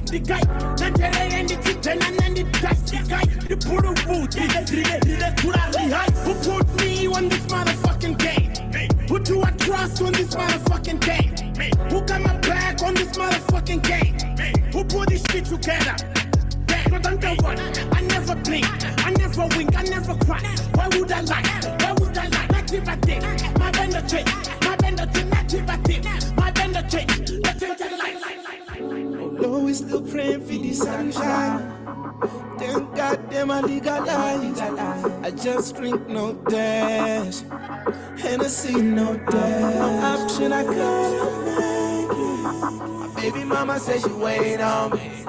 Ndi gai na nzhelele ndi tshi dzhena nṋe ndi dust gai ndi buluvhutsi rine dzula ri high. Who put me on this motherfucking game? Who do I trust on this motherfucking game? Who got my back on this motherfucking game? Who put this shit together? But I'm the one. I never blink, I never wink, I never cry. Why would I lie? Why would I lie? Not if I think. My bender change, my bender change, not if I think. My bender change, the change of life. Although we still praying for the sunshine. Thank God them a legalize. I just drink no dash. Hennessy no dash. No option, I gotta make it. My baby mama say she wait on me.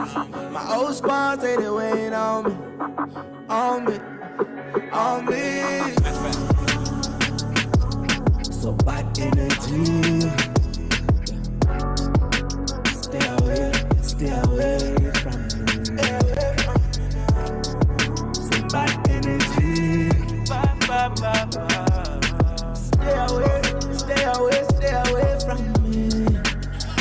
My old squad say they wait on me. On me. On me. So bad energy. Stay away from me. So bad energy. Ba, ba, ba, ba. Stay away, stay away, stay away from me.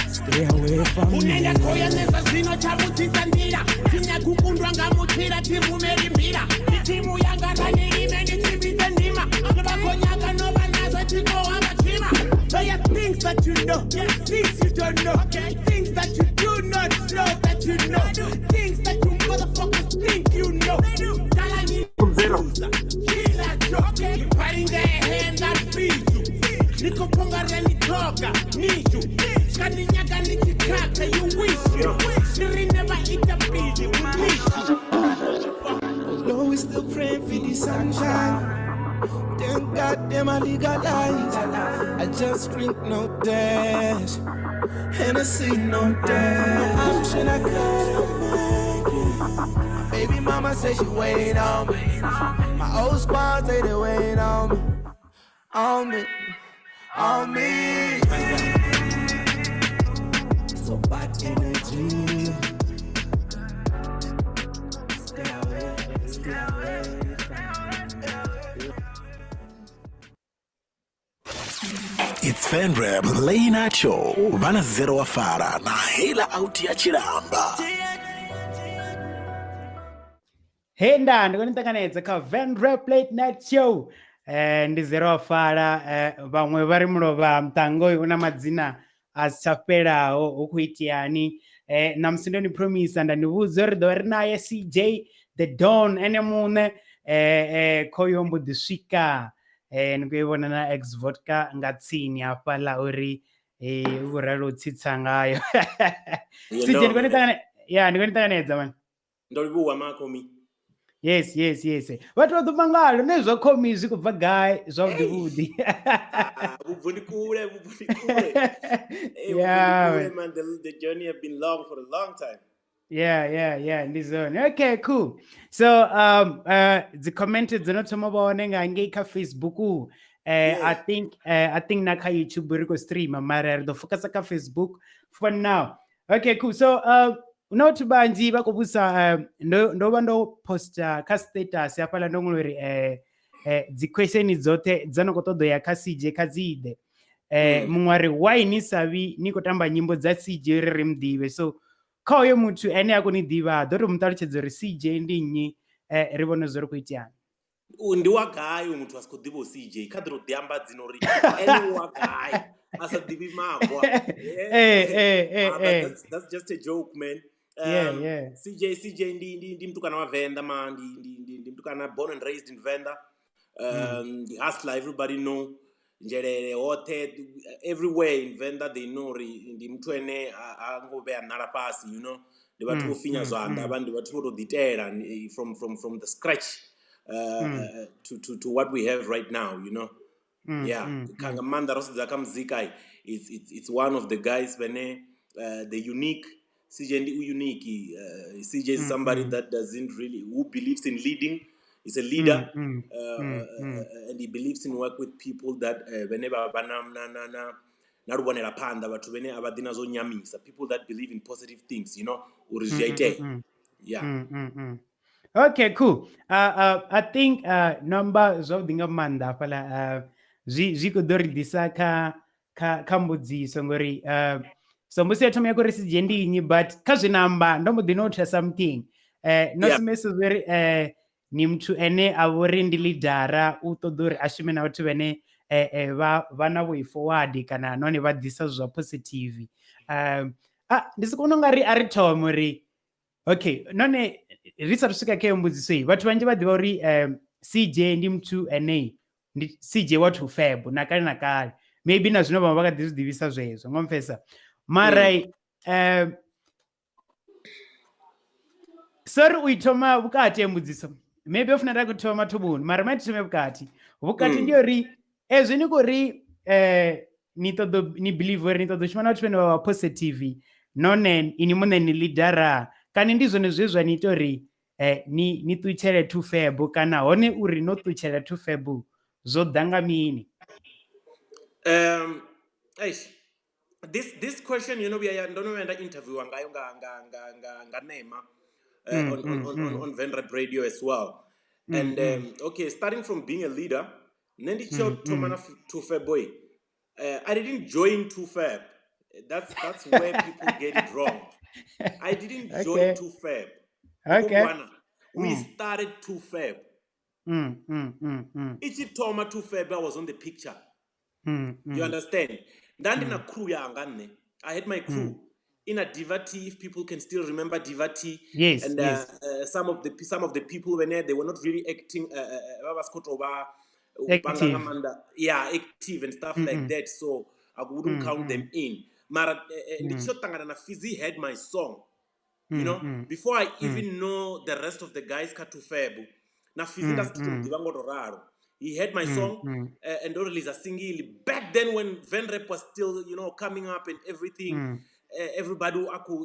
Stay away from me. Unenda khoya neza zwino tshavhudzisa nḓila tinya kukundwa nga mutshila tirumeli mbila ndi thimu yanga ranilime ndi tshimbidze ndima vha khou nyaga no vha nazwo tshikowa vha tshima. There are things that you know, things you don't know, things that you do not know that you know, things that you motherfuckers think you know. Nikoponga niju kaninyaga nichikaka you wish you ndiri never ita pili we Although we still praying for the sunshine. Thank God them a legalize. I just drink no dash. Hennessy no dash. No option, I gotta make it. My baby mama say she wait on me. My old squad say they wait on me. On me. On me. So bad energy. Stay away, stay away from me. It's Fenrep Late Night Show vana zero wa fara na hela out ya tshilamba. Hey nda ndi khou ni ṱanganedza kha Venrep Late Night Show. Ndi zero wa fara, vhaṅwe vha ri mulovha muṱango u na madzina a si tsha fhelaho hu khou iteani. Ṋamusi ndo ni promisa nda ni vhudza uri ri ḓo vha ri naye CJ The Don ene muṋe, khoyo mbo ḓi swika. Ni khou i vhona na ex vodka nga tsini hafhaḽa uri u khou ralo u tsitsa ngayo. CJ ndi khou ni ṱangane, ya ndi khou ni ṱanganedza man. Ndo livhuwa makhomi. Yes, yes, yes. Vhathu vha ḓo mangala ne zwa khomi zwi khou bva gai zwavhuḓi vhuḓi. Vhubvo ndi kule, vhubvo ndi kule. Hey, Yeah, vhubvo ndi kule, man. man. The journey have been long for a long time. Yeah, ndi zwone. Okay, cool. So dzi comment dzo no thoma vha hone nga ngei kha Facebook. I think na kha YouTube ri khou streama mara ri ḓo focusa kha Facebook for now. Okay, cool. So no vhathu vhanzhi vha khou vhusa, ndo vha ndo posta kha status hafhaḽa ndo ṅwala uri dzi question dzoṱhe dza no khou ṱoḓa ya kha CJ kha dzi ḓe. Muṅwe a ri why ni sa vhi ni khou tamba nyimbo dza CJ uri ri muḓivhe. So kha hoyo muthu ene a koni ḓivha ḓo to mu ṱalutshedza uri CJ ndi nnyi, ri vhone zwo ri khou iteani. Ndi wa gai uyu muthu a si khou ḓivha u CJ? Kha ḓi to ḓi amba dzina uri ene wa gai a sa ḓivhi magwa. But that's just a joke, man. Yeah. CJ ndi mutukana wa Venḓa, ma ndi mutukana born and raised in Venḓa. The hustler, everybody know. Nzhelele hoṱhe, everywhere in Venḓa they know uri ndi muthu ene a ngo vhea ṋala fhasi, you know. Ndi vhathu vho finya zwanḓa, vha ndi vhathu vho to ḓitela from the scratch to what we have right now, you know. Yeah, kha nga maanḓa ro sedza kha muzika, it's one of the guys vhene the unique. CJ ndi u unique. CJ is somebody that doesn't really, who believes in leading. He's a leader, and he believes in work with people that vhene vha vha na na na na na luvhonela phanḓa, vhathu vhene a vha ḓi na zwo nyamisa, people that believe in positive things, you know, uri zwi a itea. Yeah. Okay, cool. I think number zwavhuḓi nga maanḓa hafhaḽa, zwi khou ḓo ri ḓisa kha kha mbudziso ngori So mbudziso ya thoma ya kuri CJ ndi nnyi, but kha zwe na amba ndo mbo ḓi notice something. No sumbedzisa uri ni muthu ene a vhori ndi leadera, u ṱoḓa uri a shume na vhathu vhane vha na way forward kana nahone vha ḓisa zwa positive. Ndi soko vhona ungari a ri thome uri okay, nahone ri sathu swika kha heyo mbudziso iyi, vhathu vhanzhi vha ḓivha uri CJ ndi muthu ene ndi CJ wa 2Feb na kale na kale, maybe na zwino vhaṅwe vha kha ḓi zwi ḓivhisa zwezwo ngo mpfesa, mara sorry u i thoma vhukati ya mbudziso, maybe ofuna nda khou thoma mathomoni, mara ma thome vhukati vhukati ndi uri ezwi ni khou ri ni ṱoḓo ni believe uri ni ṱoḓo shuma na vhathu vhane vha vha positive, nahone ini muṋe ni leadera, kani ndi zwone zwe zwa ni ita uri ni ṱutshele 2Feb, kana hone uri no ṱutshela 2Feb zwo ḓa nga mini? This question, you know, we are ndo no vhuya nda interviewa ngayo nga Nema on Venrap Radio as well. And okay, starting from being a leader, nṋe ndi tshi thoma na 2Feb boy, I didn't join 2Feb. That's where people get it wrong. I didn't join 2Feb. We started 2Feb. Itshi thoma 2Feb, I was on the picture. You understand? Ndandi na crew yanga nṋe. I had my crew. In a Diva T, if people can still remember Diva T. Yes, and yes. Some of the people when they were not really acting, active. Yeah, active and stuff like that. So I wouldn't count them in. Mara Fizzy had my song. You know, before I even know the rest of the guys ka 2Feb. Na Fizzy he had my song and released a single back then when Venrap was still, you know, coming up and everything. Everybody,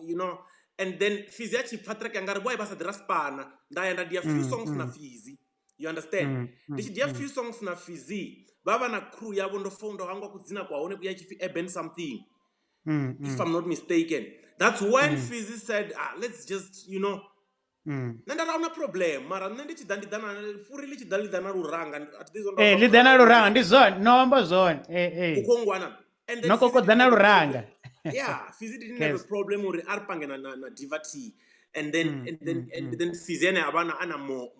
you know, and then Fizzy achi Patrick angari boy basa draspana. Nda dia few songs na Fizzy. You understand? Ndi dia few songs na Fizzy. Baba na crew yabo ndo fondo hangwa kudzina kwa one kuya chifi Eben something. If I'm not mistaken. That's when Fizzy said, let's just, you know, nda ra una problem mara nṋe ndi tshi ḓa ndi ḓa na furi ḽi tshi ḓa ḽi ḓa na luranga ḽi ḓa na luranga ndi zwone no amba zwone ukhongwana and no kokodza na luranga. Yeah, Fizzy didn't have a problem uri a ri pange na Diva T, and then and then Fizzy ene avha ana more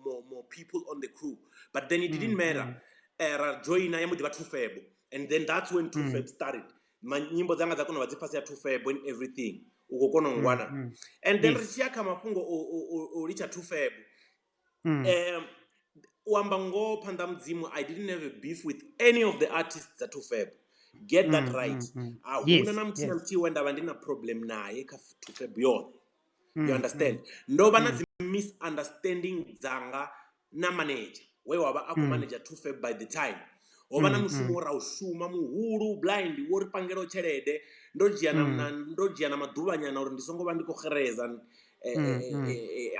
people on the crew, but then it didn't matter. Ra joina ya mbo ḓi vha 2Feb, and then that's when 2Feb started. Nyimbo dzanga dza kona vha dzi fhasi ya 2Feb and everything. Uko kona ngwana. And then ri tshiya kha mafhungo o litsha 2Feb. U amba ngoho phanḓa mudzimu, I didn't have a beef with any of the artists dza 2Feb. Get that right. A huna na muthu na muthihi we nda vha ndi na problem naye kha 2Feb yoṱhe. You understand? Ndo vha na dzi misunderstanding dzanga na manager we wa vha a khou manager 2Feb by the time. Ho vha na mushumo wo ra u shuma muhulu blind wo ri pangelaho tshelede, ndo dzhia na maḓuvhanyana uri ndi songo vha ndi khou xereza.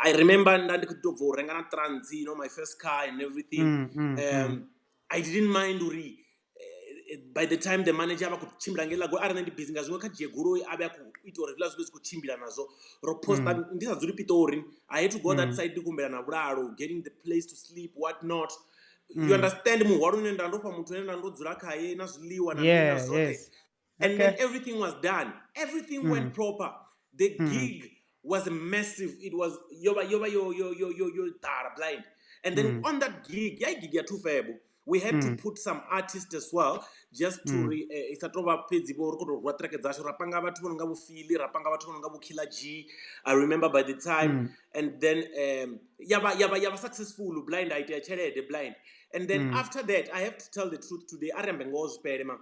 I remember nda ndi khou tou bva u renga na trans, you know, my first car and everything. I didn't mind uri by the time the manager vha khou tshimbila ngeiḽa goloi, arali nṋe ndi busy nga zwiṅwe kha dzhie goloi a vhe a khou ita uri hezwiḽa zwithu zwi khou tshimbila nazwo. Ro posta ndi sa dzuli Pitori, I had to go that side ndi humbela na vhulalo, getting the place to sleep, what not. You understand muhwalo une nda ndo fha muthu ane nda ndo dzula khaye na zwiḽiwa na mini na zwoṱhe. And then everything was done. Everything went proper. The gig was massive. It was yo dara blind. And then on that gig, ya gig ya 2Feb, we had to put some artists as well, just to isatova fhedzi vho ri khou tou rwa track dzashu, ra panga vhathu vho no nga vho Philly, ra panga vhathu vho no nga vho Killer G. I remember by the time. And then yava successful blind, I itea tshelede blind. And then after that, I have to tell the truth today. A ri ambe ngoho zwi fhele ma.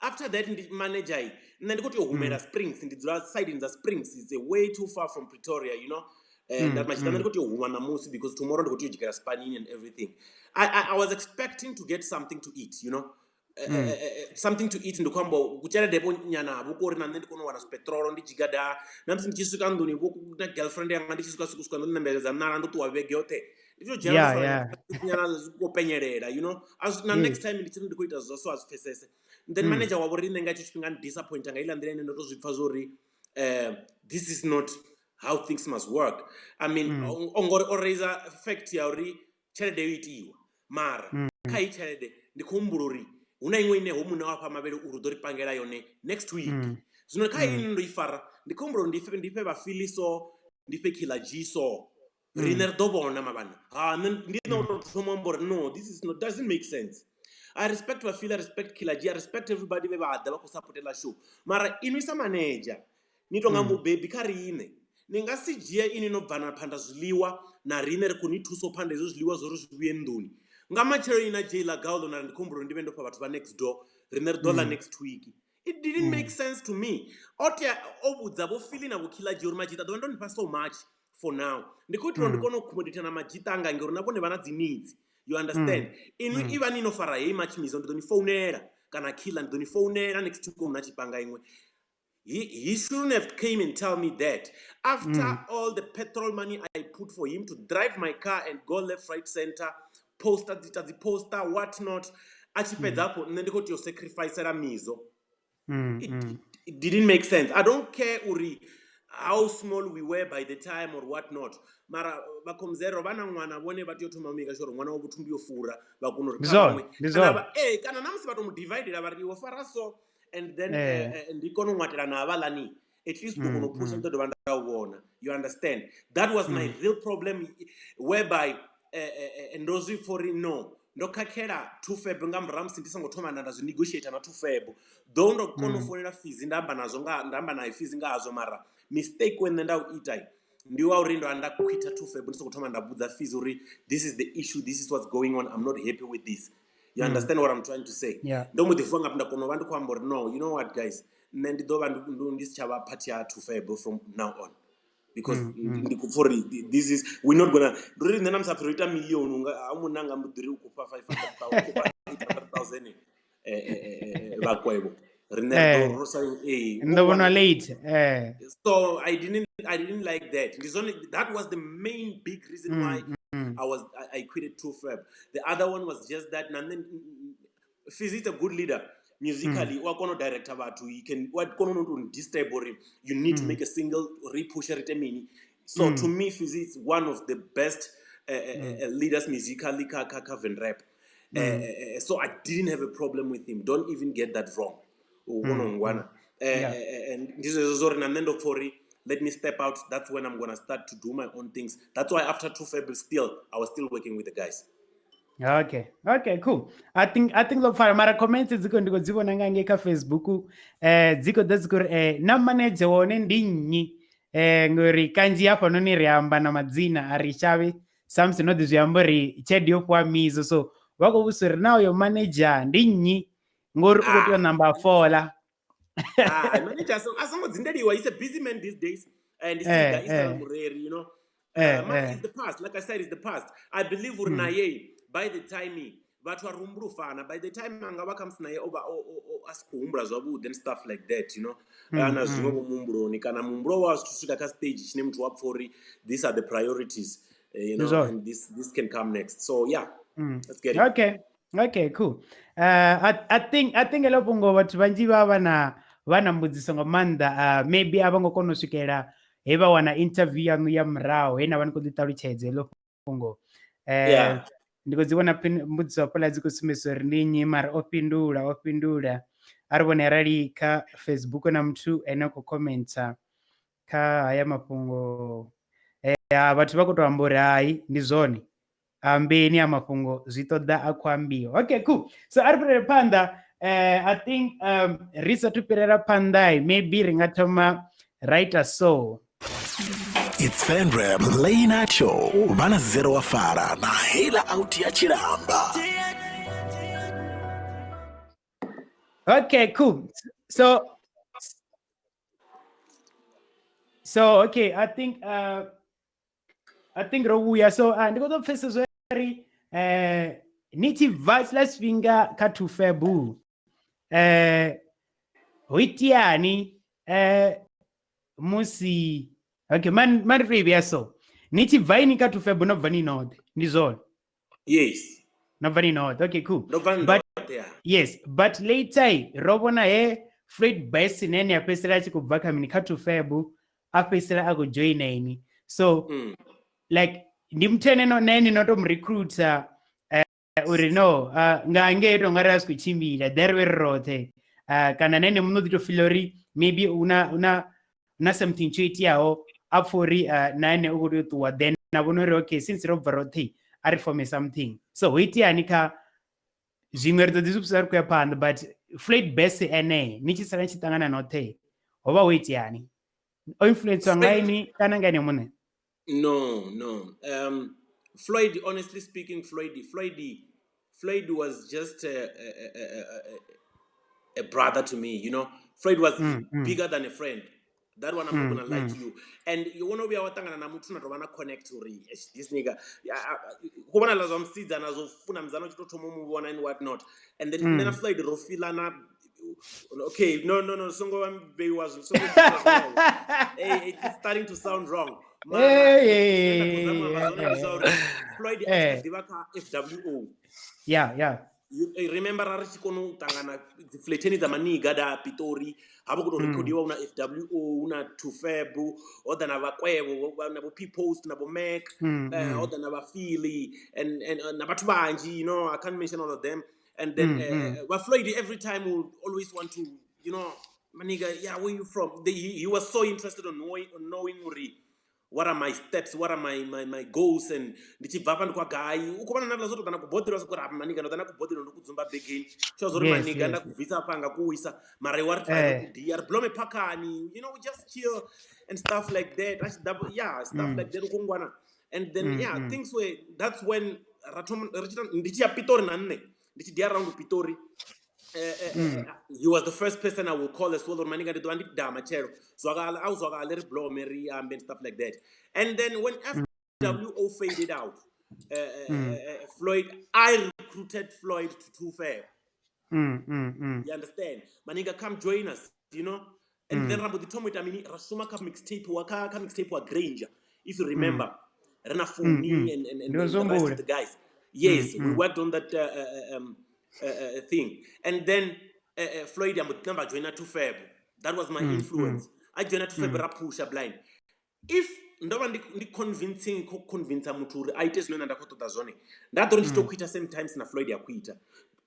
After that, ndi manager nṋe ndi khou tea u humela Springs, ndi dzula side dza Springs, it's a way too far from Pretoria, you know. That much. Ndi khou tea u huma ṋamusi because tomorrow ndi khou tea u dzhikela Spanini and everything. I was expecting to get something to eat, you know. Something to eat ndi khou amba kutshelede vho nyana vho kori na nṋe ndi kone u wana zwipetrolo ndi dzhiga da na musi ndi tshi swika nḓuni vho na girlfriend yanga ndi tshi swika swika ndo ṋembeledza ṋala ndo ṱuwa vhege yoṱhe ndi to dzhena nyana zwi khou penyelela, you know. Na next time ndi tshi ndi khou ita zwa so a zwi pfesese. Then manager wavho riṋe nga hetsho tshifhinga ndi disappoint nga iḽa nḓila ine ndo to zwi pfha zwori this is not how things must work. I mean, ongori o raise fact ya uri tshelede yo itiwa mara kha i tshelede ndi khou humbula uri hu na iṅwe ine ho muṋe wa fha mavhele uri u ḓo ri pangela yone next week. Zwino kha ini ndo i fara ndi khou humbula uri ndi fhe vhafili so, ndi fhe Killer G so, riṋe ri ḓo vhona mavhana. Ha nṋe ndi nṋe u tou thoma amba uri no, this is not, doesn't make sense. I respect vhafili, I respect Killer G, I respect everybody vhe vha ḓa vha khou sapotela show, mara inwi sa manager ni tonga mubebi kha riṋe, ni nga si dzhie ini no bva na phanda zwiḽiwa na riṋe ri khou ni thusa u phanda hezwo zwiḽiwa zwo ri zwi vhuye nḓuni. Nga matshelo ini na dzhia iḽa gaulo na ri ndi khou humbula uri ndi vhe ndo fha vhathu vha next door, riṋe ri ḓo ḽa next week. It didn't make sense to me. O tea o vhudza vho Fili na vho Killer G uri madzhita ḓovha ndo nifha so much for now, ndi khou itela uri ndi kone u accommodate na madzhita anga ngori na vhone vha na dzi needs, you understand? Inwi i vha ni no fara heyi much mizo, ndi ḓo ni founela, kana Killer, ndi ḓo ni founela next week na tshipanga iṅwe. He shouldn't have came and tell me that after all the petrol money I put for him to drive my car and go left, right, center, poster dzi dzi poster, what not. A tshi fhedza hafho nṋe ndi khou tea u sacrificela mizo. It, it didn't make sense. I don't care uri how small we were by the time or what not, mara vhakhomzero vha na ṅwana, vhone vha tea u thoma u maker sure uri ṅwana wavho thumbu yo fura, vha kona uri Ndi kha zwone, vhaṅwe ndi kana zwone. Kana na musi vha to mu dividela vha ri iwe fara so and then ndi kone u ṅwatela na havhaḽani, at least ḓo kona u phusha, ndi ḓo dovha nda u vhona, you understand? That was my real problem, whereby ndo zwi pfa uri no, ndo khakhela Two Feb nga murahu musi ndi songo thoma nda zwi negotiate na Two Feb, though ndo kona u founela Fizi, nda amba nazwo nga nda amba naye Fizi nga hazwo. Mara mistake we nṋe nda u ita ndi wa uri ndo nda quita Two Feb ndi songo thoma nda vhudza Fizi uri this is the issue, this is what's going on, I'm not happy with this, you understand what I'm trying to say? Yeah. Ndo mbo ḓi vuwa nga nda kona u vha ndi khou amba uri no, you know what guys, nṋe ndi ḓo vha ndi si tsha vha part ya Two Feb from now on, because ndi khou pfa uri this is, we're not gonna, ndi uri nṋe na musi apfi ro ita million unga a munna nga mbo ḓi ri u khou fha 500,000, u khou fha 800,000 vhakwevho, riṋe ri ḓo ro sa ee Ndo vhona late. So I didn't like that. Ndi zwone, that was the main big reason why I quitted Two Feb. The other one was just that na nṋe Fizzy is a good leader musically, u a kona u director vhathu, he can, u a kona u tou disturb uri you need to make a single, ri pushe, ri ite mini. So to me Fizzy is one of the best leaders musically kha Venrap. So I didn't have a problem with him, don't even get that wrong, u kona u ngwana. And ndi zwezwo zwo uri na nṋe ndo pfa uri let me step out. That's when I'm gonna start to do my own things. That's why after Two Feb still I was still working with the guys. Okay, cool. I think ḽo pfala, mara comments dzi khou ndi khou dzi vhona nga ngei kha Facebook, dzi khou ḓa dzi khou ri na manager wa hone ndi nnyi, ngori kanzhi hafhanoni ri amba na madzina a ri shavhi samusi no ḓi zwi amba uri tshelede yo fhiwa mizo, so vha khou vhudzisa uri na uyo manager ndi nnyi ngori u khou tea u namba a fola. Ah, manager a songo dzindeliwa, he's a busy man these days and Siga Israel Mureri. Man, it's the past. Like I said, it's the past. I believe uri naye by the time vhathu vha ri humbula u fana, by the time anga vha khamusi naye o vha a si khou humbula zwavhuḓi and stuff like that, ana zwiṅwe vho muhumbuloni kana muhumbulo wa zwithu swika kha stage tshine muthu wa pfha uri these are the priorities, Zwone. and this can come next. So yeah, let's get it. Okay, cool. I think heḽo fhungo vhathu vhanzhi vha na mbudziso nga maanḓa. Maybe a vho ngo kona u swikelela he vha wana interview yaṋu ya murahu he na vha ni khou ḓi ṱalutshedza heḽo fhungo. Ndi khou dzi vhona mbudziso hafhaḽa dzi khou sumbedzisa uri ndi nnyi, mara o fhindula, o fhindula. A ri vhone arali kha Facebook na muthu ene a khou commenta kha haya mafhungo. Vhathu vha khou tou amba uri hai, ndi zwone. Ambeni a mafhungo zwi ṱoḓa a khou ambiwa. Okay, cool. So a ri fhirele phanḓa. I think ri sathu fhirela phanḓa, maybe ri nga thoma ra ita so. It's Venrap Late Night Show. Vha na zero wa fara na hela out ya tshilamba. Okay, cool. So okay, I think ro vhuya. So ndi khou ḓo pfesesa zwo ri ni tshi bva tshiḽa tshifhinga kha Two Feb, ho iteani musi, okay, man ri tou i vhea so, ni tshi bva ini kha Two Feb, no bva ni noṱhe, ndi zwone? Yes. No bva ni noṱhe, okay, cool. Ndo bva But ndoṱhe, yeah. Yes, but later ro vhona he Floyd Best nene a fhedzisela a tshi khou bva kha mini, kha Two Feb, a fhedzisela a khou joina ini, so like ndi muthu ene no nene no to mu recruiter uri no, nga ngei to nga ri a si khou tshimbila ḓe ri vhe ri roṱhe, kana nene muṋe u ḓi to feel uri Maybe una something tsho iteaho a pfha uri na ene u khou tea u ṱuwa, then na vhona uri okay, since ro bva roṱhe, a ri fome something. So ho iteani kha zwiṅwe ri ḓo ḓi zwi vhudzisa ri khou ya phanḓa, but Floyd Best ene ni tshi sala ni tshi ṱangana noṱhe, ho vha ho iteani? O influenciwa nga ini kana nga ene muṋe? No. Floyd, honestly speaking, Floyd was just a brother to me. Floyd was bigger than a friend. That one I'm not gonna lie to you. And you wanna vhuya wa ṱangana na muthu na tovha na connect uri, "Eish, this nigga, ku vhonala zwa musidzana zwo funa muzana u tshi to thoma u mu vhona and what not." And then nṋe na Floyd ro feelana. Okay, no, songo vheiwa songo dzhiiwa zwiṅwe. Hey, it's starting to sound wrong. Mara Hey, zwine nda khou zama u amba zwone ndi zwa uri Floyd a tshi kha ḓivha kha FWO. You remember ra ri tshi kona u ṱangana dzi flateni dza maniga da Pitori, ha vha khou tou rekhodiwa, hu na FWO, hu na Tufeb, ho ḓa na vhakwevho na vho P Post na vho Mac, ho ḓa na vha Philly and na vhathu vhanzhi, I can't mention all of them. And then vha Floyd every time would always want to, maniga, yeah, where you from? He was so interested on knowing uri what are my steps, what are my goals, and ndi tshi bva hafha ndi kwa gai. U khou vhona na zwo to ḓa na kuboḓelo soko ri maniga ndo ḓa na kuboḓelo ndo kudzumba begeni tsho zwo ri maniga nda kubvisa hafha nga kuwisa mara iwe ri try ku dia ri blome phakani, we just chill and stuff like that. A tshi ḓa, yeah, stuff like that, u khou ngwana. And then yeah, things were, that's when ra thoma ri tshi ndi tshi ya Pitori na nṋe ndi tshi dia around Pitori, he was the first person I will call as well, or maniga ndi ḓovha ndi da matshelo zwakala au zwakala ri blome ri ambe and stuff like that. And then when FWO faded out, Floyd, I recruited Floyd to Two Fair. You understand? Maniga, come join us. And then rambo ḓi thoma u ita mini, ra shuma kha mixtape wa kha mixtape wa Granger, if you remember. Rena Funi and the rest of the guys. Yes, we worked on that thing. And then Floyd ambo namba joina to Fab. That was my influence. I joined to Fab, ra pusha blind. If ndo vha ndi convincing kho convince muthu uri a ite zwine nda khou ṱoḓa zwone, nda ḓo ri ndi tshi to quita same times na Floyd ya quita,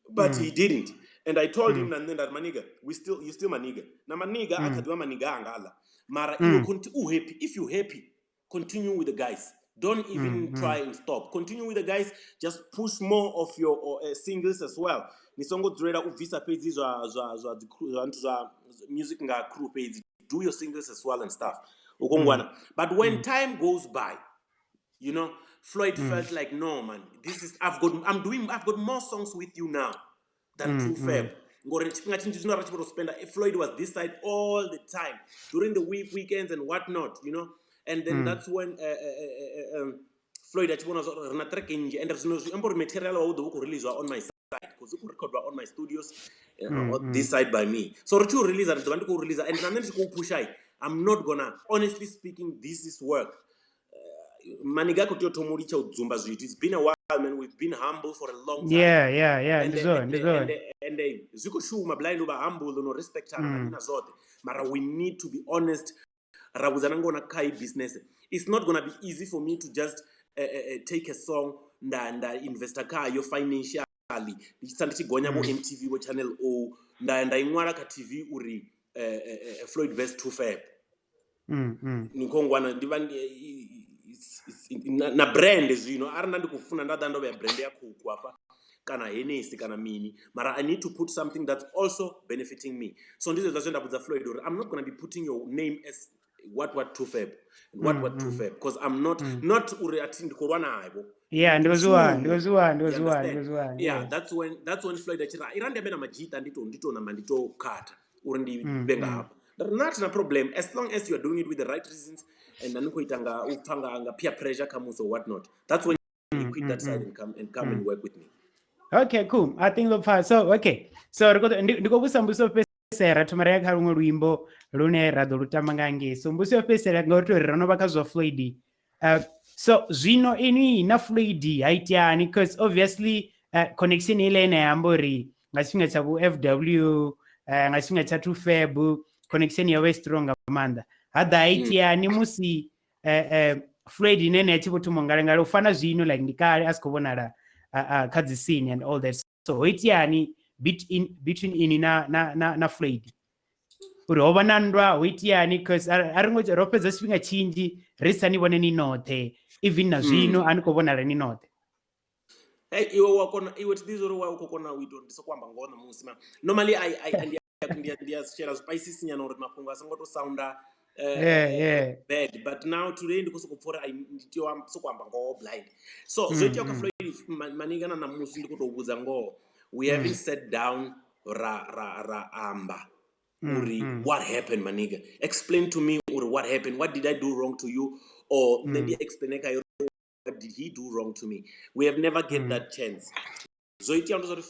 but he didn't. And I told him na nṋe nda ri, maniga, we still, you still maniga na maniga a kha ḓivha maniga anga aḽa, mara iwe u happy, if you happy, continue with the guys. Don't even try and stop. Continue with the guys, just push more of your singles as well. Ni songo dzulela u bvisa fhedzi zwa dzi zwa nthu zwa music nga crew fhedzi. Do your singles as well and stuff, ukongwana. But when time goes by, Floyd felt like, no man, this is, I've got, I'm doing, I've got more songs with you now than True Fab, ngori tshifhinga tshinzhi zwino ra tshi vho to spenda, Floyd was this side all the time during the week, weekends and what not. And then that's when Floyd a tshi vhona zwa uri ri na track nnzhi and zwino zwi amba uri material wa u ḓo vha u khou releaswa on my side because u khou recordwa on my studios, on this side by me. So ri tshi u release, ri ḓo vha ndi khou release and na nṋe ndi tshi khou pusha. I'm not gonna, honestly speaking, this is work. Maniga khou tea u thoma u litsha u dzumba zwithu. It's been a while, man. We've been humble for a long time. Yeah. And Ndi zwone, ndi zwone. And zwi khou shuma blind u vha humble no respectana na zwoṱhe, mara we need to be honest, ra vhudzana ngona kha i business. It's not gonna be easy for me to just take a song nda investa khayo financially, ndi tshi tsa ndi tshi gonya vho MTV, vho Channel O, nda ya nda i ṅwala kha TV uri Floyd Best 2 Fab. Ni khou ngwana ndi vha na brand zwino arali nda ndi khou funa nda ḓa ndo vhea brand ya Coke hafha kana Hennessy kana mini, mara I need to put something that's also benefiting me. So ndi zwezwa zwe nda vhudza Floyd uri I'm not gonna be putting your name as what what 2 Fab and what what 2 Fab, because I'm not not uri athi ndi khou lwa navho. Yeah, ndi khou zwi wana, ndi khou zwi wana, ndi khou You zwi wana, ndi understand? khou zwi wana. Yeah, that's when Floyd a tshi ri ira ndi ambe na madzhita ndi to namba ndi to khatha uri ndi vhe nga hafha. Nda ri not na problem, as long as you are doing it with the right reasons and ni khou ita nga u pfa nga peer pressure khamusi or what not. That's when he quit that side and come and work with me. Okay, cool. I think ndo pfa. So, okay. So ri khou ndi khou vhusa mbudziso fhedzisela, ra thoma ra ya kha luṅwe luimbo lune ra ḓo lu tamba nga ngei. So mbudziso yo fhedzisela ngauri tori ro no vha kha zwa Floyd. So zwino inwi na Floyd ha iteani, because obviously connection ile ine ya amba uri nga tshifhinga tsha vhu FW, nga tshifhinga tsha 2 Feb, connection yo vha i strong nga maanḓa. Ha ḓa ha iteani musi Floyd ine ene a tshi vho thoma u ngalangala u fana zwino, like ndi kale a si khou vhonala kha dzi scene and all that. So ho iteani between ini na Floyd Uri ho vha na nndwa ho iteani, cause a ri ngo ro fhedza tshifhinga tshinzhi ri sa ni vhone ni noṱhe, even na zwino a ni khou vhonala ni noṱhe. Hey, iwe wa kona, iwe thi ḓivhi uri wa u khou kona u ita uri ndi soko amba ngoho ṋamusi, ma normally I ndi a shela zwipaisisi nyana uri mafhungo a songo to sounda bad, but now today ndi khou soko pfha uri ndi tea u soko amba ngoho blind. So zwo itea kha Floyd Maniga na ṋamusi ndi khou tou vhudza ngoho, we haven't sat down ra amba uri what happened. Maniga, explain to me uri what happened, what did I do wrong to you, or nṋe ndi explain kha uri what did he do wrong to me. We have never get that chance. Zwo itea ndi zwa uri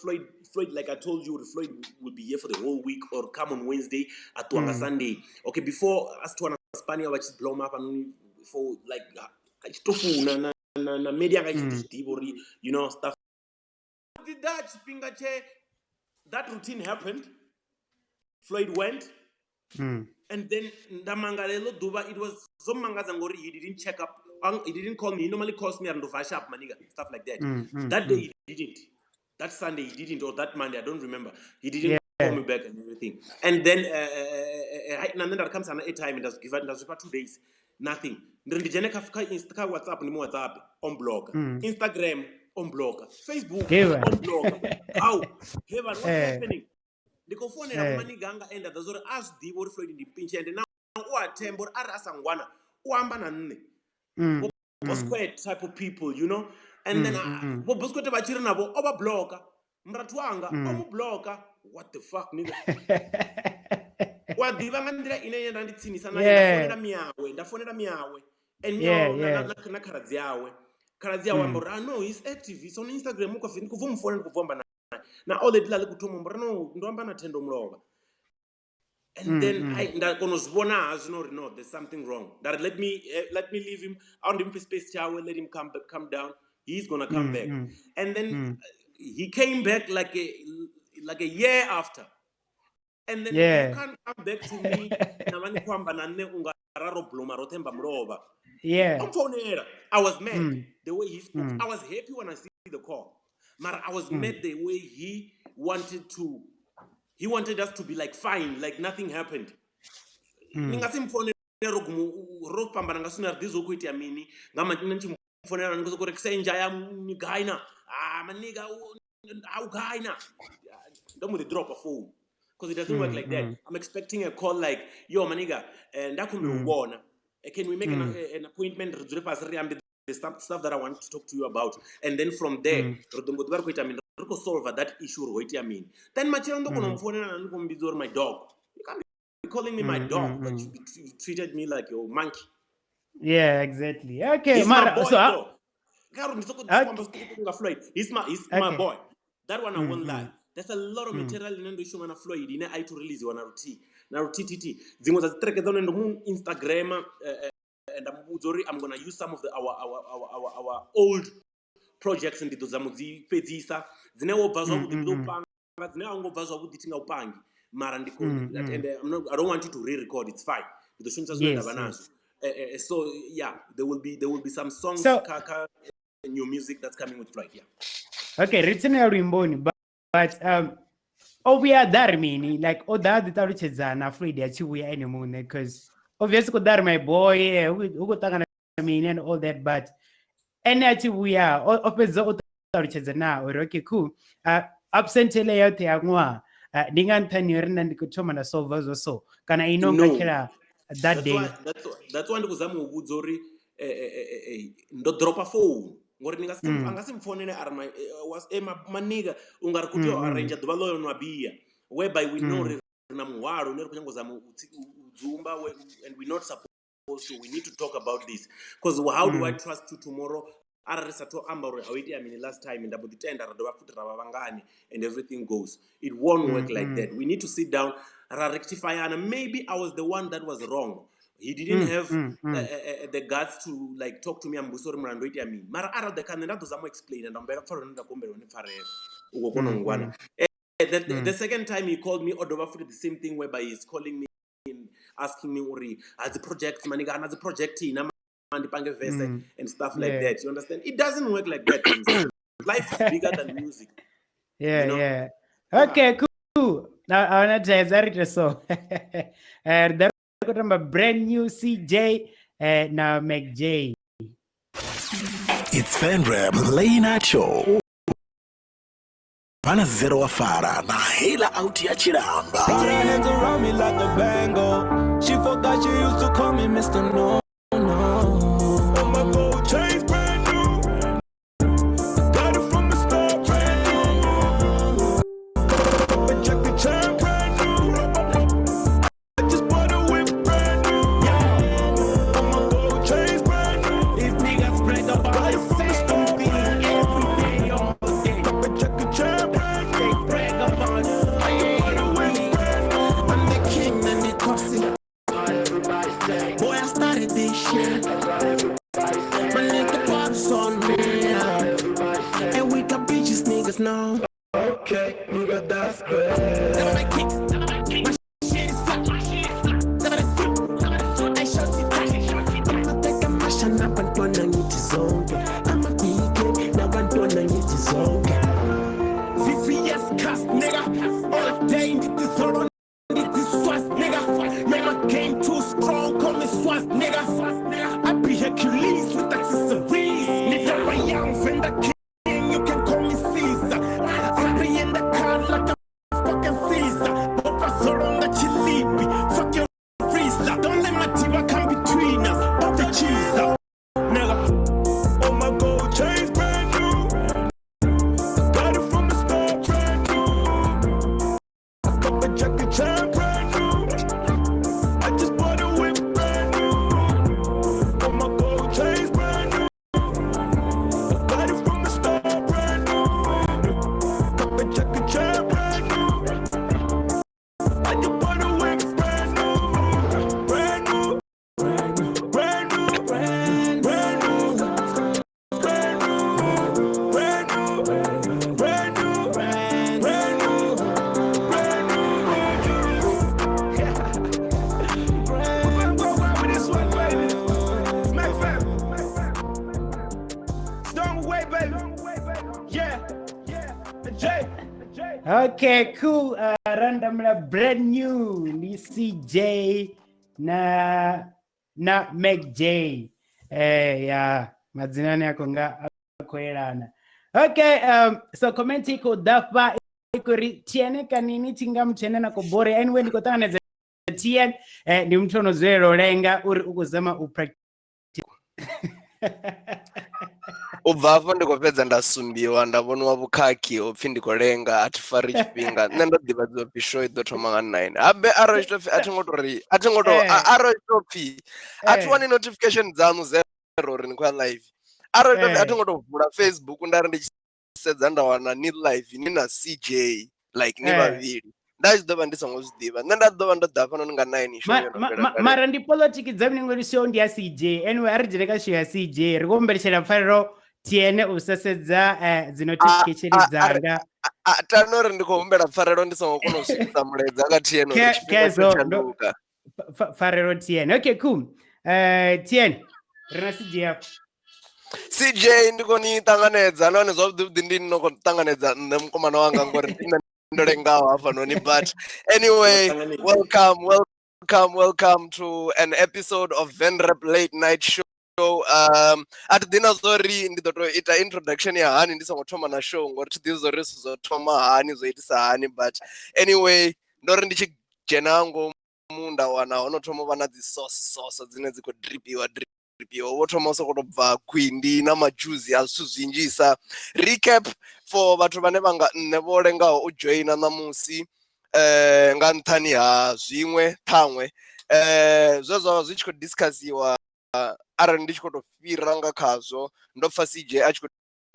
Floyd, like I told you, uri Floyd will be here for the whole week or come on Wednesday, a ṱuwa nga Sunday. Okay, before a si wana Spania vha tshi bloma hafhanoni for like a tshi to funa na media nga tshi zwi ḓivha uri stuff did that tshifhinga tshe that routine happened, Floyd went and then nda mangala heḽo ḓuvha. It was zwo mangadza ngori he didn't check up, he didn't call me. He normally calls me and ndo sharp, maniga, stuff like that. That day he didn't, that Sunday he didn't, or that Monday, I don't remember. He didn't call me back and everything. And then na nṋe nda ri khamusi ana airtime, nda zwi give, nda zwi fha 2 days, nothing. Ndi ri ndi dzhene kha WhatsApp, ndi mu WhatsApp on block, Instagram on block, Facebook on block. How, hey man, what's happening? Ndi khou founela vhomaniga anga ende a ḓa zwa uri a zwi ḓivha uri Floyd ndi pintshe, ende na u a themba uri arali a sa ngwana u amba na nṋe. Vho Bosquet type of people. And then vho Bosquet vha tshi ri navho o vha bloka, murathu wanga o mu bloka. What the fuck, nigga? Wa ḓivha nga nḓila ine nda ndi tsinisa naye, nda founela miyawe, nda founela miyawe and miyawe na khaladzi yawe, khaladzi yawe amba uri, "Ah, no, he's active, he's on Instagram." U khou ndi khou bva mu founela, ndi khou bva amba naye na all the ḽi khou thoma amba uri no, ndo amba na Thendo Mulovha and then I nda kona u zwi vhona ha zwino uri no, there's something wrong. Nda ri let me leave him out, ndi muphe space tshawe, let him come back, come down, he's gonna come back. And then he came back like a year after, and then you can't come back to me na vha ni khou amba na nṋe unga ra ro bloma roṱhe mba mulovha. Amfonela, I was mad the way he spoke. I was happy when I see the call, mara I was mad the way he wanted us to be like fine, like nothing happened. Ni nga si mfonele ro gumu ro fhambana nga swina ri ḓi zwo khou itea mini nga ma nṋe ndi tshi mufonela ndi khou soko ri senja ya ni gaina, ah maniga au gaina, ndo mu ḓi dropa phone because it doesn't work like that. I'm expecting a call like, "Yo maniga, nda khumbela u vhona. Can we make an appointment, ri dzule fhasi ri ambe the stuff that I want to talk to you about?" And then from there ri ḓo mbo ḓi vha ri khou ita mini, ri khou solve that issue uri ho itea mini. Then matshelo ndo kona u mufounela ndi khou mmbidza uri my dog. You can't be calling me my dog, but you treated me like your monkey. Yeah, exactly. Okay, He's my mara boy so though. Ka uri ndi soko amba zwiṱukuṱuku nga Floyd. He's my boy. That one I won't lie. There's a lot of material ine ndo i shuma na Floyd ine a i to release na luthihi na luthihi tt dziṅwe dza dzi track dza hone ndo mu Instagram nda mu vhudza uri I'm gonna use some of the our old projects, ndi ḓo zama u dzi fhedzisa dzine wo bva zwavhuḓi, ndi ḓo panga dzine a ngo bva zwavhuḓi thi nga u pangi, mara ndi khou and I don't want you to re-record, it's fine, ndi ḓo shumisa zwine nda vha nazwo. So yeah, there will be some songs kha new music that's coming with Floyd, yeah. Okay, ri tsini ya luimboni, but o vhuya a ḓa ri mini? Like o ḓa a ḓi ṱalutshedza na Floyd a tshi vhuya ene muṋe, because obviously khou ḓa ri my boy, hu khou ṱangana mini and all that, but ene a tshi vhuya o fhedza o ṱalutshedza na uri okay, cool, absent ele yoṱhe ya ṅwaha, ndi nga nṱhani uri nda ndi khou thoma nda solve zwo so kana ino No. khakhela that That's day? why that's why ndi khou zama u vhudza uri ndo dropa phone ngori ndi nga si anga si mpfonele a ri maniga unga ri khou tea u arrange ḓuvha ḽo yo nwa bia, whereby we know uri ri na muhwalo une ri khou nyanga u zama u dzumba and we're not supposed to, we need to talk about this, because how do I trust you tomorrow arali ri sathu amba uri ho itea mini last time? Nda mbo ḓi tenda ra dovha futhi ra vha vhangani and everything goes. It won't work like that. We need to sit down ra rectifyana. Maybe I was the one that was wrong. He didn't have the guts to like talk to me ambudza uri mulandu itea mini, mara arali ḓe kha nṋe nda ḓo zama u explain, nda humbela pfarelo, nda kumbela hone pfarelo u khou kona u ngwana. The second time he called me o dovha futhi the same thing, whereby he's calling me and asking me uri ha dzi projects maniga ana dzi project ina ndi pange verse and stuff like that. You understand? It doesn't work like that. Life is bigger than music. You know? Yeah. Okay, cool. A huna thaidzo, a ri ite so. Ri ḓa ri khou tamba brand new CJ na Mac J. It's Venrap Late Night Show. Vana zero wa fara na hela out ya Tshilamba. Put her hands around me like a bangle. She forgot she used to call me Mr. No, No. Oh my gold chains brand new. Got it from the store brand new. A Jackie Chan brand new. I just bought a whip brand new. Oh my gold chains brand new. These niggas break up Got it from the store brand new. every day, all day. A Jackie Chan brand new. Break up on I just bought a whip brand new. I'm the king and the tossing. Boy, I started this shit. My nigga bottles on me. And we got bitches, niggas now. Okay, nigga, that's great. My kicks, my shit is flat. Amateka amasha nabantwana ngithi zonke amabhike nabantwana ngithi zonke. VVS cast, nigga. All day, ndithi solo, ndithi swas, nigga. Man, my game too strong, call me swas, nigga. I be Hercules with accessories. Nigga, I am Fender King, you can call me Caesar. I be in the car like a fucking Caesar. Bopa solo nga chilipi, fuck your freezer. Don't let my diva come between us. Pop the cheese up, nigga. Oh my gold chains brand new. Got it from the store brand new. Cup of Jackie Chan brand new. I just bought a whip brand new. Oh my gold chains brand new. Got it from the store brand new. Cup of Jackie Chan brand new. I just bought a whip brand new. Brand new. Brand new. Brand new. Brand new. Brand new. Brand new. Brand new. Brand new. We're gonna go round with this one, baby. Smack fam. Stone way, baby. Yeah. Yeah. J. J. Okay, cool. Random la brand new ndi CJ na Mac J. Ya madzina ane ako nga a khou elana. Okay, so comment i khou ḓa fha i khou ri TN kanini tshi nga muthu ane na khou bore. Anyway, ndi khou ṱanganedza TN, ndi muthu ono dzulela u lenga uri u khou zama u practice. U bva hafho ndi khou fhedza nda sumbiwa, nda vhoniwa vhukhakhi ho pfhi ndi khou lenga, a thi fari tshifhinga. Nṋe ndo ḓivhadziwa pfhi show i ḓo thoma nga 9, habe arali tshi to pfhi a thi ngo to ri a thi ngo to arali tshi to pfhi a thi wani notification dzanu zero uri ni khou ya live, arali to pfhi a thi ngo to vula Facebook nda ri ndi tshi sedza nda wana ni live ni na CJ like ni vhavhili, nda tshi ḓo vha ndi songo zwi ḓivha. Nṋe nda ḓo vha ndo ḓa hafhanoni nga 9, show yo no fhela kale. Mara ndi politiki dza mini ngori show ndi ya CJ. Anyway, a ri dzhene kha show ya CJ. Ri khou humbeletshela pfarelo TN u sasedza dzi notification dzanga. Tano uri ndi khou humbela pfarelo ndi songo kona u swikisa mulaedza kha TN uri tshifhinga tsho Kezo, tshanduka. Pfarelo TN. Okay, cool. TN, ri na CJ afho. CJ, ndi khou ni ṱanganedza nahone zwavhuḓi vhuḓi ndi no khou ṱanganedza nṋe mukomana wanga ngori ndi nṋe ndo lengaho hafhanoni, but anyway, Ṱanganedza. Welcome, welcome, welcome to an episode of Venrap Late Night Show. A thi ḓi na zwo ri ndi ḓo to ita introduction ya hani ndi songo thoma na show ngori thi ḓivhi zwo ri zwithu zwo thoma hani, zwo itisa hani, but anyway ndo ri ndi tshi dzhena ngomu nda wana ho no thoma u vha na dzi sauce sauce dzine dzi khou dripiwa dripiwa, vho thoma u sokou tou bva khwindi na madzhuzi a zwithu zwinzhisa. Recap for vhathu vhane vha nga nṋe vho lengaho u joina ṋamusi nga nṱhani ha zwiṅwe ṱhaṅwe zwe zwa vha zwi tshi khou discussiwa, arali ndi tshi khou tou fhira nga khazwo, ndo pfha CJ a tshi khou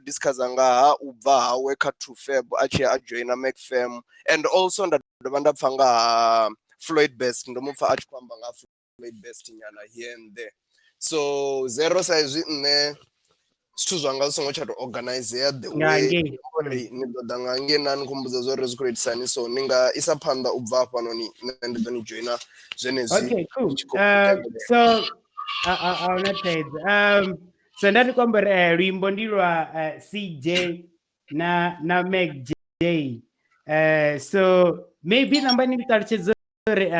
discussa nga ha u bva hawe kha 2Fab a tshi a joina MacFam, and also nda dovha nda pfha nga ha Floyd Best, ndo mu pfha a tshi khou amba nga ha Floyd Best nyana here and there. So zero sa izwi nṋe zwithu zwanga zwi songo tsha to organizea the Nga way ngei. Uri ni ḓo ḓa nga ngei na ni khou mbudza zwa uri zwi khou itisa hani, so ni nga isa phanḓa u bva hafhanoni, nṋe ndi ḓo ni joina zwenezwi Okay, cool. ndi tshi khou tevhelela. So a huna thaidzo. So nda ndi khou amba uri luimbo ndi lwa CJ na Mac J. So Maybe namba ni ṱalutshedza uri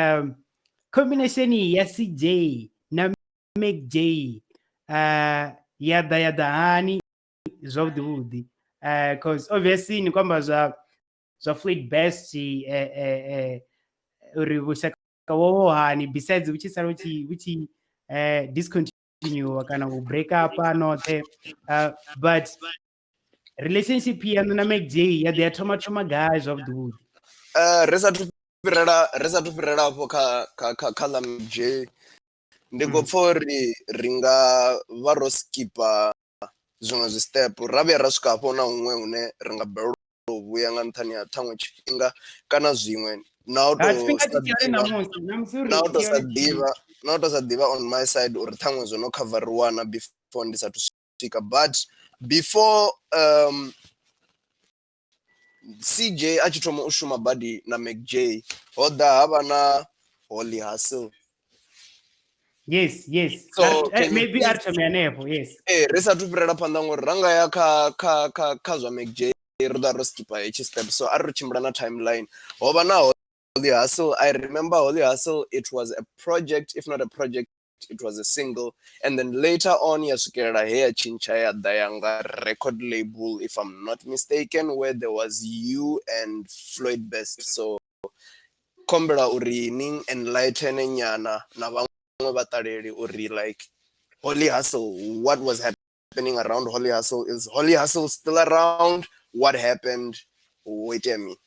combination ya CJ na Mac J ya ḓa hani zwavhuḓi vhuḓi, cause obviously ni kwamba zwa Floyd Best, uri vhushaka wo hani besides vhu tshi sala vhu tshi discontinue kana u break up noṱhe, but relationship yaṋu na Mac J ya ḓi ya thoma thoma gai zwavhuḓi vhuḓi? Ri sathu fhirela afho kha ḽa Mac J, ndi khou pfha uri ri nga vha ro skipa zwiṅwe zwi step ra vhuya ra swika hafho na huṅwe hune ri nga balelwa u vhuya nga nṱhani ha ṱhaṅwe tshifhinga kana zwiṅwe na u Ha, to tshifhinga sa tshi tshi hone ḓivha ṋamusi ṋamusi uri na u to tshi sa hone ḓivha na u to sa ḓivha on my side uri ṱhaṅwe zwo no khavariwa before ndi sathu swika. But before CJ a tshi thoma u shuma badi na Mac J, ho ḓa ha vha na Holy Hustle. Yes. So, can you Maybe a please- ri thome hanefho, yes. Ee, ri sathu fhirela phanḓa ngori ra nga ya kha zwa Mac J ri ḓo ro skipa hetshi step, so a ri tshimbila na timeline. Ho vha na Holy Hustle. I remember Holy Hustle, it was a project, if not a project, it was a single, and then later on ya swikelela he ya tshintsha ya ḓa ya nga record label, if I'm not mistaken, where there was you and Floyd Best. So khombela uri ni enlighten nyana na vhaṅwe vhaṱaleli uri like Holy Hustle, what was happening around Holy Hustle? Is Holy Hustle still around? What happened? Wait a minute.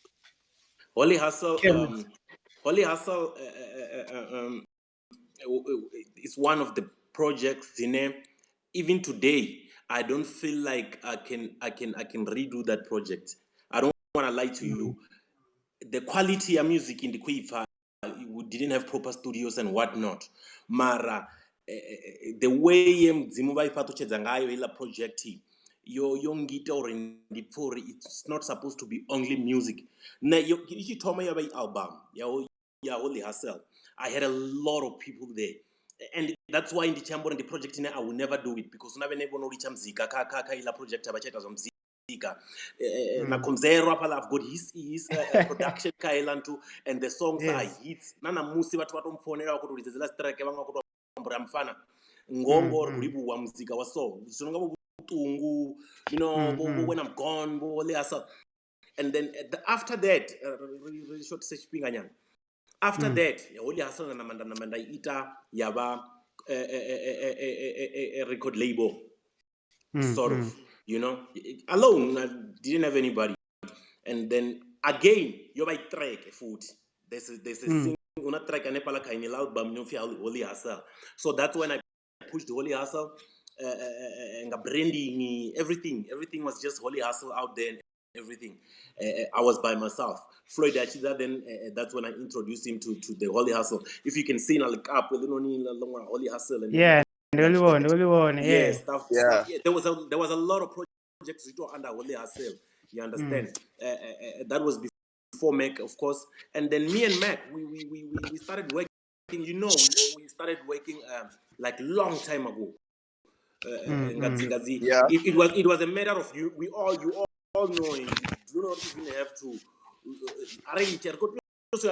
Holy Hustle, Kermit. Holy Hustle is one of the projects in even today I don't feel like I can redo that project. I don't want to lie to you. The quality of music in the Kuifa, we didn't have proper studios and whatnot. Mara the way ye Mudzimu vha i fhaṱutshedza ngayo heiḽa project yo ngita uri ndi pfhe uri it's not supposed to be only music. Nṋe i tshi thoma yo vha i album ya Holy Hustle. I had a lot of people there. And that's why ndi tshi amba uri ndi project ine I will never do it, because na vhene vho no litsha muzika kha iḽa project a vha tsha ita zwa muzika. Na Khomzero hafhaḽa, I've got his production kha heiḽa nthu, and the songs are hits. Na ṋamusi vhathu vha to mpfounela vha khou tou lidza dziḽa track, vhaṅwe vha khou tou amba uri mfana ngoho ri khou livhuwa muzika wa so zwino nga vho vhuṱungu, vho When I'm Gone, vho Holy Hustle. And then after that, ri shortise tshifhinga nyana, after that Holy Hustle na nama nda ita ya vha a record label, sort of, alone. I didn't have anybody. And then again yo vha i track futhi. There's a sing una track hanefhaḽa kha ine album no pfi Holy Hustle. So that's when I pushed Holy Hustle nga branding, everything. Everything was just Holy Hustle out there and everything. I was by myself. Floyd Achida, then that's when I introduced him to the Holy Hustle. If you can see na likapu Holy Hustle and Yeah, ndi ḽi vhone, ndi ḽi vhone, yeah, yeah. stuff, Yeah. stuff. Yeah, there was a lot of projects which were under Holy Hustle. You understand? That was before Mac, of course. And then me and Mac, we started working. We started working like long time ago. Ngazi. It was a matter of you. We all you all know. You do not even have to. Arrange. Re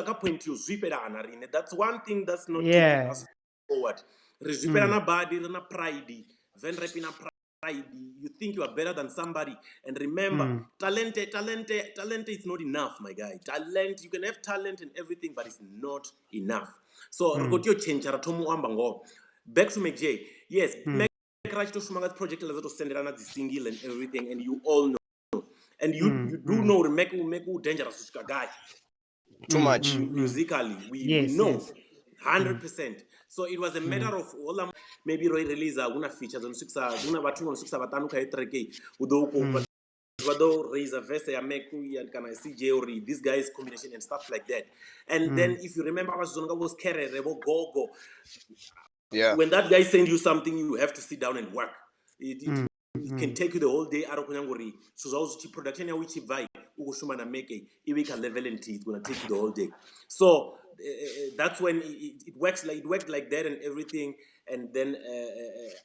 kha point yo zwifhelana rine. That's one thing that's not taking us forward. Ri zwifhelana badi, ri na pride. Venrap na pride. You think you are better than somebody. And remember, talent is not enough, my guy. Talent, you can have talent and everything, but it's not enough. So ri khou tea u tshentsha ra thoma u amba ngoho. Back to Mac J. Yes, Mac ra tshi to shuma nga dzi project ḽa dza to sendelana dzi single and everything, and you all know. And you do know uri Mac u dangerous u swika gai Too much. Musically. We know 100%. So it was a matter of hola maybe ro i release hu na feature dzo no swikisa hu na vhathu vho no swikisa vhaṱanu kha i track u ḓo u vhathu vha ḓo raise a verse ya Mac ya kana ya CJ or this guy's combination and stuff like that. And then if you remember vha zwithu nga vho Skerere, vho Gogo, when that guy send you something, you have to sit down and work. It can take you the whole day arali khou nyanga uri zwithu zwau zwi tshi production yau i tshi bva u khou shuma na Mac i vhe i kha level nthihi. It's gonna take you the whole day. So that's when it works like it worked like that and everything. And then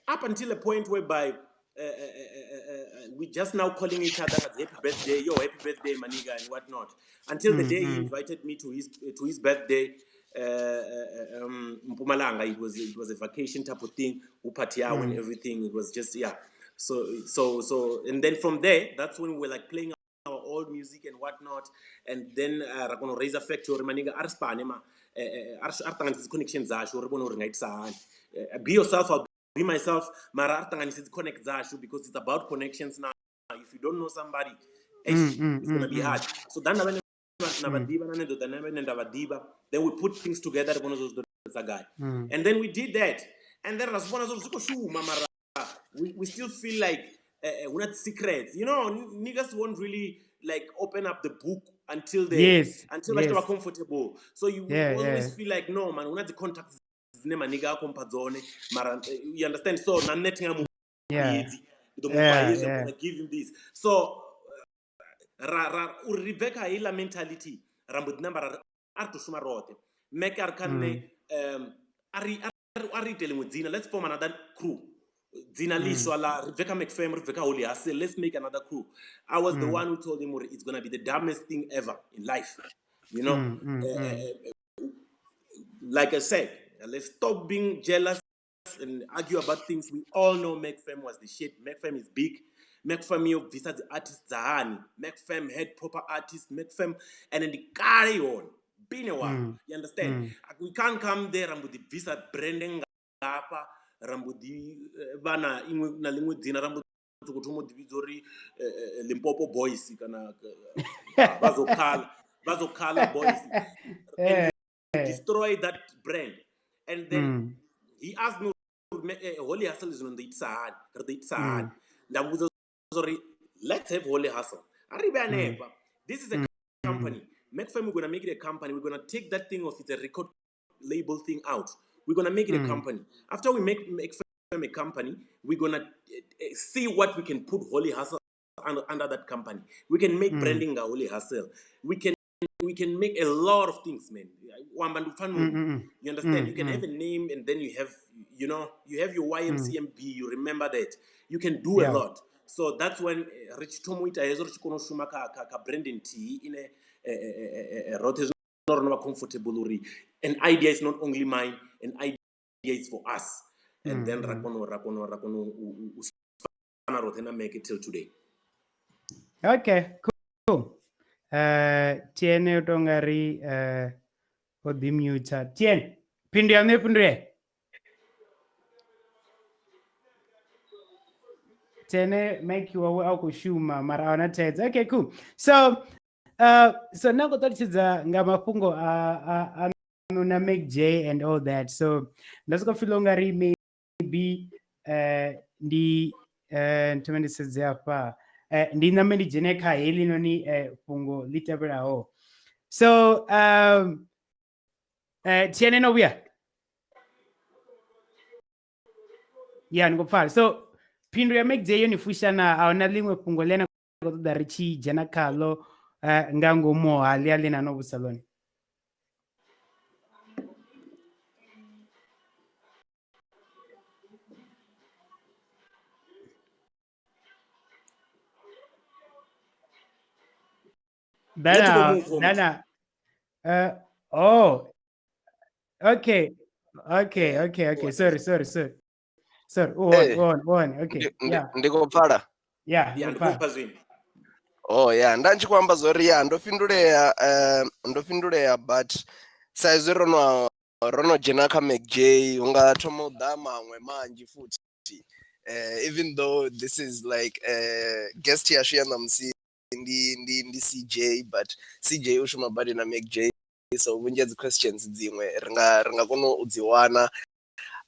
up until a point whereby We just now calling each other happy birthday, yo, happy birthday, maniga, and whatnot. Until the day he invited me to his birthday, Mpumalanga. It was a vacation type of thing, party and everything. It was just, yeah. So and then from there, that's when we were like playing our old music and whatnot. And then ra kona u raise factory maniga a ri spane ma a ri ṱanganise dzi connection dzashu ri vhone uri nga itisa hani. Be yourself, I'll be myself, mara a ri ṱanganise dzi connect dzashu because it's about connections now. If you don't know somebody, eish, it's gonna be hard. So then na vhane na vha ḓivha na nṋe ḓo ḓa na vhane nda vha ḓivha, then we put things together ri vhone zwo zwi ḓo ḓa gai. And then we did that and then ra zwi vhona zwo zwi khou shuma, mara we still feel like hu na secrets. Niggas won't really like open up the book until they until vha tshi tou vha comfortable. So you always feel like, no man, hu na dzi contacts dzine maniga a kompha dzone, mara you understand? So na nṋe thi nga mu hedzi ndi ḓo mu fha hezwi, I'm gonna give him this. So ra uri ri bve kha heiḽa mentality, ra mbo ḓi namba ra ri a ri to shuma roṱhe. Mac a ri kha nṋe, a ri ite ḽiṅwe dzina, let's form another crew, dzina liswa la ri bve kha McFam, ri bve kha Holy Hustle, let's make another crew. I was the one who told him uri it's gonna be the dumbest thing ever in life. Like I said, let's stop being jealous and argue about things. We all know McFam was the shit. McFam is big. McFam yo bvisa dzi artists dza hani. McFam had proper artists. McFam and then the carry on. Been a while. You understand? We can't come there and with the visa branding ngafha ra mbo ḓi vha na iṅwe na ḽiṅwe dzina, ra mbo ḓi khou thoma u ḓi vhidza uri Limpopo Boys kana vha zo khala boys and destroy that brand. And then he asked me uri, Holy Hustle zwino ndo itisa hani, ri ḓo itisa hani? Nda muvhudza uri let's have Holy Hustle, a ri vhe hanefha. This is a company. McFam, we're gonna make it a company. We're gonna take that thing of it's a record label thing out. We're gonna make it a company. After we make McFam a company, we're gonna see what we can put Holy Hustle under that company. We can make branding nga Holy Hustle. We can make a lot of things, man. Wamba ndi upfa. You understand? You can have a name and then you have your YMCMB, you remember that. You can do a lot. So that's when ri tshi thoma u ita hezwo, ri tshi kona u shuma kha brand nthihi ine roṱhe zwino ro no vha comfortable uri an idea is not only mine, an idea is for us. And then ra kona u spana roṱhe na make it till today. Okay, cool. Tiene u tonga ri o ḓi mute. Tiene, phindu ya nṋe phindu ye. Tiene mic wawe a khou shuma mara a huna thaidzo. Okay, cool. So nṋe khou ṱalutshedza nga mafhungo a na Mac J and all that. So nda soko feel nga ri maybe ndi thome ndi sedze afha, ndi name ndi dzhene kha heḽinoni fhungo ḽi tevhelaho. So Tiene no vhuya ya ni khou pfala. So phindu ya Mac J yo ni fusha na a huna ḽiṅwe fhungo ḽine na khou ṱoḓa ri tshi dzhena khaḽo nga ngomu ha ḽia ḽine a no vhudzisa ḽone? Let's go Dana, move forward. Dana. Oh, okay. Sorry, sorry, sorry, sorry. On, on. Okay, yeah, Ndi khou pfala. Yeah. Ya, Ndo ndi pfala. khou pfa zwino. Oh ya, nda tshi khou amba zwori ya ndo fhindulea, ndo fhindulea, but sa izwi ro no dzhena kha Mac J, hu nga thoma u ḓa maṅwe manzhi futhi, even though this is like guest yashu ya ṋamusi ndi CJ, but CJ u shuma badi na Mac J, so vhunzhi ha dzi questions dziṅwe ri nga kona u dzi wana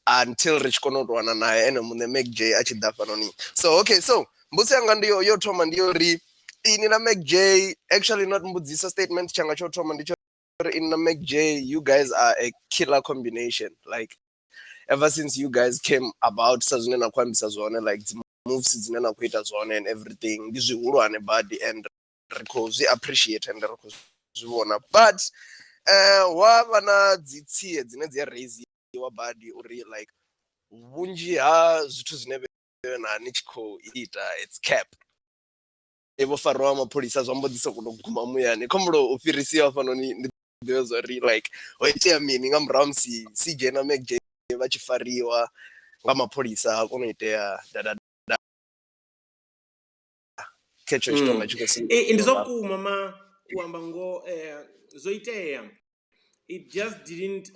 until ri tshi kona u to wana naye ene muṋe Mac J a tshi ḓa fhanoni. So okay, so mbudziso yanga ndi yo thoma ndi yo uri ini na Mac J, actually not mbudziso, statement tshanga tsho thoma ndi tsho uri ini na Mac J, you guys are a killer combination. Like ever since you guys came about, sa zwine na khou ambisa zwone, like dzi moves dzine na khou ita zwone and everything ndi zwihulwane badi and ri khou zwi appreciate and ri khou zwi vhona, but wa vha na dzi tsie dzine dzi a raisiwa badi uri like vhunzhi ha zwithu zwine vhe na ni tshi khou ita, it's cap. vho fariwa mapholisa zwa mbo ḓi sokou tou guma muyani. Khombulo u fhirisiwa hafhanoni ndi ḓivhe zwa uri like ho itea mini nga murahu ha musi CJ na Mac J vha tshi fariwa nga mapholisa ha kona u itea da da da khetsho tshitonga tshi khou Ndi zwa vhukuma ma u amba ngoho, zwo itea. It just didn't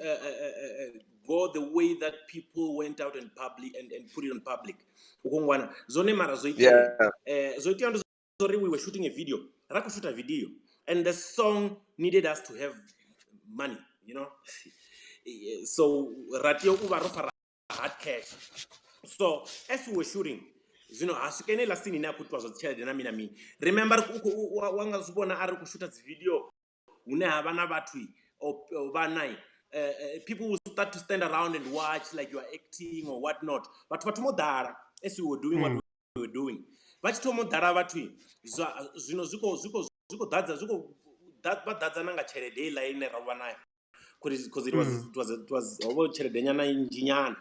go the way that people went out and public and put it on public. U khou ngwana zwone, mara zwo itea. Zwo itea ndi zwa uri we were shooting a video, ra khou shoota video, and the song needed us to have money. So ra tea u vha ro fara hard cash. So as we were shooting, zwino ha swika ine ḽa scene ine a khou itiwa zwa dzi tshelede na mini na mini. Remember, wa nga zwi vhona a ri khou shoota dzi video hune ha vha na vhathu vhana, people will start to stand around and watch like you are acting or what not. Vhathu vha thoma u ḓala as we were doing what we were doing. Vha tshi thoma u ḓala vhathu, zwino zwi khou ḓadza, zwi khou vha ḓadza na nga tshelede heiḽa ine ra vha nayo, because it was it was ho vha tshelede nyana nnzhi nyana,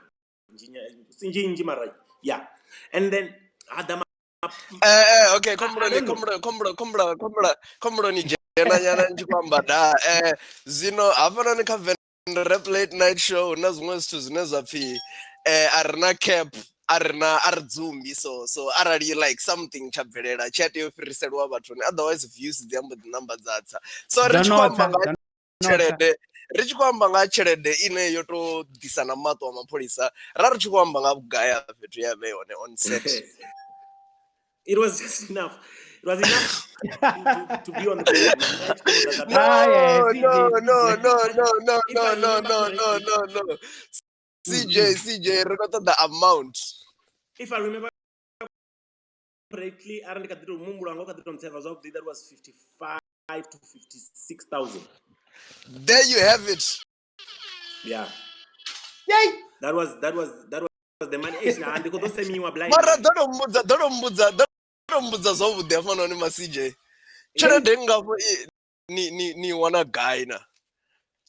si nnzhi nnzhi, mara yeah. And then ha ḓa Okay, I khombuloni don't know. Khombuloni, khombula, khombula, khombuloni dzhena nyana ndi tshi khou amba da. Zwino hafhanoni kha Rap Late Night Show hu na zwiṅwe zwithu zwine zwa pfhi a ri na cap, a ri na, a ri dzumbi. So arali like something tsha bvelela, tshi a tea u fhiriselwa vhathuni, otherwise views dzi amba ḓi namba dza tsa. So ri tshi khou amba nga tshelede, ri tshi khou amba nga tshelede ine yo to ḓisa na maṱo a mapholisa, ra ri tshi khou amba nga vhugai afha fhethu ya vhe hone on set? It was just enough. It was enough to be on the board. No, Ah, yeah, CJ, no, no, CJ. No, no, no, If no, I no, remember no, no, correctly, no, no. CJ, CJ, ri khou ṱoḓa amount. If I remember correctly, arali ndi kha ḓi tou muhumbulo wanga u kha ḓi tou ntseva zwavhuḓi, that was 55 to 56,000. There you have it. Yeah. Yay! That was the money. Eish, nah, ndi khou ḓo semiwa blind. Mara ḓo to mbudza zwavhuḓi hafhanoni ma CJ. Tshelede ngafho ni wana gai na?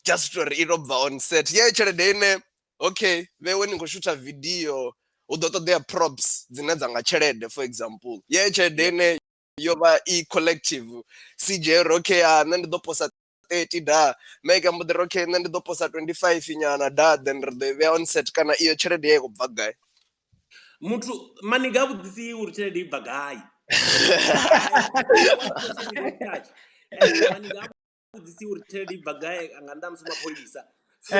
Just uri i to bva on set. Ye tshelede ine, okay, vhewe ni khou shoota video, hu ḓo ṱoḓea props dzine dza nga tshelede, for example. Ye tshelede ine yo vha i collective. CJ ri okay, ah, nṋe ndi ḓo posa 30 da. Mike mbo ḓi ri okay, nṋe ndi ḓo posa 25 nyana da, then ri ḓo i vhea on set, kana iyo tshelede ya i khou bva gai? Muthu maniga a vhudzisi uri tshelede i bva gai. Maniga a vhudzisi uri tshelede i bva gai nga nnḓa ha musi mapholisa. So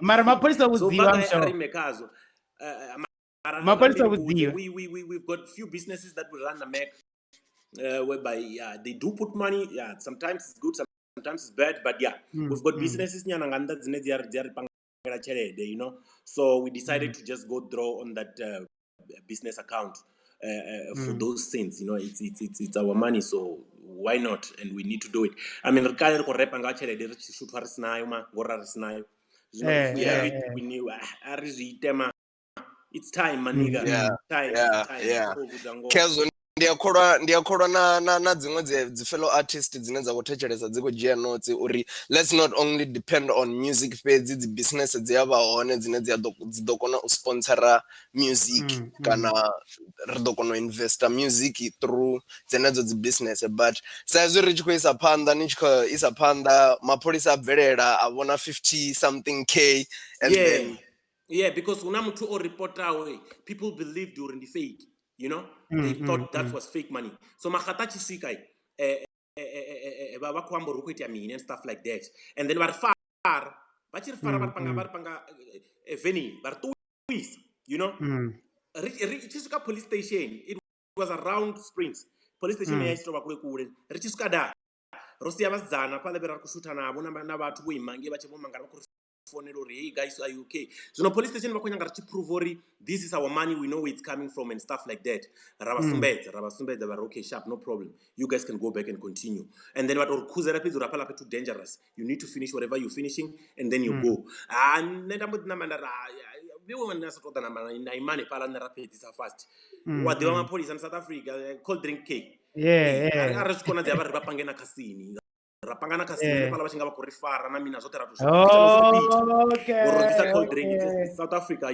Mara mapholisa so bva vhudziwa, gai I'm a sure. rime khazwo. Mara Mapholisa nga vhudziwa. We've got few businesses that we run the Mac, whereby, yeah, they do put money. Yeah, sometimes it's good, sometimes it's bad, but yeah, we've got businesses nyana nga nnḓa dzine dzi a ri pangela tshelede. So we decided to just go draw on that business account for those things. It's our money, so why not? And we need to do it. I mean, ri kale ri khou repa nga tshelede ri tshi shuthwa ri sinayo, ma ngori ra ri sinayo zwino. If we have it, we knew, ah, a ri zwi ite ma. It's time, maniga. Time, time. Khou vhudza ngoho. Khezwo ndi a kholwa na dziṅwe dzi fellow artist dzine dza khou thetshelesa dzi khou dzhia notes uri let's not only depend on music fhedzi, dzi business dzi a vha hone dzine dzi ḓo kona u sponsora music, kana ri ḓo kona u investa music through dzenedzo dzi business. But sa izwi ri tshi khou isa phanḓa, ni tshi khou isa phanḓa, mapholisa a bvelela a vhona 50 something k and then Yeah, because huna muthu o reportaho, people believed uri ndi fake. They thought that was fake money. So magata a tshi swika, vha vha khou amba uri hu khou itea mini and stuff like that, and then vha ri fara, vha tshi ri fara, vha ri panga, vha ri panga venini, vha ri ṱuwisa. Ri tshi swika police station, it was around Springs police station, ya tshi tou vha kule kule. Ri tshi swika da ro sia vhasidzana fhaḽa vhe ra khou shutha navho na vhathu vho ima ngei vha tshi vho mangala, vha khou ri fonela uri, "Hey guys, are you okay?" Zwino police station vha khou nyanga ri tshi prove uri this is our money, we know where it's coming from and stuff like that. Ra vha sumbedza, ra vha sumbedza, vha ri okay, sharp, no problem, you guys can go back and continue. And then vha tou ri khuzela fhedzi uri hafhaḽa fhethu dangerous, you need to finish whatever you're finishing and then you go. Ah, nṋe nda mbo ḓi namba nda ri, "Ah, vhiwe nda sa ṱoḓa namba na ima hanefhaḽa, nṋe ra fhedzisa fast." Wa ḓivha mapholisa ni South Africa, cold drink cake. Arali zwi konadzea vha ri vha pange na khasini, ra panga na khasini hanefhaḽa, vha tshi nga vha khou ri fara na mina zwoṱhe ra tou repeat uri ro ḓisa cold drink. It's South Africa,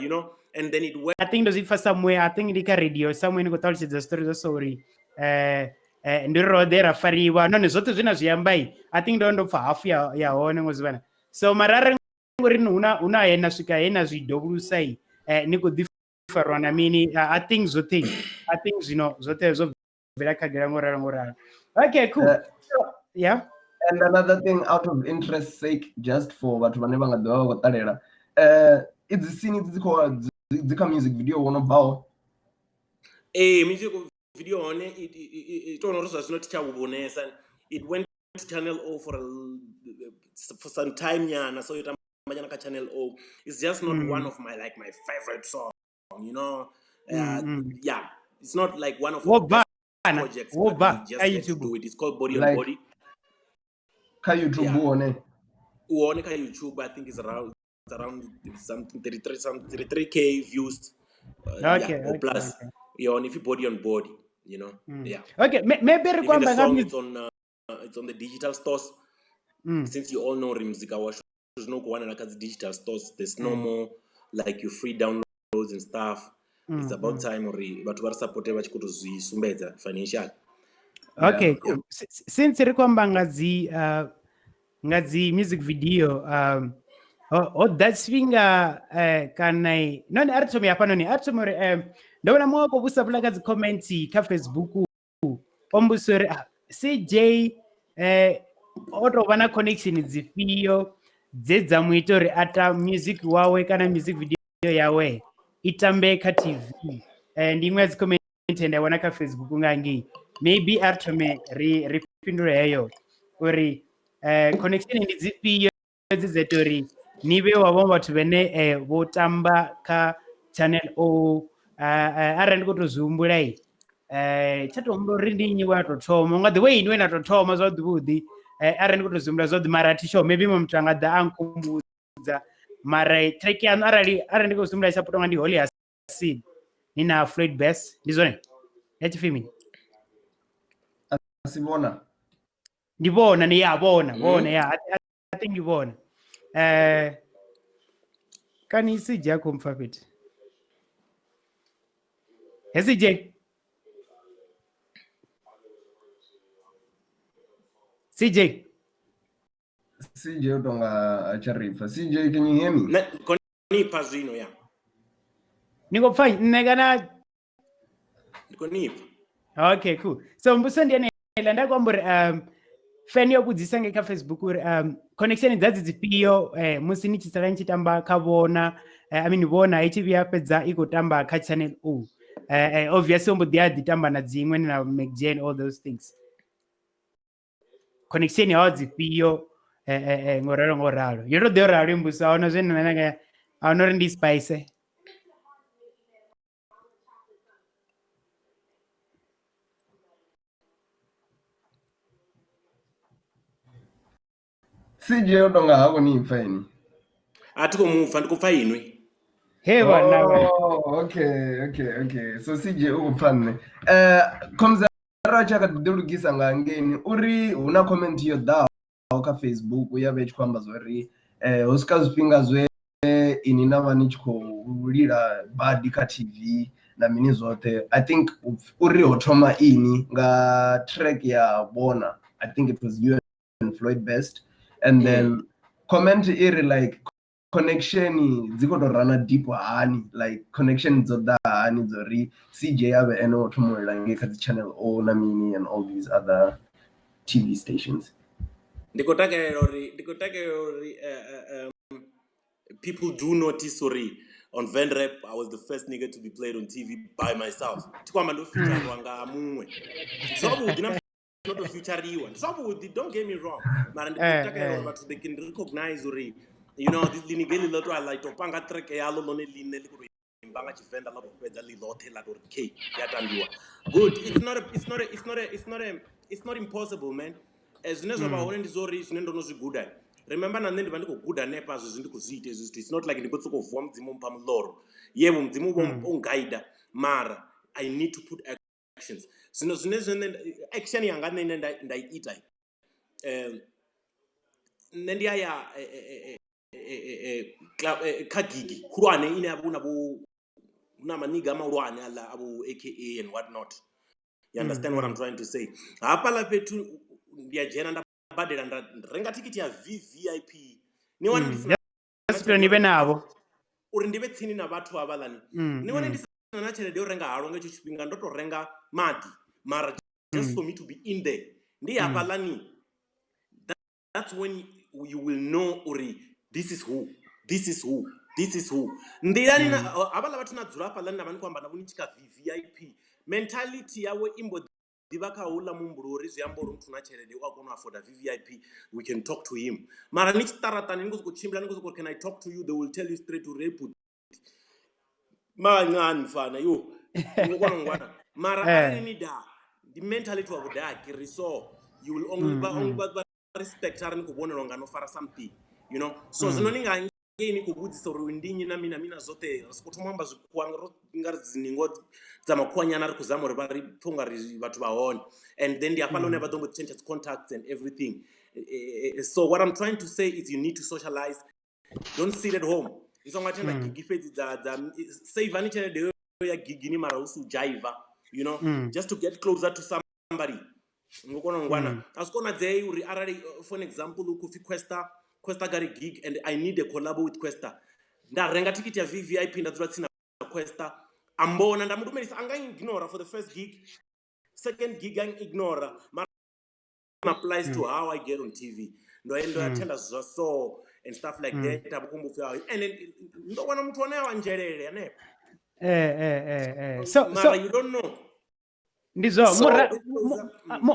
and then it went. I think ndo zwi pfa somewhere, I think ndi kha radio somewhere, ni khou ṱalutshedza story zwa so uri Ndi uri roḓe ra fariwa nahone zwoṱhe zwine zwi amba I think ndo pfa hafu ya hone ngo zwivhana. So mara arali ngori huna he na swika he na zwi dovhulusa ni khou ḓi farwa na mini, I think zwoṱhe, I think zwino zwoṱhe zwo bvela khagala ngo ralo ngo ralo. Okay, cool. So, yeah. And another thing, out of interest sake, just for vhathu vhane vha nga ḓovha vha khou ṱalela, idzi scene idzi dzi kha music video wo no bvaho? Music video hone i to uri zwa zwino thi tsha vhonesa. It went to Channel O for some time nyana, so yo tamba nyana kha Channel O. It's just not one of my like my favorite song, you know. Yeah, it's not like one of our best projects, but we just had to do it. It's called Body on Like, Body. Kha YouTube hone. Hone kha YouTube, I think it's around something 33, some 33K views. Okay, yeah, or okay, plus. Okay. Yeah, on if you Body on Body, you know. Yeah. Okay, maybe Even the rekwamba song, nga it's on the digital stores. Since you all know muzika washu zwino khou wanala kha dzi digital stores, there's no more like your free downloads and stuff. It's about time uri vhathu vha ri supporte vha tshi khou tou zwi sumbedza financially. Okay, Yeah. cool. Since ri khou amba nga dzi music video, ho ḓa tshifhinga kana noni a ri thome hafhanoni, a ri thome uri ndo vhona muṅwe a khou vhusa fhaḽa kha dzi comments kha Facebook, o mbudzisa uri CJ o tou vha na connection dzifhio dze dza mu ita uri a ta music wawe kana music video yawe i tambe kha TV. Ndi iṅwe ya dzi comment nda wana kha Facebook nga ngei. Maybe a ri thome ri fhindule heyo uri connection ndi dzifhio dze dza ita uri ni vhe wa vhaṅwe vhathu vhene vho tamba kha Channel O. Arali ndi khou tou zwi humbula, tsha tou humbula uri ndi nnyi we a tou thoma, u nga ḓi vha inwi we na tou thoma zwavhuḓi vhuḓi. Arali ndi khou tou zwi humbula zwavhuḓi, mara thi sure, maybe muṅwe muthu a nga ḓa a nkhumbudza. Mara track yaṋu arali ndi khou zwi humbula tsha puta nga ndi Holy Hasin ni na Floyd Bass, ndi zwone ya tshipfi mini? Si vhona. Ndi vhona, ni ya vhona, vhona, ya, I think ndi vhona. Kani CJ a khou mpfa fhethu. He CJ. CJ. CJ u tonga a tsha ri pfa. CJ, can you hear me? Ne, ni pfa zwino ya. Ni khou pfa nṋe kana? Ndi khou ni pfa. Okay, cool. So mbudziso ndi yeneiḽa, nda khou amba uri fan yo vhudzisa ngei kha Facebook uri connection dza dzi dzifhio musi ni tshi sala ni tshi tamba kha vhona, I mean vhona i tshi vhuya fhedza i khou tamba kha Channel O. Obviously mbo ḓi a ḓi tamba na dziṅwe na McJane, all those things. Connection ya dzifhio ngo ralo ngo ralo. Yo to ḓi ralo mbudziso, ahuna zwine nṋe nga ahuna uri ndi spice. CJ u tonga ha koni pfa ini. A thi khou mu pfa, ndi khou pfa inwi. He vhana vha. Oh, okay, okay, okay. So CJ u khou pfa nṋe. Khomza ra tshi kha ḓi lugisa nga ngeini uri hu na comment yo ḓaho kha Facebook ya vha i tshi khou amba zwori ho swika zwifhinga zwe ini na vha ni tshi khou lila badi kha TV na mini zwoṱhe. I think uri ho thoma ini nga track ya Vhona. I think it was you and Floyd Best. And then comment iri like connection dzi khou tou rana deep hani, like connection dzo ḓa hani dzo ri CJ a vhe ene o thoma u lila ngei kha dzi Channel O na mini and all these other TV stations. Ndi khou takalela uri people do notice uri on Venrap I was the first nigga to be played on TV by myself. Thi khou amba ndo featurwa nga muṅwe. Zwavhuḓi na not to featureiwa. Ndi zwavhuḓi, don't get me wrong. Mara ndi khou takalela uri vhathu they can recognize uri, you know, this ḽinige ḽi ḽo to ḽa ito panga track yaḽo ḽone ḽiṋe ḽi khou tou imba nga Tshivenḓa ḽa tou fhedza ḽi ḽoṱhe ḽa tou ri K ya tambiwa. Good. It's not impossible, man. Zwine zwa vha hone ndi zwa uri zwine ndo no zwi guda. Remember na nṋe ndi vha ndi khou guda hanefha zwezwi ndi khou zwi ita hezwi zwithu. It's not like ndi khou sokou vuwa Mudzimu mpha muḽoro. Yebo Mudzimu vho u guide, mara I need to put actions. Zwino zwine zwine action yanga nṋe ine nda i ita, nṋe ndi a ya kha gigi khulwane ine ya vha hu na vho hu na maniga mahulwane aḽa a vho AKA and what not. You understand what I'm trying to say? Hafhaḽa fhethu ndi a dzhena nda badela nda renga thikhithi ya VVIP. Ni wane ndi sina Just to ni vhe navho. Uri ndi vhe tsini na vhathu havhaḽani. Ni wane ndi sina na tshelede yo renga halwa nga hetsho tshifhinga, ndo to renga maḓi mara just for me to be in there. Ndi hafhaḽani, that's when you will know uri this is who, this is who, this is who. Nḓilani na havhaḽa vhathu na dzula hafhaḽani na vha ni khou amba navho ni tshi kha VVIP, mentality yawe i mbo ḓivha kha houḽa muhumbulo uri zwi amba uri muthu na tshelede u a kona u afforda VVIP, we can talk to him. Mara ni tshiṱaratani ni khou sokou tshimbila ni khou sokou, "Can I talk to you?" they will tell you straight uri, "Hey, bhuti, mancane mfana yo ngokwana ngwana." Mara arali ni da ndi mentality wa vhudaki ri, so you will only vha only vha respect arali ni khou vhonelwa nga no fara something. So zwino ni nga ngei ni khou vhudzisa uri ndi nnyi na mini na mini na zwoṱhe, ri sokou thoma u amba zwikhuwa ro nga ri dziningo dza makhuwanyana, ri khou zama uri vha ri pfhe unga ri vhathu vha hone, and then ndi hafhaḽa hune vha ḓo mbo ḓi tshentsha dzi contacts and everything. So what I'm trying to say is you need to socialize. Don't sit at home. Ni songo attenda gigi fhedzi dza save ani tshelede ya gigini mara hu si u jaiva, just to get closer to somebody. Ngo kona u ngwana a zwi konadzei uri arali, for an example, u khou pfi Questa, Questa got a gig and I need a collabo with Questa, nda renga thikhithi ya VVIP, nda dzula tsini na Questa, a mbona nda mu lumelisa, a nga ignora for the first gig, second gig a ignora, mara applies to how I get on TV. Ndo attenda zwa so and stuff like that, a khou pfi and then ndo wana muthu ane a nzhelele hanefho. So Mara so you don't know. Ndi zwo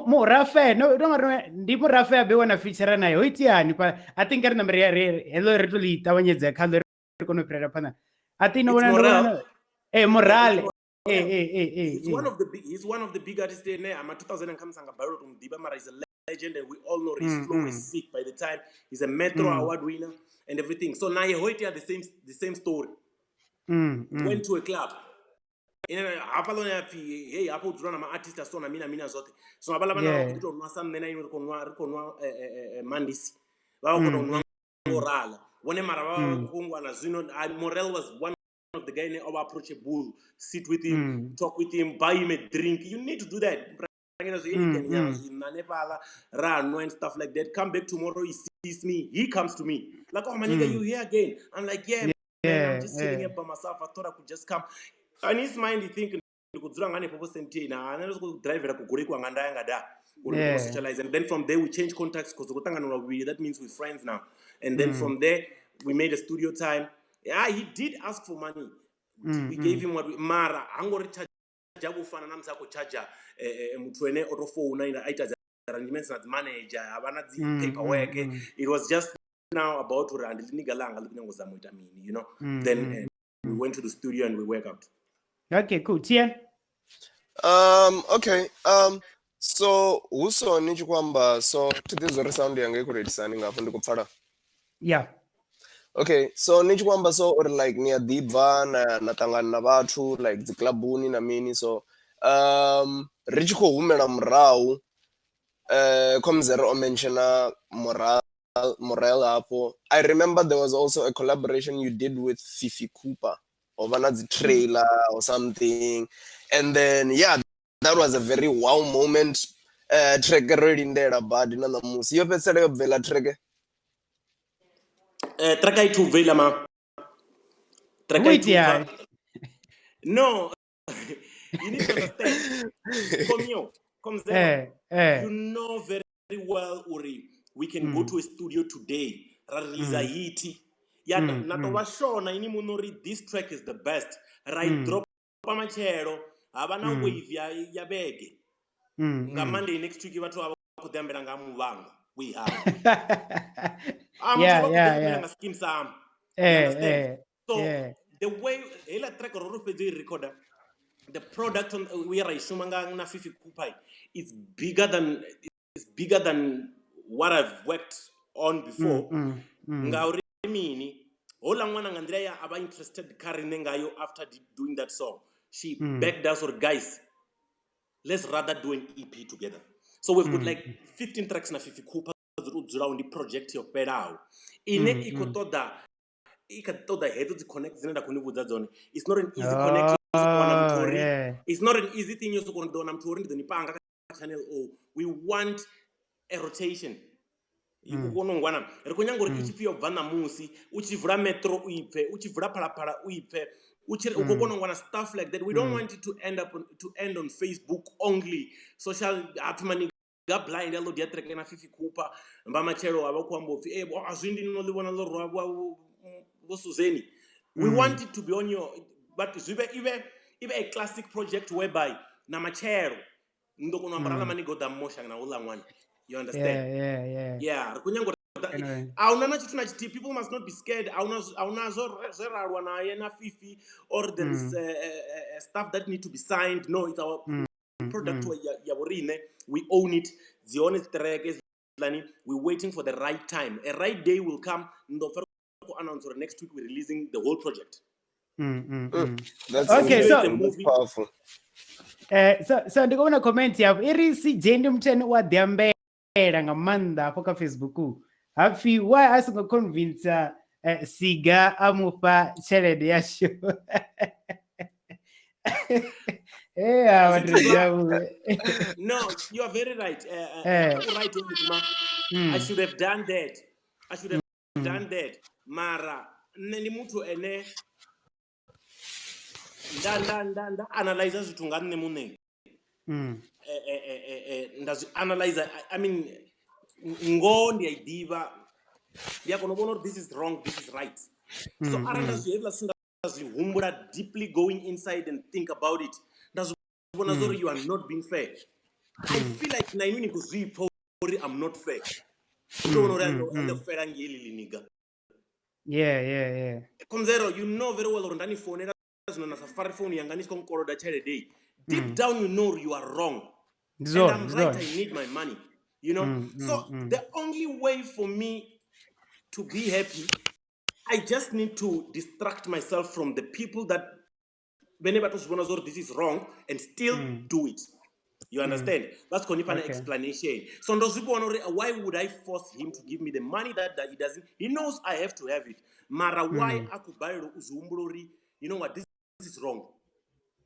murafe no ndo ngari ndi murafe abe wana feature naye ho itiani pa. I think ri nambe ri hello ri to li ṱavhanyedza kha ri kone u fhirela phanḓa. I think no It's vhona ndo Morale. vhona Morale. Yeah. Eh. He's one of the big, he's one of the big artists ene ama 2000 and khamusi anga balelwa u mu ḓivha, mara he's a legend and we all know his flow is sick by the time. He's a Metro Award winner and everything. So naye ho itea the same story. Went to a club ine hafhaḽa hune hapfi hey, hafha u dzula na ma-artist a so na mina mina zwoṱhe. So havhaḽa vhana vha khou ḓi tou nwa sa nṋe na inwi ri khou nwa mandisi, vha vha khou tou nwa ngo rala vhone, mara vha vha khou ngwana zwino. Morel was one of the guy ane o vha approachable. Sit with him, talk with him, buy him a drink. You need to do that. Rengela zwi Heineken nyana zwina hanefhaḽa ra nwa and stuff like that. Come back tomorrow, he sees me, he comes to me like, "Oh my nigga, you here again?" I'm like, "Yeah, man, I'm just chilling here by myself. I thought I could just come." In his mind he think ndi khou dzula nga hanefho vho Sandton, ha nṋe ndi sokou drivela kugoloi kwanga nda ya nga da uri ndi kone u socialize. And then from there we change contacts because ri khou ṱangana lwa vhuvhili, that means we're friends now. And then from there we made a studio time. Yeah, he did ask for money. We gave him what we, mara ha ngo ri charge u fana na musi a khou charge muthu ene o to founa a ita dzi arrangements na dzi manager, ha vha na dzi paperwork. It was just now about uri andi ḽiniga ḽanga ḽi khou nyanga u zama u ita mini. Then we went to the studio and we work out. Okay, cool. Tien? Okay. So hu so ni tshi khou amba so thi ḓivhi zwo ri sound yanga i khou readisani nga hafho ndi khou pfala. Yeah. Okay, so ni tshi khou amba so uri like ni a ḓi bva na ṱangana na vhathu like dzi clubuni na mini, so ri tshi khou humela murahu, Comzero o mentiona Morale Morel hafho. I remember there was also a collaboration you did with Fifi Cooper ho vha na dzi trailer or something, and then yeah, that was a very wow moment. Track ro lindela badi na ṋamusi yo fhedzisela yo bvela track. Track a i thu bva ma track a i Wait, thu yeah. bva. No, you need to understand, Komio, Komzero, you know very well uri we can go to a studio today ra release a hit ya na to vha shona ini muṋe uri this track is the best, ra i dropa matshelo, ha vha na wave ya vhege, nga Monday next week vhathu vha vha khou ḓi ambela nga Muvhango. We have ah, muthu vha khou ḓi ambela nga Skeem Saam. You understand? So the way heiḽa track ro ro fhedza i recorder, the product on we ra i shuma nga na Fifi Cooper is bigger than what I've worked on before. Ngauri mini? Houḽa ṅwana nga nḓila ya a vha interested kha riṋe ngayo, after doing that song she begged us or, "Guys, let's rather do an EP together." So we've got like 15 tracks na Fifi Cooper dzo tou dzulaho, ndi project yo fhelaho ine i khou ṱoḓa, i kha ḓi ṱoḓa hedzo dzi connect dzine nda khou ni vhudza dzone. It's not an easy connect. wana muthu uri yeah. It's not an easy thing yo soko ri ḓo wana muthu uri ndi ḓo ni panga kha channel O. We want a rotation. U kona u ngwana ri khou nyanga uri i tshi pfhi yo bva ṋamusi u tshi vula Metro u i pfhe, u tshi vula Phalaphala u i pfhe, u tshi u khou kona u wana stuff like that. We don't want it to end up on, to end on Facebook only. Social hapfi mani ga blind ya ḽo dia track na Fifi Cooper mba matshelo a vha khou amba upfi eh a zwi ndi no ḽi vhona ḽo rwa vho Suzeni. We want it to be on your, but zwi vhe ive a classic project whereby na matshelo ni ḓo kona u amba ra ḽa maniga o ḓa mosha na houḽa ṅwana. You understand? Yeah. Yeah, ri khou nyanga uri Anyway. a huna na tshithu na tshithihi. People must not be scared. A huna zwe ra lwa naye na Fifi or there is stuff that need to be signed. No, it's our product ya vhoriṋe. We own it. Dzi hone dzi track hedzilani. We're waiting for the right time. A right day will come. Ni ḓo pfa ri khou announce uri next week we're releasing the whole project. That's Okay, amazing. so- That's powerful. So ndi khou vhona comment yavho i ri CJ ndi muthu ane u a ḓiambela nga maanḓa hafho kha Facebook. Hapfi why a songo convince Siga a mufha tshelede yashu. Yeah, what is that? No, you are very right. Right, Mutuma. I should have done that. I should have done that. Mara, nṋe ndi muthu ene nda analyze zwithu nga nṋe muṋe. Nda zwi analyze. I mean, ngoho ndi a i ḓivha. Ndi a kona u vhona uri this is wrong, this is right. So arali nda zwi hezwiḽa zwithu nda zwi humbula deeply, going inside and think about it, nda zwi vhona zwa uri you are not being fair. I feel like na inwi ni khou zwi pfa uri I'm not fair. U tou vhona uri a ḽo fela ngei ḽi liniga. Yeah. Konzero, you know very well uri nda ni founela zwino na sa fare phone yanga ni tshi khou nkoloda tshelede. Deep down you know you are wrong. Ndi And zwone, I'm ndi right, zwone. I need my money. You know? So the only way for me to be happy, I just need to distract myself from the people that vhene vha to zwi vhona zwa uri this is wrong and still do it. You understand? That's khou nifha na explanation. So ndo zwi vhona uri why would I force him to give me the money that he doesn't? He knows I have to have it. Mara why a khou balelwa u zwi humbula uri you know what, this is wrong.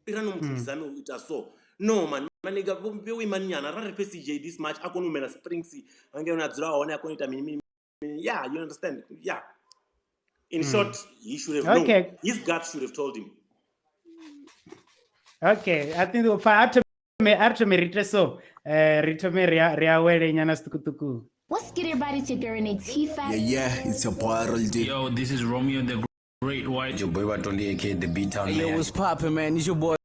Ira no muthu ndizame u ita so. No man, maniga vho imani nyana ra ri fhe CJ this much a kone u humela Springs hangei hune a dzula hone a kone u ita mini mini mini. Yeah, you understand? Yeah. In short, he should have known. Okay. His gut should have told him. Okay, I think fa a thome ri ite so. Ri thome ri awele nyana zwiṱukuṱuku. What's good, everybody? It's your girl Renee T-Fat. Yeah, it's your boy Roldy. Yo, this is Romeo the Great White. Your boy Batondi, aka the B Town Hey, yo, Man. what's poppin', man? It's your boy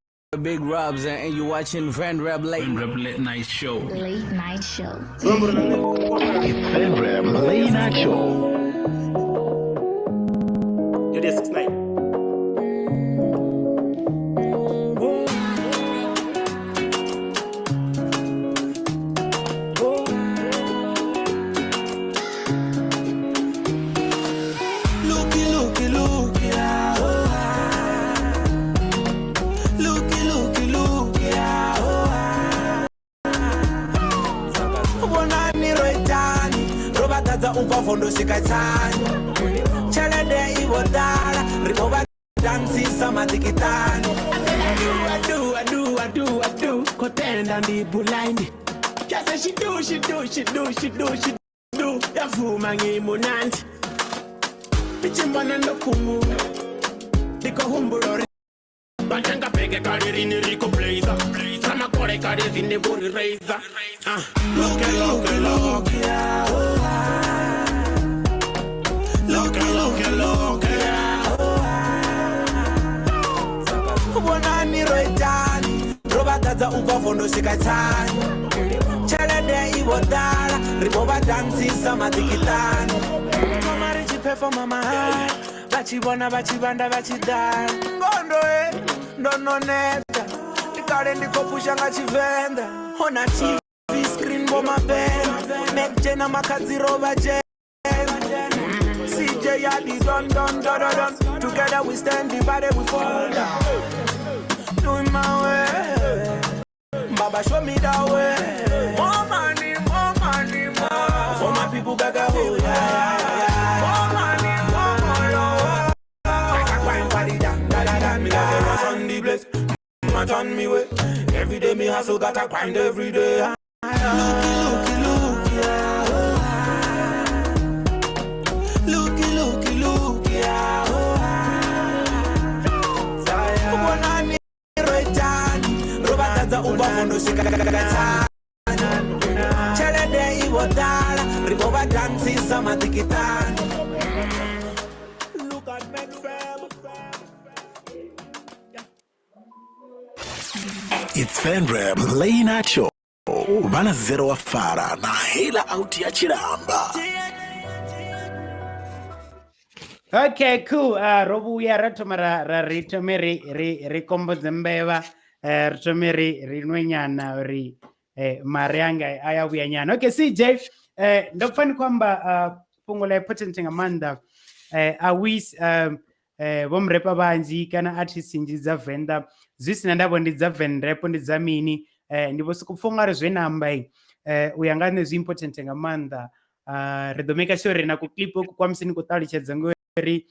Big Robs, and you watching Van Rap Late Van Rap Late Night Show. Late Night Show. It's Van Rap Late Night Show. Yo, there's 6ix9ine. Looky, looky, looky, ah, oh, ah. Looky, looky, looky, ah, oh, ah. Vhonani ro itani, ro vha ḓadza u bva vondo swika tsani. Tshelede i vho ḓala, ri vho vha dansisa maḓikitani. I do, I do, I do, I do. Kotenda ndi blind. Just say she do, she do, she do, she do, she do. Yavuma ngimunandi. Ndichimbona ndokhumula. Ndikohumbula uri Batanga peke kali rini riko blazer. Ramakore kali rini buri razor. Looky, looky, looky, ah, oh, ah. Looky, looky, looky, ah, oh, ah. Vhonani ro itani, ro vha ḓadza u bva vondo swika tsani. Tshelede i vho ḓala, ri vho vha dansisa maḓikitani. Thoma ri tshi performa mahala, vha tshi vhona vha tshi vhanda vha tshi ḓala. Ngondo e, ndo no neta, ndi kale ndi khou phusha nga Tshivenḓa. Hona TV screen vho mabena, Mac J na makhadzi ro vha dzhena. CJ ya di don don don don don. Together we stand, divided we fall down. Doing my way, Baba show me the way. More money, more money, more. For my people, gaga oh yeah, yeah. More money, more money, oh. I can climb for the da da da da. Me love the rush on the place. not on me way. Every day me hustle, gotta grind every day. Looky, looky, looky, yeah, oh, ah. Looky, looky, looky, yeah, oh, ah. Ubonani roitani, robatadza ubva vondosvika katsani. Chelede ivodala, rivovadanzisa matikitani. Look at me fam. It's Venrap Late Night Show. Vana zero wa fara na hela out ya Chilamba. Okay, cool. Ro vhuya ra thoma ra ri thome ri kombodze mbevha, ri thome ri nwe nyana uri mare anga a ya vhuya nyana. Okay, CJ, ndo pfa ni khou amba fhungo ḽa important nga maanḓa. A wis vho murepa vhanzhi kana artists nnzhi dza Venḓa zwi sina ndavho ndi dza Venrap ndi dza mini, ndi vho sokou pfa ungari zwe na amba u ya nga nṋe zwi important nga maanḓa. Ri ḓo make sure ri na ku clip ku kwa musi ni khou ṱalutshedza ngori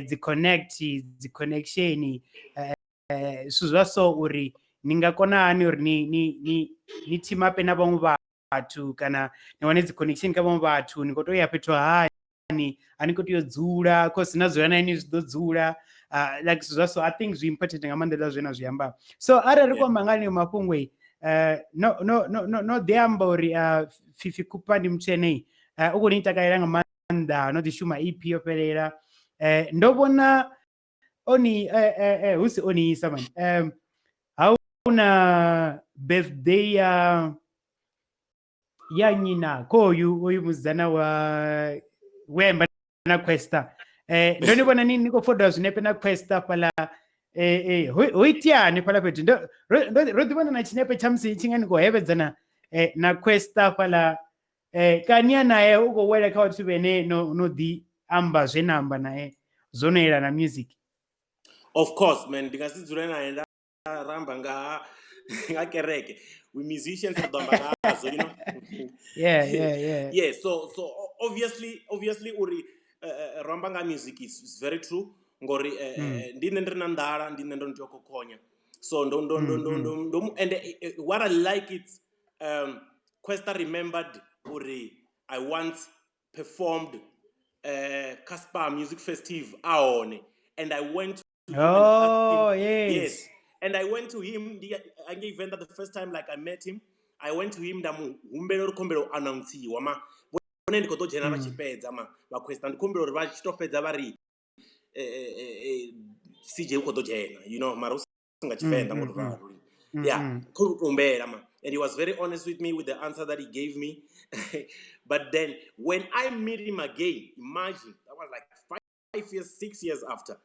dzi connect dzi connection zwithu zwa so uri ni nga kona hani uri ni team up na vhaṅwe vhathu kana ni wane dzi connection kha vhaṅwe vhathu, ni khou tea u ya fhethu hani, a ni khou tea u dzula cause na dzula na ini zwi ḓo dzula, like zwithu zwa so. I think zwi important nga maanḓa hezwiḽa zwe na zwi amba. So arali ri khou amba nga haneyo mafhungo, no ḓi amba uri Fifi Cooper ndi muthu ane u khou ni takalela nga maanḓa, no ḓi shuma EP yo fhelela. Ndo vhona oni hu si oni isa man, ha una birthday ya nyina khoyu oyu musidzana wa wemba na Questa. Ndo ni vhona ni khou foda zwinepe na Questa fhala, ho iteani fhala fhethu? Ro ḓi vhona na tshinepe tsha musi tshi nga ni khou hevhedzana na Questa fhala, kani ya naye u khou wela kha vhathu vhene no ḓi amba zwe na amba naye zwo no yelana music. Of course man, ndi nga si dzule naye nda ramba nga kereke. We musicians ri ḓo amba ngazwo, you know. Yeah. Yeah, so obviously uri ro amba nga music is very true ngori ndi nṋe ndi re na nḓala, ndi nṋe ndo tea u khokhonya. So ndo ndo ndo ndo ndo ndo and what I like it, Questa remembered uri I once performed Caspar Music Festival ahone, and I went to him and asked him. Oh, yes. Yes. And I went to him the event that the first time like I met him, I went to him nda mu humbela uri khombela u announce-iwa ma vhone ndi khou ḓo dzhena vha tshi fhedza ma vha Questa ndi khombela uri vha tshi to fhedza vha ri CJ u khou ḓo dzhena, you know, mara hu si nga Tshivenḓa ngo to ralo. Yeah, khou humbela ma, and he was very honest with me with the answer that he gave me. But then when I meet him again, imagine that was like 5 years, 6 years after,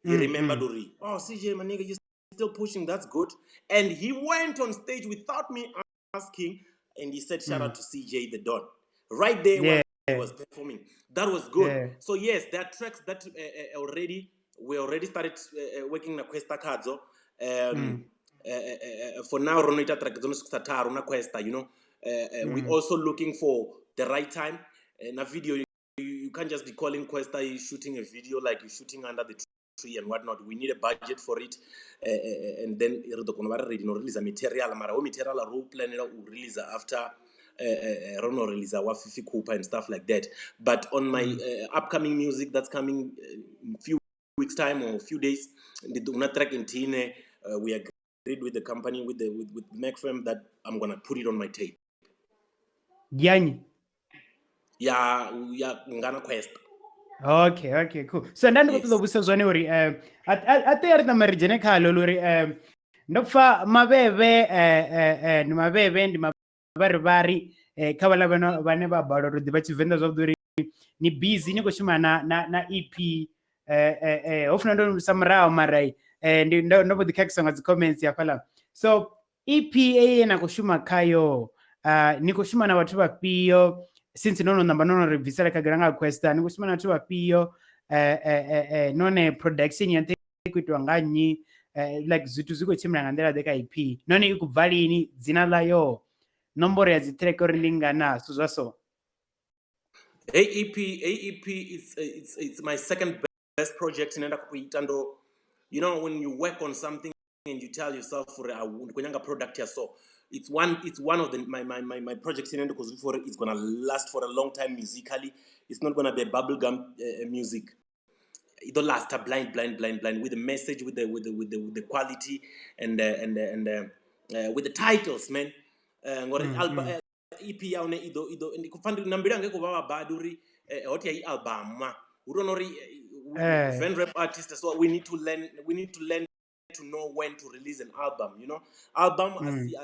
he remembered uri, oh CJ, my nigga, you still pushing, that's good. And he went on stage without me asking, and he said, shout out to CJ the Don, right there while he was performing. That was good. Yeah. So yes, there are tracks that we already started working na Questa khadzo. For now, ro no ita track dzo no swikisa tharu na Questa, you know. We also looking for the right time. Na video, you can't just be calling Questa, you're shooting a video like you're shooting under the tree and whatnot. We need a budget for it, and then ri ḓo kona u vha ri ready no release material. Mara ho material ro planela u release after ro no release wa Fifi Cooper and stuff like that. But on my upcoming music that's coming in few weeks time or few days, ndi ḓo- huna track nthihi ine we agreed with the company, with the with Macfam, that I'm gonna put it on my tape. Yanyi. Ya ngana Questa. Okay, cool. So nda ndi khou ṱoḓa u vhudzisa zwone uri a tea ri ṋama ri dzhene khalo uri ndo pfa mavhevhe, ndi mavhevhe ndi mavharivhari, kha vhaḽa vhane vha balelwa u ḓivha Tshivenḓa zwavhuḓi uri ni busy ni khou shuma na EP, ho funa ndo sa murahu mara ndi ndo mbo ḓi khakhisa nga dzi comments hafhaḽa. So EP ye na khou shuma khayo, ni khou shuma na vhathu vhafhio? Since no no namba no no ri bvisela khagala nga Questa, ni khou shuma na vhathu vhafhio? None production ya nṱha i khou itiwa nga nnyi? Like zwithu zwi khou tshimbila nga nḓila ḓe kha EP? None i khou bva lini? Dzina ḽayo, nomboro ya dzi track uri ndi ngana, zwithu zwa so. AEP, it's my second best project ine nda khou ita. Ndo, you know, when you work on something and you tell yourself for a ndi khou nyanga product ya so. It's one of the my projects ine ndi khou zwi pfa uri it's gonna last for a long time musically. It's not gonna be a bubblegum music. I ḓo lasta blind, blind, blind, blind, with the message, with the quality and with the titles, man. Ngori EP ya hone i ḓo ndi khou pfa na mbilu yanga i khou vhavha badi uri ho tea i album ma hu tou uri van rap artist, so we need to learn to know when to release an album. Album asi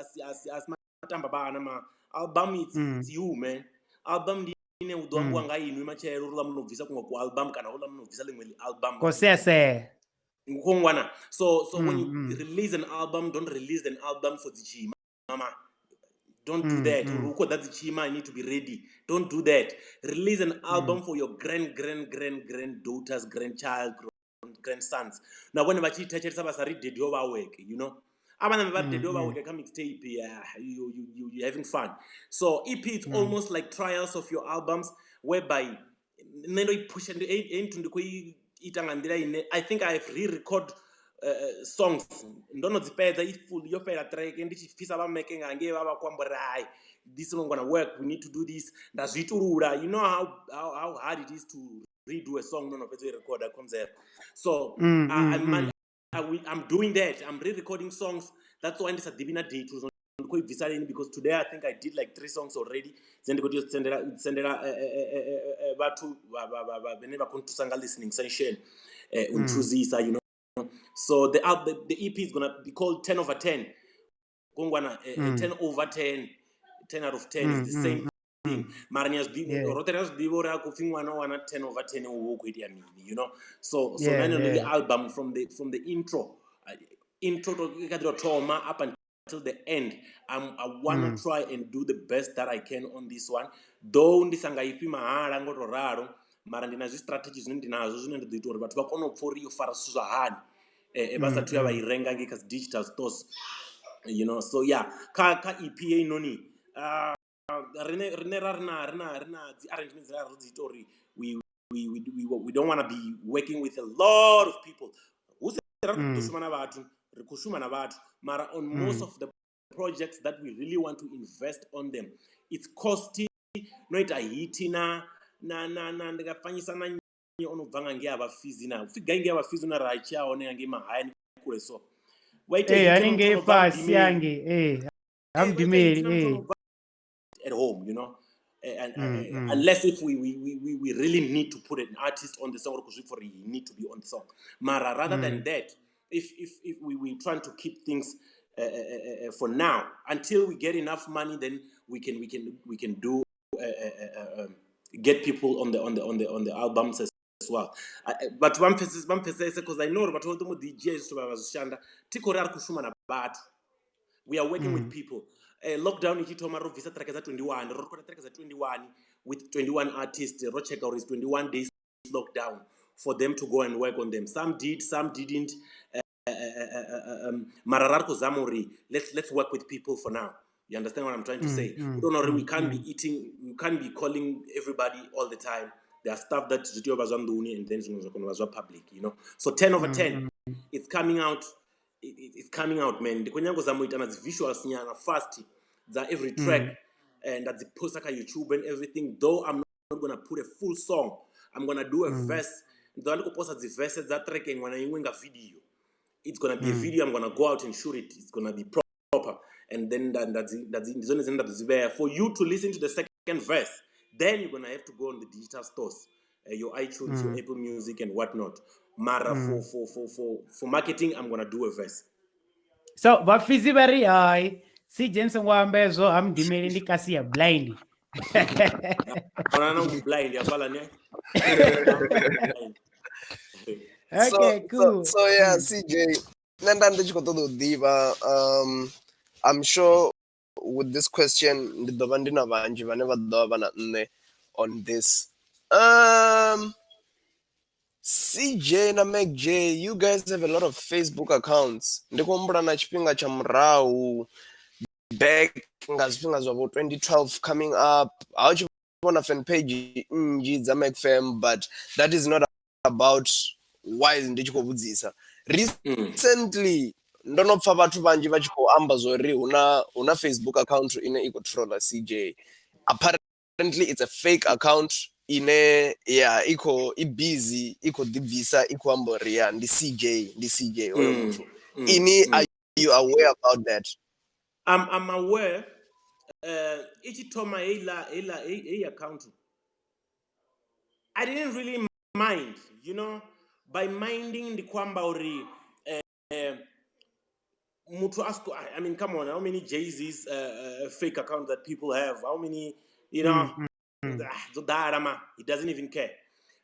matamba bana ma album. It's, it's you, man. Album ndi ine u ḓo ambiwa nga inwi matshelo uri ḽa muno bvisa kuṅwe ku album kana houḽa muno bvisa ḽiṅwe ḽi album. Kosese. Ngwana. So when you release an album, don't release an album for dzichima mama. Don't do that. Uri u khou ḓa dzichima, I need to be ready. Don't do that. Release an album for your grand, grand, grand, granddaughters, grandchild, grandsons. Na vhone vha tshi thetshelesa vha sa ri daddy o vha work. A vha nambe vha ri daddy o vha work kha mixtape, yeah, you having fun. So EP, it's almost like trials of your albums, whereby nṋe ndo i pusha ndi heyi nthu ndi khou i ita nga nḓila ine I think I have re-record songs ndo no dzi fhedza i full yo fhela track, ndi tshi pfisa vha meke nga ngei vha vha khou amba uri hai, this is not gonna work, we need to do this. Nda zwi itulula. You know how hard it is to redo a song no no fhedza u i recorda concert. So I'm doing that. I'm re-recording songs. That's why ndi sa ḓivhi na date uri ndi khou i bvisa lini, because today I think I did like three songs already dzine ndi khou tea u sendela vhathu vhane vha khou nthusa nga listening session, u nthusisa. So the EP is gonna be called 10 over 10. Kungwana 10 over 10, 10 out of 10 is the same thing. Mara ni a zwi ḓivha, roṱhe ri a zwi ḓivha uri a khou pfhi ṅwana o wana 10 over 10, u vha u khou itea mini. So nane ndi album from the intro to kha ḓi to thoma up until the end. I wanna try and do the best that I can on this one. Though ndi sa nga ifhi mahala ngo to ralo, mara ndi na zwi strategy zwine ndi nazwo zwine ndi ḓo ita uri vhathu vha kone u pfha uri yo fara zwithu zwa hani vha sathu ya vha i renga ngei kha dzi digital stores. So yeah, kha EP heinoni, rine ra ri na dzi arrangements dzine ra ro dzi ita uri we don't want to be working with a lot of people. Hu si ra ri ḓo shuma na vhathu, ri khou shuma na vhathu, mara on most of the projects that we really want to invest on them, it's costly. No ita hit na ndi nga fanyisa na nnyi ono bva nga ngei a vha fizi na upfi gai ngei a vha fizi na ra tshi a hone ngei mahayani kule, so vha ita hit na muthu haningei ono bva fhasi Mudimeli. Hangei ha Eh, vha ita hit Mudimeli na muthu ono bva at home, and, unless if we really need to put an artist on the song or for he need to be on the song. Mara rather than that, if we trying to keep things for now until we get enough money, then we can do get people on the albums as well. Vhathu vha mpfesese because I know uri vhathu vha ḓo mbo ḓi dzhia hezwi zwithu vha zwi shanda. Thi khou ri a ri khou shuma na vhathu. We are working with people. Lockdown i tshi thoma, ro bvisa track dza 21, ro recorda track dza 21 with 21 artists. Ro checka uri it's 21 days lockdown for them to go and work on them. Some did, some didn't. Mara ra ri khou zama uri let's work with people for now. You understand what I'm trying to say? We don't know, we can't be eating, we can't be calling everybody all the time. There are stuff that zwi tea u vha zwa nḓuni and then zwiṅwe zwa kona u vha zwa public. So 10 over 10, it's coming out. It's coming out, man. Ndi khou nyanga u zama u ita na dzi visuals nyana fast dza every track and nda dzi posta kha YouTube and everything. Though I'm not gonna put a full song, I'm gonna do a verse. Ndi ḓo vha ndi khou posta dzi verse dza track iṅwe na iṅwe nga video. It's gonna be a video. I'm gonna go out and shoot it. It's gonna be proper, and then ndi dzone dzine nda ḓo dzi vhea for you to listen to the second verse. Then you're gonna have to go on the digital stores, your iTunes, your Apple Music and whatnot. Mara for marketing, I'm gonna do a verse. So vhafizi vha ri hai CJ ni songo amba hezwo ha Mudimeli ndi kasi ya blind. Ona na u blind hafhaḽa ne. Okay, cool. So yeah, CJ, nṋe nda ndi tshi khou ṱoḓa u ḓivha, I'm sure with this question ndi ḓo vha ndi na vhanzhi vhane vha ḓo vha vha na nṋe on this. CJ na Mac J, you guys have a lot of Facebook accounts. Ndi khou humbula na tshifhinga tsha murahu back nga zwifhinga zwa vho 2012 coming up, ha u tshi vhona fan page nnzhi dza MacFam, but that is not about why ndi tshi khou vhudzisa. Recently Ndo no pfa vhathu vhanzhi vha tshi khou amba zwori hu na Facebook account ine i khou trolla CJ. Apparently it's a fake account ine ya i khou i busy i khou ḓibvisa i khou amba uri ya ndi CJ, ndi CJ hoyo muthu. Ini, are you aware about that? I'm aware. I tshi thoma heiḽa heiḽa heyi account, I didn't really mind. By minding ndi khou amba uri muthu a siko, I mean, come on, how many Jay-Z's fake account that people have? How many, you know? Ah, dzo ḓala ma, he doesn't even care.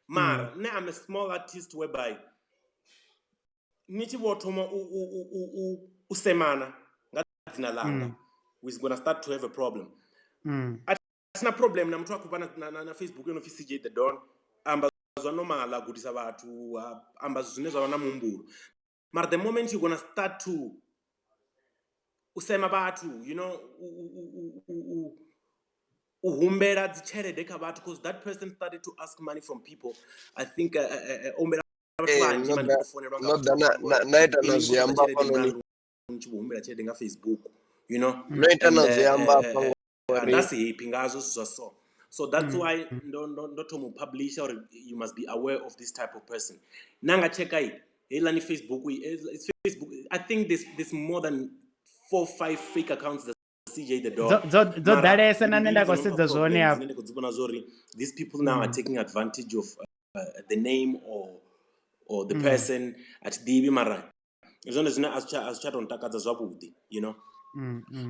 Mara nṋe I'm a small artist whereby ni tshi vho thoma u semana nga dzina ḽanga, we're gonna start to have a problem. Asina problem na muthu a khou vha na Facebook yo no pfi CJ The Don, amba zwa normal, a gudisa vhathu, a amba zwine zwa vha na muhumbulo. Mara the moment you're gonna start to u sema vhathu, u humbela dzi tshelede kha vhathu, because that person started to ask money from people. I think o humbela vhathu vhanzhi, no mani ḓa khou founelwa nga no vhathu ḓa na vha khou amba na na ita uri na inwi ni zwi khou ṱoḓa amba tshelede hafhanoni. nga ni tshi vho humbela tshelede nga Facebook. No ita And na zwi amba hafha ngori nda si happy ngazwo zwithu zwa so. So that's why ndo thoma u publisha uri you must be aware of this type of person. Na nga checka i heiḽani Facebook, it's Facebook. I think there's more than four five fake accounts that CJ The Don. Dzo Mara ḓalesa na ndi nṋe nda mbili khou dzo no sedza mpha zwone problems afha. dzine ndi khou dzi vhona zwori these people now are taking advantage of the name or the person. A thi ḓivhi, mara ndi zwone zwine a zwi tsha to ntakadza zwavhuḓi.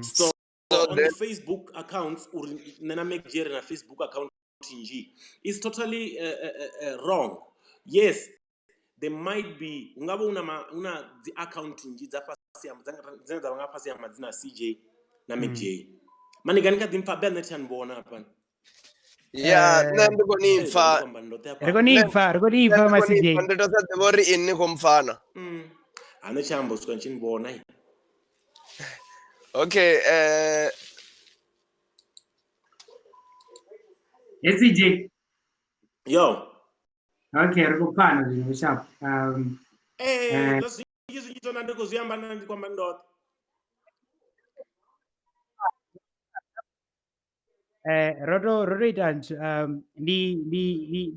So So on then the Facebook accounts, uri nṋe na MacG ri na Facebook account nnzhi is totally wrong. Yes, there might be, hu nga vha hu na dzi account nnzhi dza fhasi ha dzine dza vha nga fhasi ha madzina a CJ na MacG. Maniga ni kha ḓi mpfa be, nṋe thi a ni vhona hafhani. Ya, nṋe ndi khou ni Eh, pfa. ndi khou amba ndoṱhe hafha. Ri khou ni pfa, ri khou ni Nṋe pfa ndi ma khou ni CJ. pfa, ndi to sa ḓivha uri ini ni khou mpfana. Ha nṋe tshi amba u swika ni tshi ni vhona. Okay, Hey CJ. Yo. Okay, ri khou pfana zwino sharp. Eh, zwa zwinzhi zwinzhi zwona ndi khou zwi amba na ndi khou amba ndoṱhe. Ro to ita nthu, ndi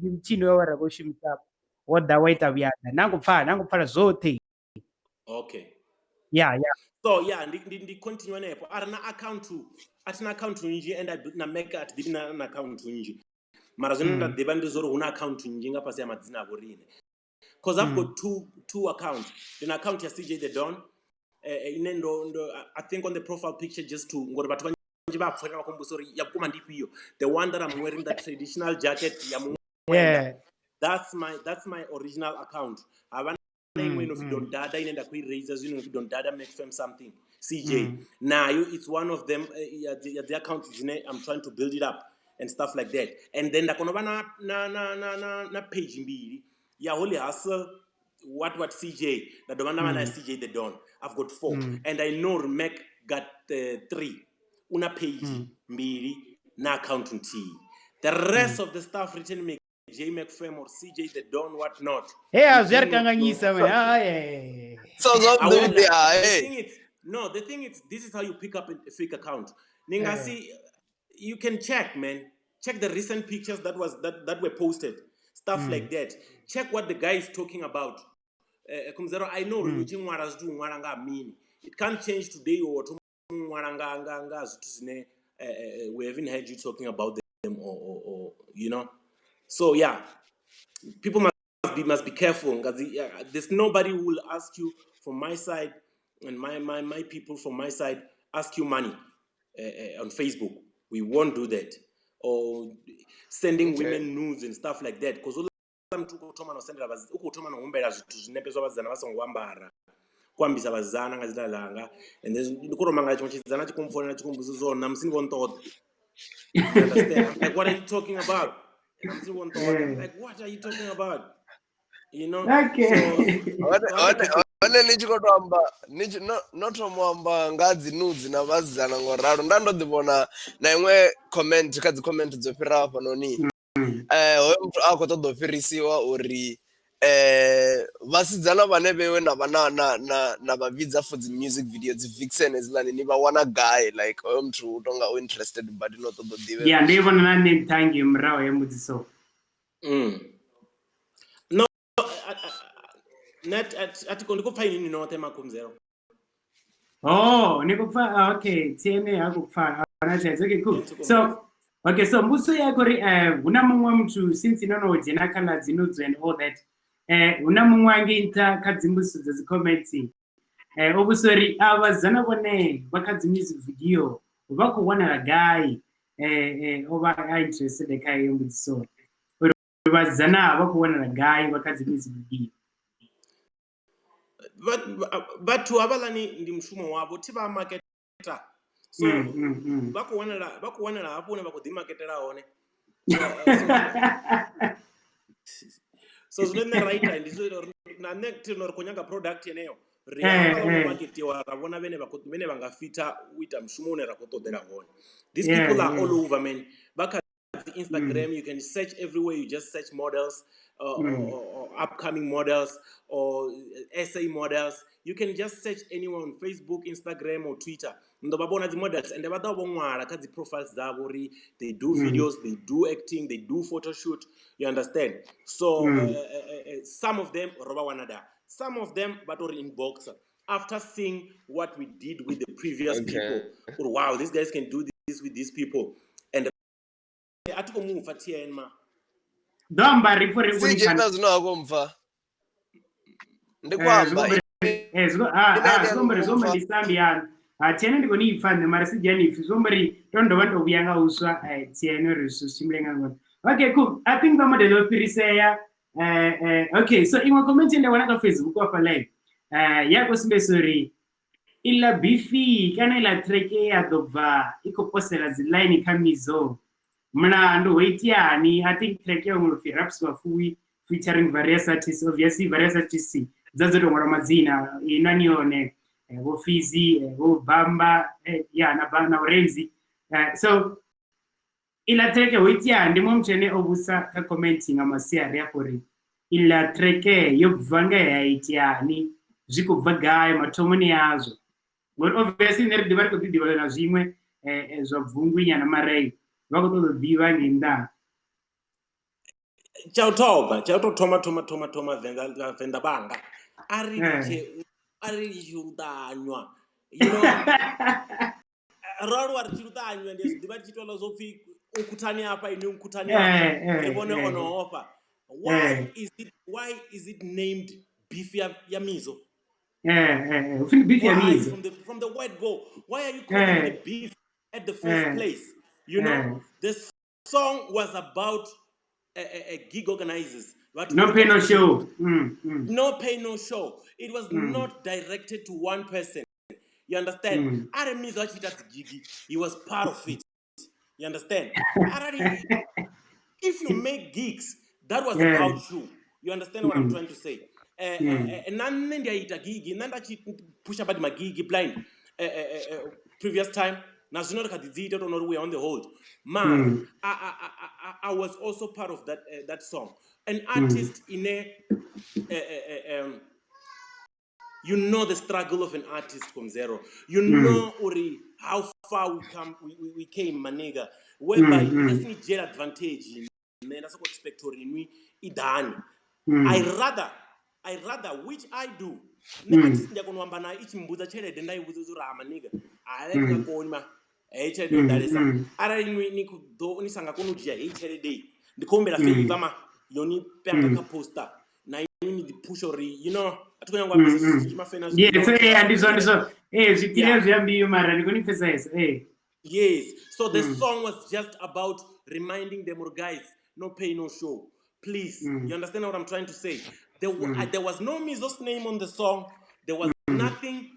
mutshini we ra khou shumisa wo ḓa wa ita vhuyaḓa. Na khou pfana, na khou pfala zwoṱhe. Okay. Yeah. So yeah, ndi continue hanefho. A ri na account, a thi na account nnzhi, and I na Mac a thi ḓivhi na account nnzhi. Mara zwine nda ḓivha ndi zwori hu na account nnzhi nga fhasi ha madzina a vho riṋe. Cause I've got two accounts. Ndi na account ya CJ The Don, ine ndo I think on the profile picture, just to ngori vhathu vhanzhi vha pfha vha khou mbudzisa uri ya vhukuma ndi ifhio. The one that I'm wearing, the traditional jacket ya muṅwenda. That's my original account. Havha na iṅwe ino pfi Don Dada ine nda khou i raise zwino, ino pfi Don Dada Mac Fam something CJ. Nayo it's one of them, ya dzi accounts dzine I'm trying to build it up and stuff like that. And then nda kona u vha na page mbili ya Holy Hustle what CJ, nda dovha nda vha na CJ The Don. I've got four, and I know Mac got three, una page mbili na account nthihi. The rest of the stuff written Mac J McFam or CJ The Don, what not. Hey, We zwi a do ri not know. kanganyisa man. Ah, yeah. So I zwavhuḓi won't vhuḓi lie. ha The hey. thing is, no, the thing is, this is how you pick up a fake account. Ningasi, you can check, man. Check the recent pictures that was that that were posted, stuff like that. Check what the guy is talking about. Kumzero, I know mm. Tshi ṅwala zwithu, u ṅwala nga mini. It can't change today or tomorrow. Ṅwala nga zwithu zwine we haven't heard you talking about them or. So yeah, people must be careful. Because there's nobody who will ask you from my side and my people from my side ask you money on Facebook. We won't do that. Or sending women nudes and stuff like that. Because muthu u khou thoma na u sendela u khou thoma na u humbela zwithu zwinepe zwa vhasidzana vha songo ambara, ku ambisa vhasidzana nga dzina ḽanga, and then ndi khou to mangala tshiṅwe tshidzana tshi khou mpfonela tshi khou mbudzisa zwo ṋamusi ni vho nṱoḓa. You understand? I'm like, what are you talking about? Ṋamusi vho nṱoḓa. I'm like, what are you talking about? You know? Okay. So, Hone ni tshi khou to amba ni tshi no thoma u amba nga dzi nudes na vhasidzana ngo ralo, nda ndo ḓi vhona na iṅwe comment kha dzi comment dzo fhiraho hafhanoni. Hoyo muthu a khou ṱoḓa u fhirisiwa uri Vhasidzana vhane vhewe na vha na na na na vha vhidza for dzi music video dzi vixen hedzilani ni vha wana gai, like oyo muthu u tonga u interested but no ṱoḓa u ḓivha. Ya, ndi vhona na nṋe nṱha ngei murahu ya mbudziso. No, nṋe a thi ndi khou pfa inini noṱhe makhumzelo. Oh, ni khou pfa, ah, okay, TNA ha khou pfa na thaidzo. Okay, cool. So, okay, so mbudziso ya khori hu na muṅwe muthu since no no dzhena kha ḽa dzi nudes and all that. Hu na muṅwe angei nṱha kha dzi mbudziso dza dzi comments. O vhudzisa uri a vhasidzana vhone vha kha dzi music video vha khou wanala gai? O vha a interested kha heyo mbudziso. Uri vhasidzana vha khou wanala gai vha kha dzi music video? Vhathu havhaḽani ndi mushumo wavho, thi vha maketa, so vha khou wanala hafho hune vha khou ḓi maketela hone. So zwine nṋe ra ita ndi zwo uri na nṋe thi no ri khou nyaga product yeneyo, ri ya maketiwa, ra vhona vhene vha nga fitha u ita mushumo une ra khou ṱoḓela hone. These people are all over, man. Vha kha dzi Instagram, you can search everywhere. You just search models or upcoming models or SA models. You can just search anyone on Facebook, Instagram or Twitter. Ndo vha vhona dzi models and vha ḓo vho ṅwala kha dzi profiles dzavho uri they do videos, they do acting, they do photo shoot, you understand? So some of them ro vha wana da, some of them vha to ri inbox after seeing what we did with the previous people or, "Wow, these guys can do this with these people," and a thi khou mupfa TN ma. Ndo amba ri pfo ri CJ na zwino ha khou mpfa, ndi khou amba. Zwi amba ndi sound yanu. Ha TN ndi koni ipfa nṋe, mara si dzhia ni pfi zwi amba uri to ndo vha ndo vhuya nga uswa TN uri zwi tshimbile nga ngona. Okay, cool. I think vha model yo fhirisea. Okay, so iṅwe comment nda wana kha Facebook afha live ya khou sumbedzisa uri iḽa bifi kana iḽa track ya ḓo bva i khou posela dzi line kha Mizo mulandu ho iteani. I think track ya ṅwe pfi Raps Vhafuwi featuring various artists. Obviously various artists dza dzo to ṅwalwa madzina inani yone, vho Fizi, vho Bamba, ya na na Renzi. So iḽa track ho itea, ndi muṅwe muthu ane o vhusa kha comment nga masiari afho uri iḽa track yo bva nga ya iteani, zwi khou bva gai mathomoni yazwo, ngori obviously nṋe ri ḓivha ri khou ḓi ḓivha na zwiṅwe zwa bvungwi nyana, mara vha khou ṱoḓa u ḓivha ngei nnḓa. Tsha u thoma, tsha u tou thoma thoma thoma thoma, Venḓa, Venḓa vhanga a ri litshe, a ri litshe u ṱanywa, you know, ro aluwa ri tshi luṱanywa. Ndi a zwi ḓivha tshi tou zwo pfhi u khuthani hafha, inwi nkhuthani hafha, ri vhone ono hofha. Why is it named beef ya Mizo? Upfi ndi beef ya Why? Mizo. From the word go, why are you calling it beef at the first place? The song was about gig organizers. But No pay no show. No pay no show. It was not directed to one person, you understand? Arali Mizo a tshi ita dzigigi, he was part of it, you understand? Arali if you make gigs, that was about you. You understand what I'm trying to say? Na nṋe ndi a ita gigi, nṋe nda tshi pusha badi magigi blind previous time, na zwino ri kha ḓi dzi ita, to uri we are on the hold, mara I was also part of that song. An artist ine you know the struggle of an artist from zero, you know uri how far we come, we came, maniga, whereby mm. ni dzhiela advantage nṋe nda soko expect uri inwi i ḓani. I rather, which I do, nṋe artist ndi a kona u amba nayo i tshi mbudza tshelede, nda i vhudza uri ha maniga a ndi nga koni ma heyi tshelede yo ḓalesa. Arali inwi ni khou ḓo ni sa nga koni u dzhia heyi tshelede, ndi khou humbela favor ma yoni panga kha poster na inwi ni ḓi pusha uri, you know, a thi khou nyanga u ambesa zwithu zwinzhi, mafena. Yes, ndi zwone, ndi zwone, zwiphiri zwi ambiwa, mara ndi khou ni pfesesa. Yes. So the song was just about reminding them, "Oh, guys, no pay, no show. Please." You understand what I'm trying to say? There was no Mizo's name on the song. There was nothing.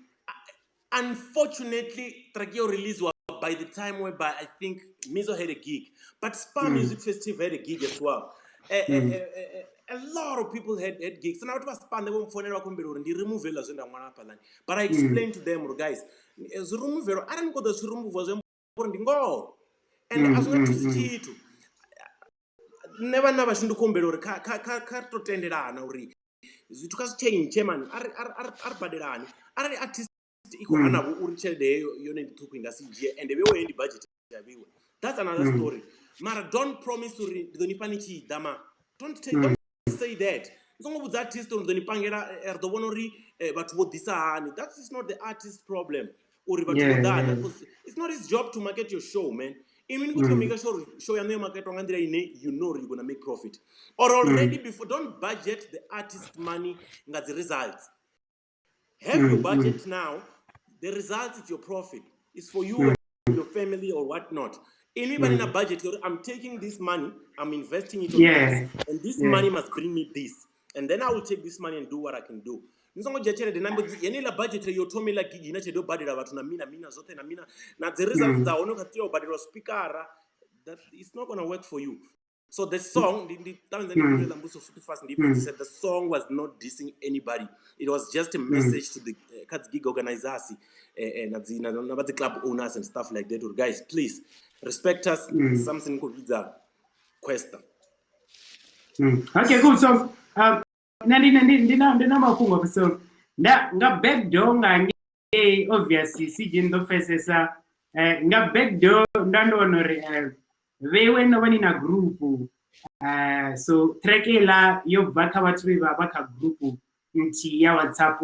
Unfortunately, track yo release was by the time whereby I think Mizo had a gig, but Spa Music Festival had a gig as well. A lot of people had gigs. And I was Spa ne vho mfounela vha khou uri ndi remove zwe nda ṅwala hafhaḽani. But I explained to them, guys, zwi remove arali ni khou ḓo zwi remove, zwi amba uri ndi ngoho and a zwi nga thusi tshithu. Nṋe vhana vhashu ndi khou humbela uri kha ri to tendelana uri Zwithu kha zwi tshentshe mani, a ri badelani. Arali artist i khou hana vho uri tshelede heyo yone ndi ṱhukhu i nga si dzhie, ende vhewe heyo ndi budget ya vheiwe, that's another story. Mara don't promise uri ndi ḓo ni fha ni tshi ḓa ma. Don't take, don't say that. Ni songo vhudza artist uri ndi ḓo ni pangela, ri ḓo vhona uri vhathu vho ḓisa hani. That is not the artist problem uri vhathu vho ḓa na, 'cause it's not his job to market your show, man. Inwi ni khou tea u make sure uri show yaṋu yo maketwa nga nḓila ine you know uri you're gonna make profit or already before. Don't budget the artist money nga dzi results. Have your budget now. The results, it's your profit, it's for you and your family or whatnot. Inwi vha ni na budget uri I'm taking this money, I'm investing it on this, and this money must bring me this, and then I will take this money and do what I can do. Ni songo dzhia tshelede na mbo ḓi yeneiḽa budget yo thoma iḽa gig ina tshelede yo badela vhathu na mina mina zwoṱhe na mina na dzi results dza hone kha tea u badelwa spikara. That it's not gonna work for you. So the song, ndi ṱavhanyedza ndi fhindule ḽa mbudziso futhi fast ndi fhedzise. The song was not dissing anybody. It was just a message to the kha dzi gig organizers na dzi na vha dzi club owners and stuff like that, uri guys, please respect us. Something ni khou vhidza Kwesta. Okay, cool. So, nṋe ndi na mafhungo. So nda nga backdoor nga ngei, obviously CJ ndo pfesesa, nga backdoor nda ndo wana uri vhewe no vha ni na group, so track eiḽa yo bva kha vhathu vhe vha vha kha group nthihi ya WhatsApp,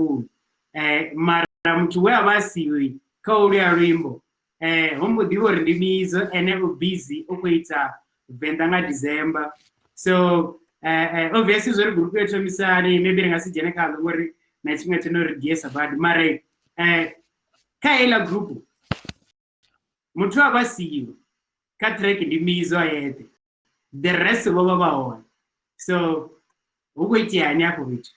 mara muthu we a vha a siwi kha oluya luimbo, ho mbo ḓivha uri ndi Mizo, ene u busy u khou ita Venḓa nga December. So obviously zwori group yo thomisani, maybe ri nga si dzhene khaḽo ngori na tshifhinga tshone ri diesa badi, mara kha heiḽa group muthu a vha siwe kha track ndi Mizo a yeṱhe, the rest vho vha vha hone. So hu khou itea hani afho fhethu?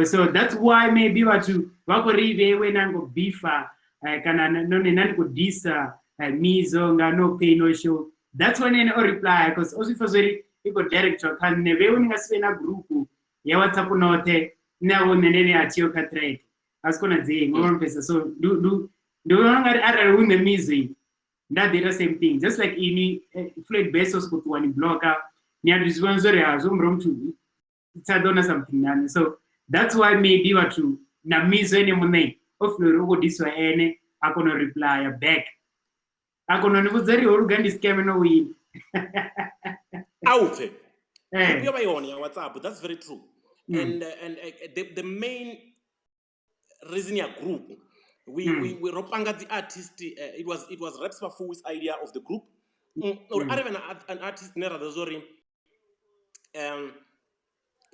So that's why maybe vhathu vha khou ri vhewe na ngo bifa, kana none na ndi khou disa Mizo nga no pay no show. That's when ene o reply, because o zwi pfa zwori i khou directwa kha nṋe. Vhewe ni nga si vhe na group ya WhatsApp noṱhe, nṋe avho nṋe ndene a thiho kha track, a si konadzei ngo pfesa. So ndi vhona ungari arali hu nṋe Mizo nda ḓi ita same thing, just like ini Floyd Base o sokou ṱuwa ni blocka, ni a zwi vhona zwori ha zwo murahu muthu tsa ḓo na something nane. So that's why maybe vhathu na Mizo ene muṋe o feel uri u khou diswa, ene a kona u replya back, a kona u ni vhudza uri ho luga ndi scam no wina. A u pfe, group yo vha i hone ya WhatsApp, that's very true. And the main reason ya group, we ro panga dzi artist, it was Raps Vhafuwi's idea of the group, uri arali na an artist ne ra ḓo zwo ri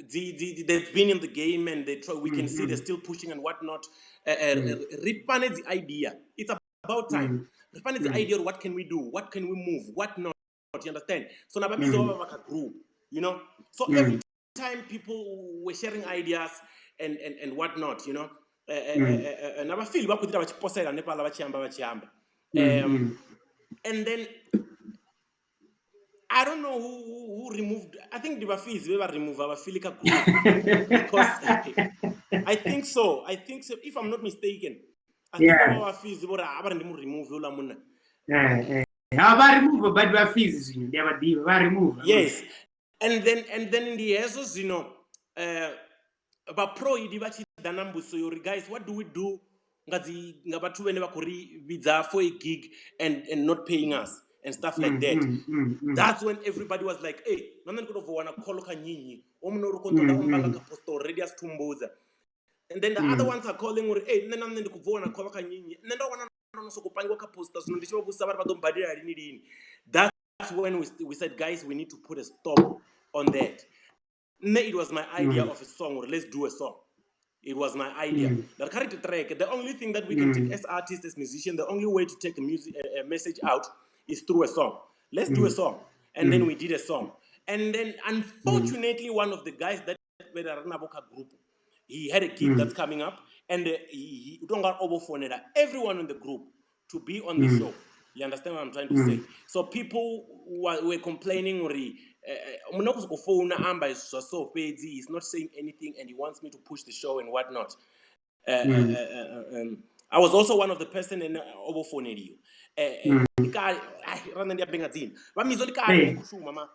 they've been in the game and they try, we can see they're still pushing and whatnot, ri fhane dzi idea. It's about time ri fhane dzi idea, what can we do, what can we move, what not, you understand? So na vhamizo vha vha kha group. So every time people were sharing ideas and whatnot, na vhafili vha khou ḓi ita vha tshi posela hanefhaḽa vha tshi amba vha tshi amba. And then I don't know who removed. I think the Bafis we remove Vafili ka group, because I think so. I think so. If I'm not mistaken, I think Bafis were aba ndi mu remove ula munna. Ha, vha remove, but vha fees zwino ndi a vha ḓivha vha remove. Yes. And then ndi hezwo zwino vha proidi vha tshi ḓa na mbudziso yo uri guys, what do we do nga dzi nga vhathu vhene vha khou ri vhidza for a gig and not paying us and stuff like that. That's when everybody was like, hey, na nṋe ndi khou tou wana call kha nyinyi o muno uri khou ṱoḓa o mpanga kha post already a si thumbudza. And then the other ones are calling uri hey, nṋe na nṋe ndi khou bva wana call kha nyinyi, nṋe ndo wana ndo no sokou pangiwa kha poster, zwino ndi tshi vha vhudzisa vha ri vha ḓo mbadela lini lini. That's when we said, guys, we need to put a stop on that. Nne, it was my idea of a song, or let's do a song. It was my idea that kha ri ite track. The only thing that we can take as artists, as musicians, the only way to take a music a message out is through a song. Let's do a song. And then we did a song, and then unfortunately one of the guys that were nabo kha group, he had a gig that's coming up, and he u tonga o vho founela everyone in the group to be on the show. You understand what I'm trying to say? So people were complaining uri muna khou sokou founa amba zwa so fhedzi, he's not saying anything and he wants me to push the show and whatnot. I was also one of the person ene o vho founeliwa. Ndi kale, ai, ra nṋe ndi ambe nga dzina vha Mizo, ndi kale ndi khou shuma ma.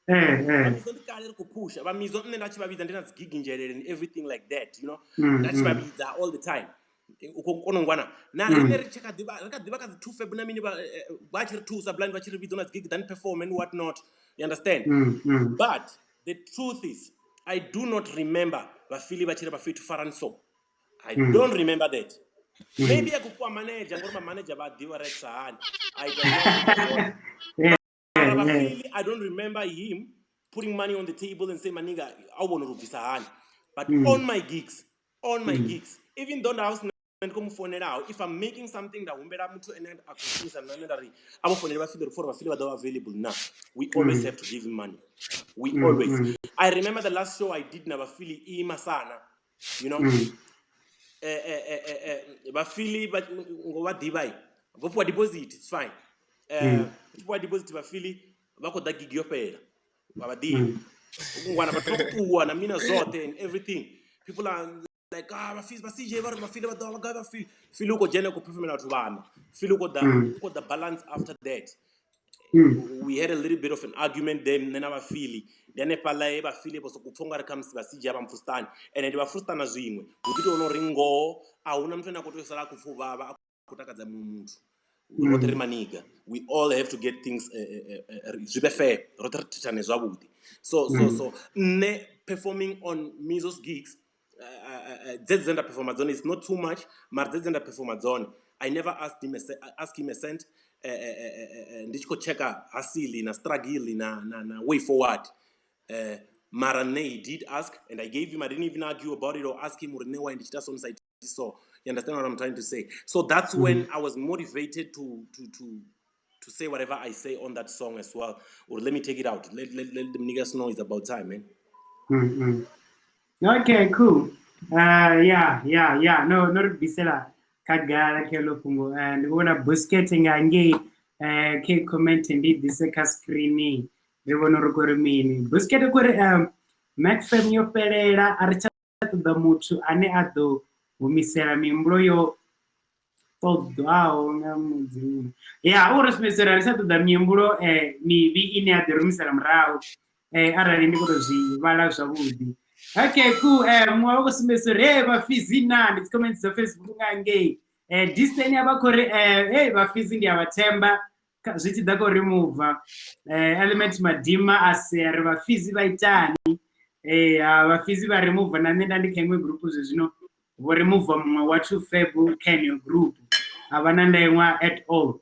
Vha Mizo ndi kale ri khou phusha. Vha Mizo nṋe nda tshi vha vhidza ndi na dzi gig nzhelele and everything like that, you know. Nda tshi vha vhidza all the time. U khou kona u ngwana na riṋe ri tshi kha ḓivha, ri kha ḓivha kha dzi 2 Feb na mini, vha tshi ri thusa blind, vha tshi ri vhidza na dzi gig then perform and what not, you understand? But the truth is, I do not remember vhafili vha tshi ri vhafethu farani so. I don't remember that. Maybe a khou fhiwa manager, ngori ma-manager vha a ḓivha ri itisa hani. I don't know. Mara vhafili, I don't remember him putting money on the table and say, "Maniga, a u vhona uri u bvisa hani." But on my gigs, on my gigs, even though nda usina ndi khou mu founelaho, if I'm making something, nda humbela muthu ene a khou shumisana na nṋe, nda ri a vho founele vhafili uri for vhafili vha ḓo vha available na. We always have to give him money. We always. I remember the last show I did na vhafili i Masana, you know. Vhafili ngo vha ḓivha, vho fhiwa deposit, it's fine. Fhiwa deposit vhafili vha khou ḓa gig yo fhela, vha vha ḓivhi ngwana vhathu vha khou ṱuwa na mina zwoṱhe and everything. People are like, "Ah, vhafili vha CJ vha ri vhafili vha ḓo vha gai?" Vhafili, fili u khou dzhena, u khou performela vhathu vhana, fili u khou ḓa, u khou ḓa balance. After that, we had a little bit of an argument there, nṋe na vhafili. Ndi hanefhaḽa he vhafili vho sokou pfha ungari khamusi vha CJ vha mfustani, ende ndi vhafustana zwiṅwe hu ḓi tou uri ngoho a huna muthu ane a khou tea u sala a khou pfha u vhavha, a khou takadza muṅwe muthu. Roṱhe ri maniga, we all have to get things zwi vhe fair, roṱhe ri thithane zwavhuḓi. So nṋe performing on Mizo's gigs, dzedzi dze nda performa dzone is not too much, mara dzedzi dze nda performa dzone, I never ask him a cent. Ndi tshi khou checka hustle na struggle na way forward. Mara nṋe he did ask and I gave him. I didn't even argue about it or ask him uri nṋe why ndi tshi ita so, ndi sa iti so. You understand what I'm trying to say? So that's when I was motivated to say whatever I say on that song as well, or let me take it out, let the niggas know it's about time, man. Okay, cool. Yeah. No, ri bvisela khagala kha heḽo fhungo. Ndi khou vhona Busket nga ngei, khe comment ndi i ḓise kha screen ri vhone uri khou ri mini. Busket khou ri Macfam yo fhelela, a ri tsha ṱoḓa muthu ane a ḓo humisela mihumbulo yo ṱoḓwaho nga Mudzimu. Ya, u ri sumbedzisa uri a ri tsha ṱoḓa mihumbulo mivhi ine ya ḓo humisela murahu, arali ndi khou tou zwi vhala zwavhuḓi. Okay, cool. Muṅwe vha khou sumbedzisa uri hey vhafizi na ndi dzi comments dza Facebook nga ngei. Disney a vha khou ri hey vhafizi ndi a vha themba zwi tshi ḓa kha uri mubva. Element Madima a si ri vhafizi vha itani. Vhafizi vha remove na nṋe nda ndi kha iṅwe group zwezwino, vho remove muṅwe wa 2 Feb kha heneyo group. A vha na ndeṅwa at all.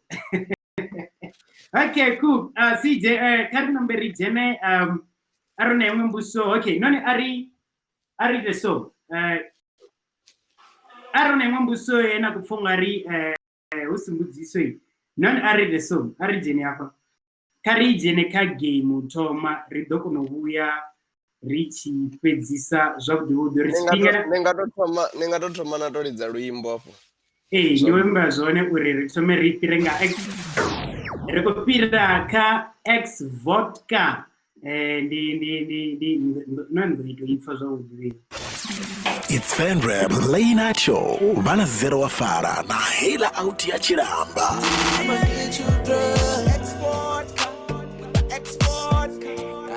Okay, cool. CJ, kha ri nambe ri dzhene, a ri na iṅwe mbudziso. Okay, none a ri ite so. A ri na iṅwe mbudziso ye na kupfa unga ri hu si mbudziso i. None a ri ite so, a ri dzhene hafha. Kha ri dzhene kha game u thoma, ri ḓo kona u vhuya ri tshi fhedzisa zwavhuḓi vhuḓi uri tshifhinga. Ni nga to thoma na to lidza luimbo afho. Ee, ndi imba zwone uri ri thome ri fhire nga X. Ri khou fhira kha X Vodka. Ndi no ndo ito ipfa zwavhuḓi. It's Fenrep Late Night Show. Vhana zero wa fara na hela out ya tshilamba. I'ma get you drugs. Export, export.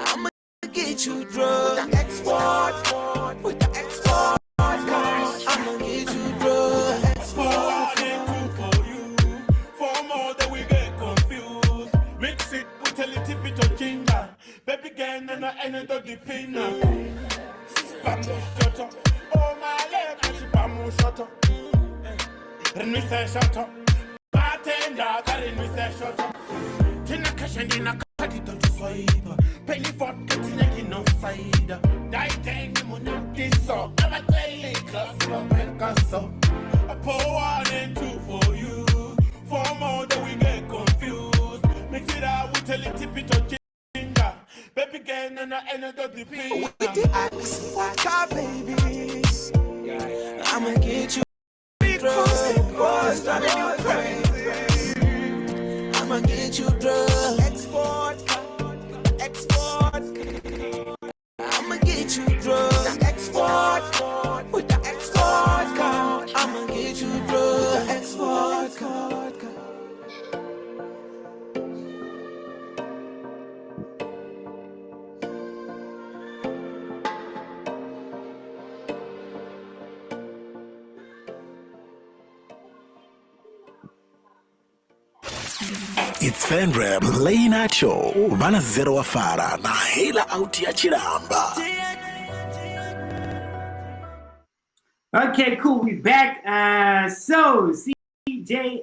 I'ma get you drugs. Export, with the export. I'ma get you drugs. Export. For you, for more that we get confused. Mix it with a little bit of ginger. Baby girl, no, no, and the pina. Spamu shot. Oh my leg, spamu shot. Renwisa shot. Bartender, renwisa shot. Tina cash and in a card to swipe. Penny vodka, tina no side. Die monate so. I'm a I pour one and two for you. For more that we get confused. Mix it up with a little bit of ginger. Baby girl, no, no, and the pin. With the X vodka, baby. I'ma get you drugs. Driving you crazy. I'ma get you drugs. Export, export. I'ma get you drugs. Export, with the export. I'ma get you drugs. Export. It's Fenrep Late Night Show vha na zero wa fara na heila out ya tshilamba. Okay, cool. We back. So CJ,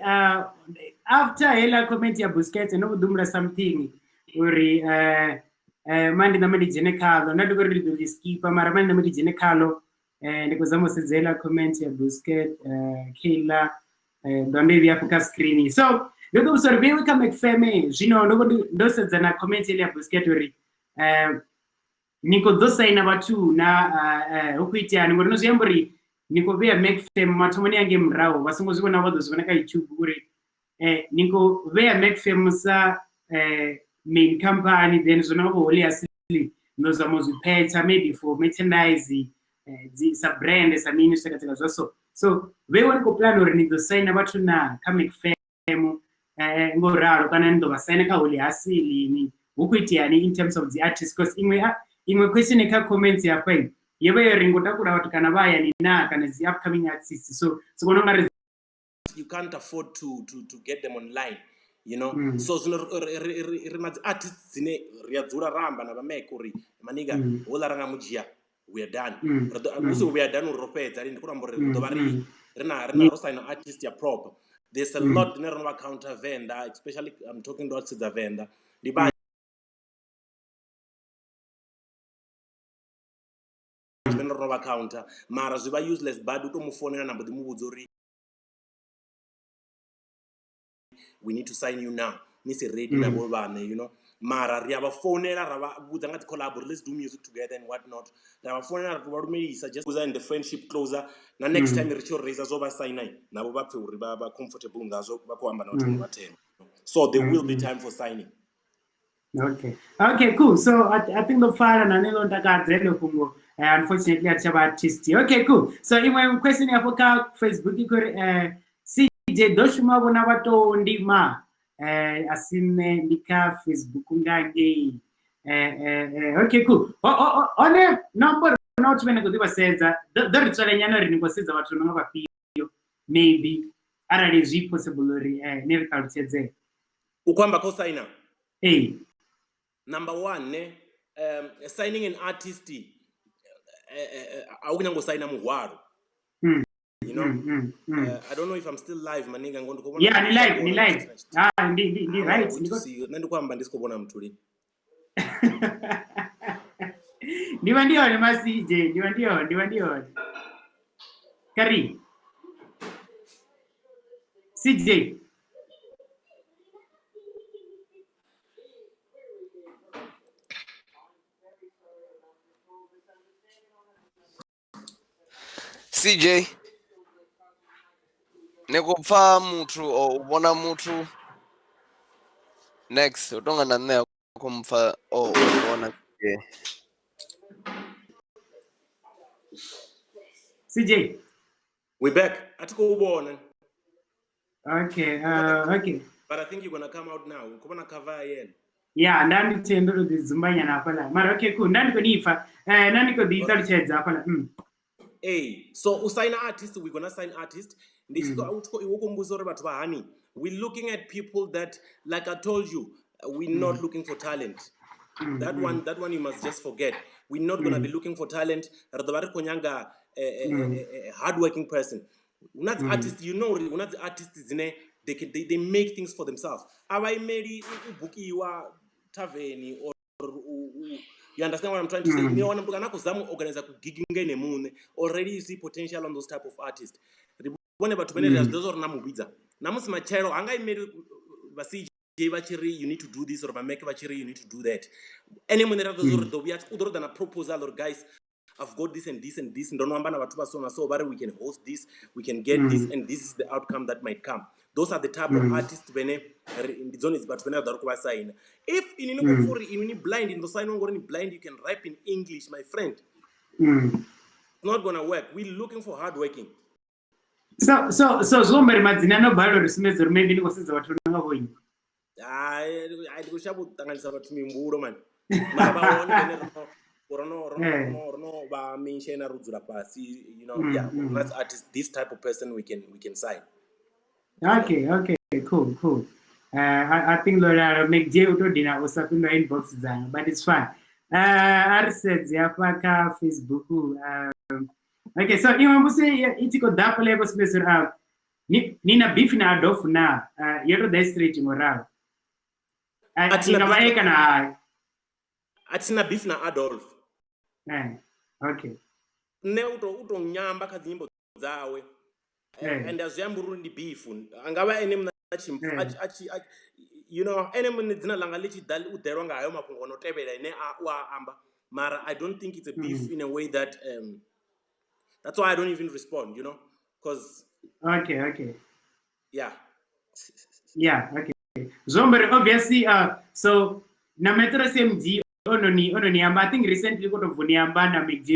after hela comment ya Busquets no vhudumula something uri mandi na mandi dzhene khalo nda ndi khou ri ndi ḓo ḽi skipa mara mandi na mandi dzhene khalo ndi khou zama u sedza hela comment ya Busquets Kayla ndo ndo i vhea afho kha screen. So ndo ḓo vhudzisa uri vheiwe kha McFam zwino ndo ndo sedza na comment ile ya Busquets uri ni khou ḓo saina vhathu na hu khou iteani ngori no zwi amba uri ni khou vhea McFam mathomoni ange murahu vha songo zwi vhona vha ḓo zwi vhona kha YouTube uri ni khou vhea McFam sa main company then zwino vha vho Holy Asili no zama u zwi phetha maybe for merchandise dzi sa brand sa mini zwitakatseka zwa so. So vheiwa ni khou plan uri ni ḓo saina vhathu na kha McFam ngo ralo kana ni ḓo vha saina kha Holy Asili ni hu khou iteani in terms of dzi artists because iṅwe question kha comments hafha yo vha yo ri ngo takula vhathu kana vha hayani na kana dzi upcoming artists so so vhona ungari you can't afford to get them online, you know. So zwino ri na dzi artists dzine ri a dzula ra amba na vha Mac uri maniga houḽa ra nga mu dzhia we are done. Ri ḓo musi we are done uri ro fhedza lini, ndi khou amba uri ri ḓo vha ri na ro saina artist ya proper. There's a lot dzine ro no vha counter Venḓa, especially I'm talking about sedza Venḓa, ndi vhanzhi vhane ro no vha counter mara zwi vha useless badi u to mu founela na mbo ḓi mu vhudza uri we need to sign you now ni si ready na vho vhaṋe, you know. Mara ri a vha founela ra vha vhudza nga dzi collab uri let's do music together and what not, ra vha founela ra vha lumelisa just and the friendship closer na next time ri tshi raise zwo vha sign navho vha pfhe uri vha comfortable ngazwo vha khou amba na vhathu vha themba. So there will be time for signing. Okay, cool. So I think ndo pfala na nṋe ḽo ntakadza heḽo fhungo. Unfortunately a thi tsha vha artist. Okay, cool. So iṅwe question afho kha Facebook i khou ri CJ ḓo shuma vho na vhatondi ma a si nṋe ndi kha Facebook nga ngei. Okay, cool. Hone nomboro na vhathu vhane khou ḓi vha sedza ḓo ri tswela nyana uri ni khou sedza vhathu no nga vhafhio maybe arali zwi possible uri ni ri ṱalutshedze. U khou amba kha u saina? Ee. Number one ne, signing an artist a u nyanga u saina muhwalo. You know, I don't know if I'm still live maninga ngo ndi khou vhona. Yeah, ni live, ni live. Ah, ndi right. Nṋe ndi khou amba ndi si khou vhona muthu lini. Ndi vha ndi hone ma CJ, ndi vha ndi hone, ndi vha ndi hone. Kari. CJ. CJ ni khou pfa muthu o u vhona muthu next u tonga na nṋe khou mpfa o u vhona CJ. CJ. We back. A thi khou vhona. Okay, okay. But I think you're gonna come out now. U khou vhona cover ya yellow. Yeah, nda ndi tshi ndo to ḓi dzumbanyana hafhaḽa. Mara okay, cool. Nda ndi khou ni pfa. Nda ndi khou ḓi ṱalutshedza hafhaḽa. Hey, so u sign artist, we're gonna sign artist. Ndi tshi khou iwe khou mbudzisa uri vhathu vha hani. We're looking at people that, like I told you, we're not looking for talent. That one you must just forget. We're not gonna be looking for talent. Ri ḓo vha ri khou nyaga a hardworking person. Huna dzi artist, you know, huna dzi artist dzine they make things for themselves. A vha imeli u bukiwa tavern or you understand what I'm trying to say? Ni wana muthu kana khou zama u organize ku gig nga ene muṋe. Already you see potential on those type of artists. Ri vhone vhathu vhane ri a zwi ḓivha zwa uri na mu vhidza. Na musi matshelo ha nga imeli vha CJ vha tshi ri you need to do this or vha Mac vha tshi ri you need to do that. Ene muṋe ra ḓo uri ḓo vhuya u ḓo ri ḓa na proposal or guys I've got this and this and this. Ndo no amba na vhathu vha so na so vha ri we can host this, we can get this and this is the outcome that might come. Those are the type of artists vhene ndi dzone vhathu vhene ra ḓo ri khou vha saina. If ini ni khou pfa uri ini ni blind, ni ḓo saina ngori ni blind, you can rap in English, my friend. It's not gonna work. We're looking for hard working. So zwo amba uri madzina no balelwa uri sumbedza uri maybe ni khou sedza vhathu nga vho nnyi. Hai, ndi khou shavha u ṱanganisa vhathu mihumbulo man. Mara vha hone vhene ro no vha mention ro dzula fhasi, you know, yeah, that's artist, this type of person we can sign. Okay, cool. I think ḽo lala MacJ u to dina u sa fhindula inbox dzanga, but it's fine. A ri sedze hafha kha Facebook. Okay, so iṅwe mbusi i tshi khou ḓa hafhaḽa i khou sumbedza uri ni na beef na Adolf na yo to ḓa straight ngoralo. A thi I na nga vha beef e kana hai. A thi na beef na Adolf. Okay. Nṋe u to nyamba kha dzinyimbo dzawe. And a zwi ambi uri ndi beef. A nga vha ene muṋe a tshi a tshi ene muṋe dzina ḽanga ḽi tshi ḓa u ḓelwa nga hayo mafhungo no tevhela ine a u a amba. Mara I don't think it's a beef in a way that that's why I don't even respond, because Okay. Yeah. Yeah, okay. Zwo amba uri obviously so na Metro CMG ono ni amba, I think recently ko to bvo ni amba na MacG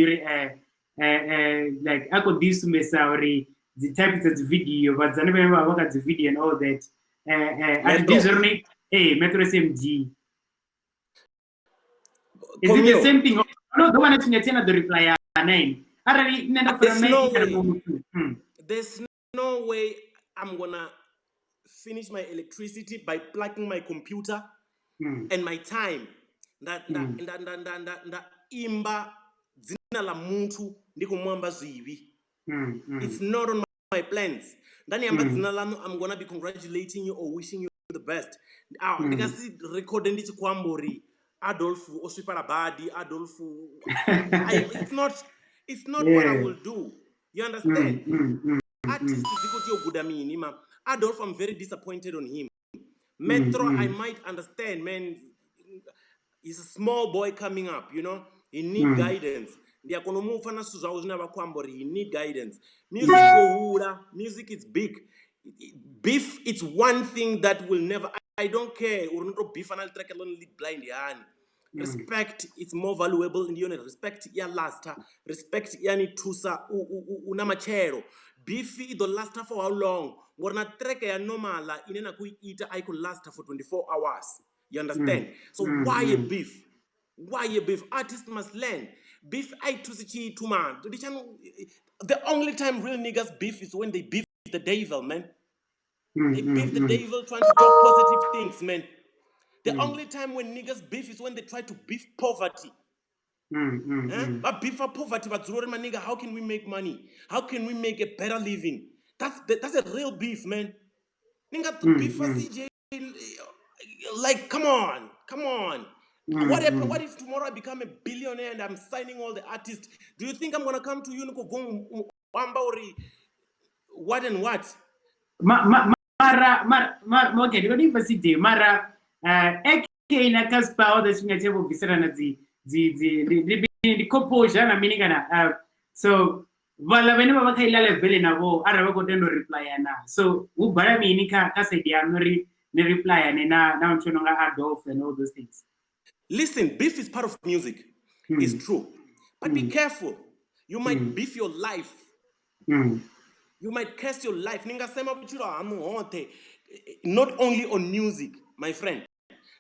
like a khou ḓi sumbedzisa uri dzi type dza dzi video vhadzani vhane vha vha kha dzi video and all that. A thi Metro. ḓivhi zwo ri Metro CMG. Is it the Komio. same thing? No, ḓo vha na tshifhinga tshine na ḓo reply ya nine. Arali nṋe nda fara There's no mic kana way. muṅwe muthu. There's no way I'm gonna finish my electricity by plugging my computer and my time. Nda nda imba dzina ḽa muthu ndi khou mu amba zwivhi. It's not on my plans. Nda ni amba dzina ḽaṋu, I'm gonna be congratulating you or wishing you the best. Ah, ndi nga si rekhode ndi tshi khou amba uri Adolf o swifhala badi, Adolf it's not what I will do. You understand? Artist dzi khou tea u guda mini ma? Adolf, I'm very disappointed on him. Metro, I might understand, man. He's a small boy coming up. He need guidance. Ndi a kona u mu pfa na zwithu zwawe zwine a vha khou amba uri he need guidance. Music wo hula, music is big. Beef, it's one thing that will never, I don't care uri ni to beefa na ḽi track ḽone ḽi blind hani. Respect it's more valuable, ndi yone respect i ya lasta. Respect i ya ni thusa u na matshelo. Beef i ḓo lasta for how long? Ngori na track ya normal ine na khou i ita a i khou lasta for 24 hours. You understand? So why a beef? Why a beef? Artists must learn. Beef I thusi tshithu, man. Ndi tshanu. The only time real niggas beef is when they beef the devil, man. They beef the devil trying to talk positive things, man. The only time when niggas beef is when they try to beef poverty. Eh? But beef for poverty, but dzula uri, my nigga, how can we make money? How can we make a better living? That's a real beef, man. Nigga, to beef for CJ, like, come on, come on. What if tomorrow I become a billionaire and I'm signing all the artists? Do you think I'm gonna come to you and go amba uri what and what? Ma, ma, mara mara mara okay, ndi kodi CJ mara AK na Casper all the tshifhinga tshe vho bviselana dzi ndi composure na mini kana so vhaḽa vhane vha vha kha iḽa level navho arali vha khou tenda u replya na, so hu bala mini kha side yaṋu uri ni replyane na muthu no nga Adolf and all those things? Listen, beef is part of music. It's true. But be careful. You might beef your life. You might curse your life. Ningasema vhutshilo haṋu hoṱhe. Not only on music, my friend.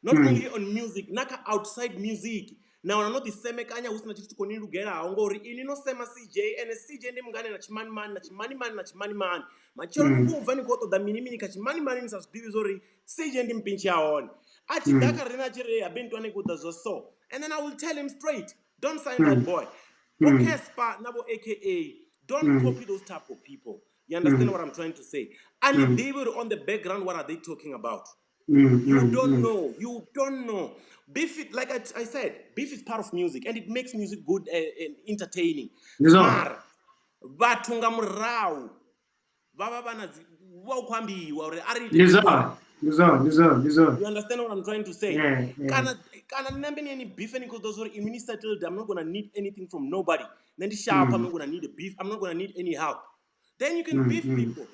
Not only on music, na kha outside music. Na wana no ḓisemekanya hu sina tshithu tshi khou ni lugelaho ngori ini no sema CJ, ene CJ ndi mungane na tshimanimani na tshimanimani na tshimanimani. Matshelo ni khou bva ni khou ṱoḓa mini mini kha tshimanimani ni sa zwi ḓivhi zwori CJ ndi mpintshi ya hone. A tshi ḓa kha riṋe a tshi ri habe ntwane khou ḓa zwa so. And then I will tell him straight, don't sign that boy. Vho Casper na vho AKA, don't copy those type of people. You understand what I'm trying to say? And they were on the background, what are they talking about? You don't know. You don't know. Beef, like I said, beef is part of music and it makes music good and entertaining. Ndi zwone. Mara, vhathu nga murahu vha vha vha na dzi hu vha hu khou ambiwa uri a ri ite Ndi zwone, ndi zwone, ndi zwone, ndi zwone. You understand what I'm trying to say? Yeah. Kana nṋe mbe ni beef and because those are ni settled, I'm not gonna need anything from nobody. Then the sharp, I'm not gonna need a beef. I'm not gonna need any help. Then you can beef people.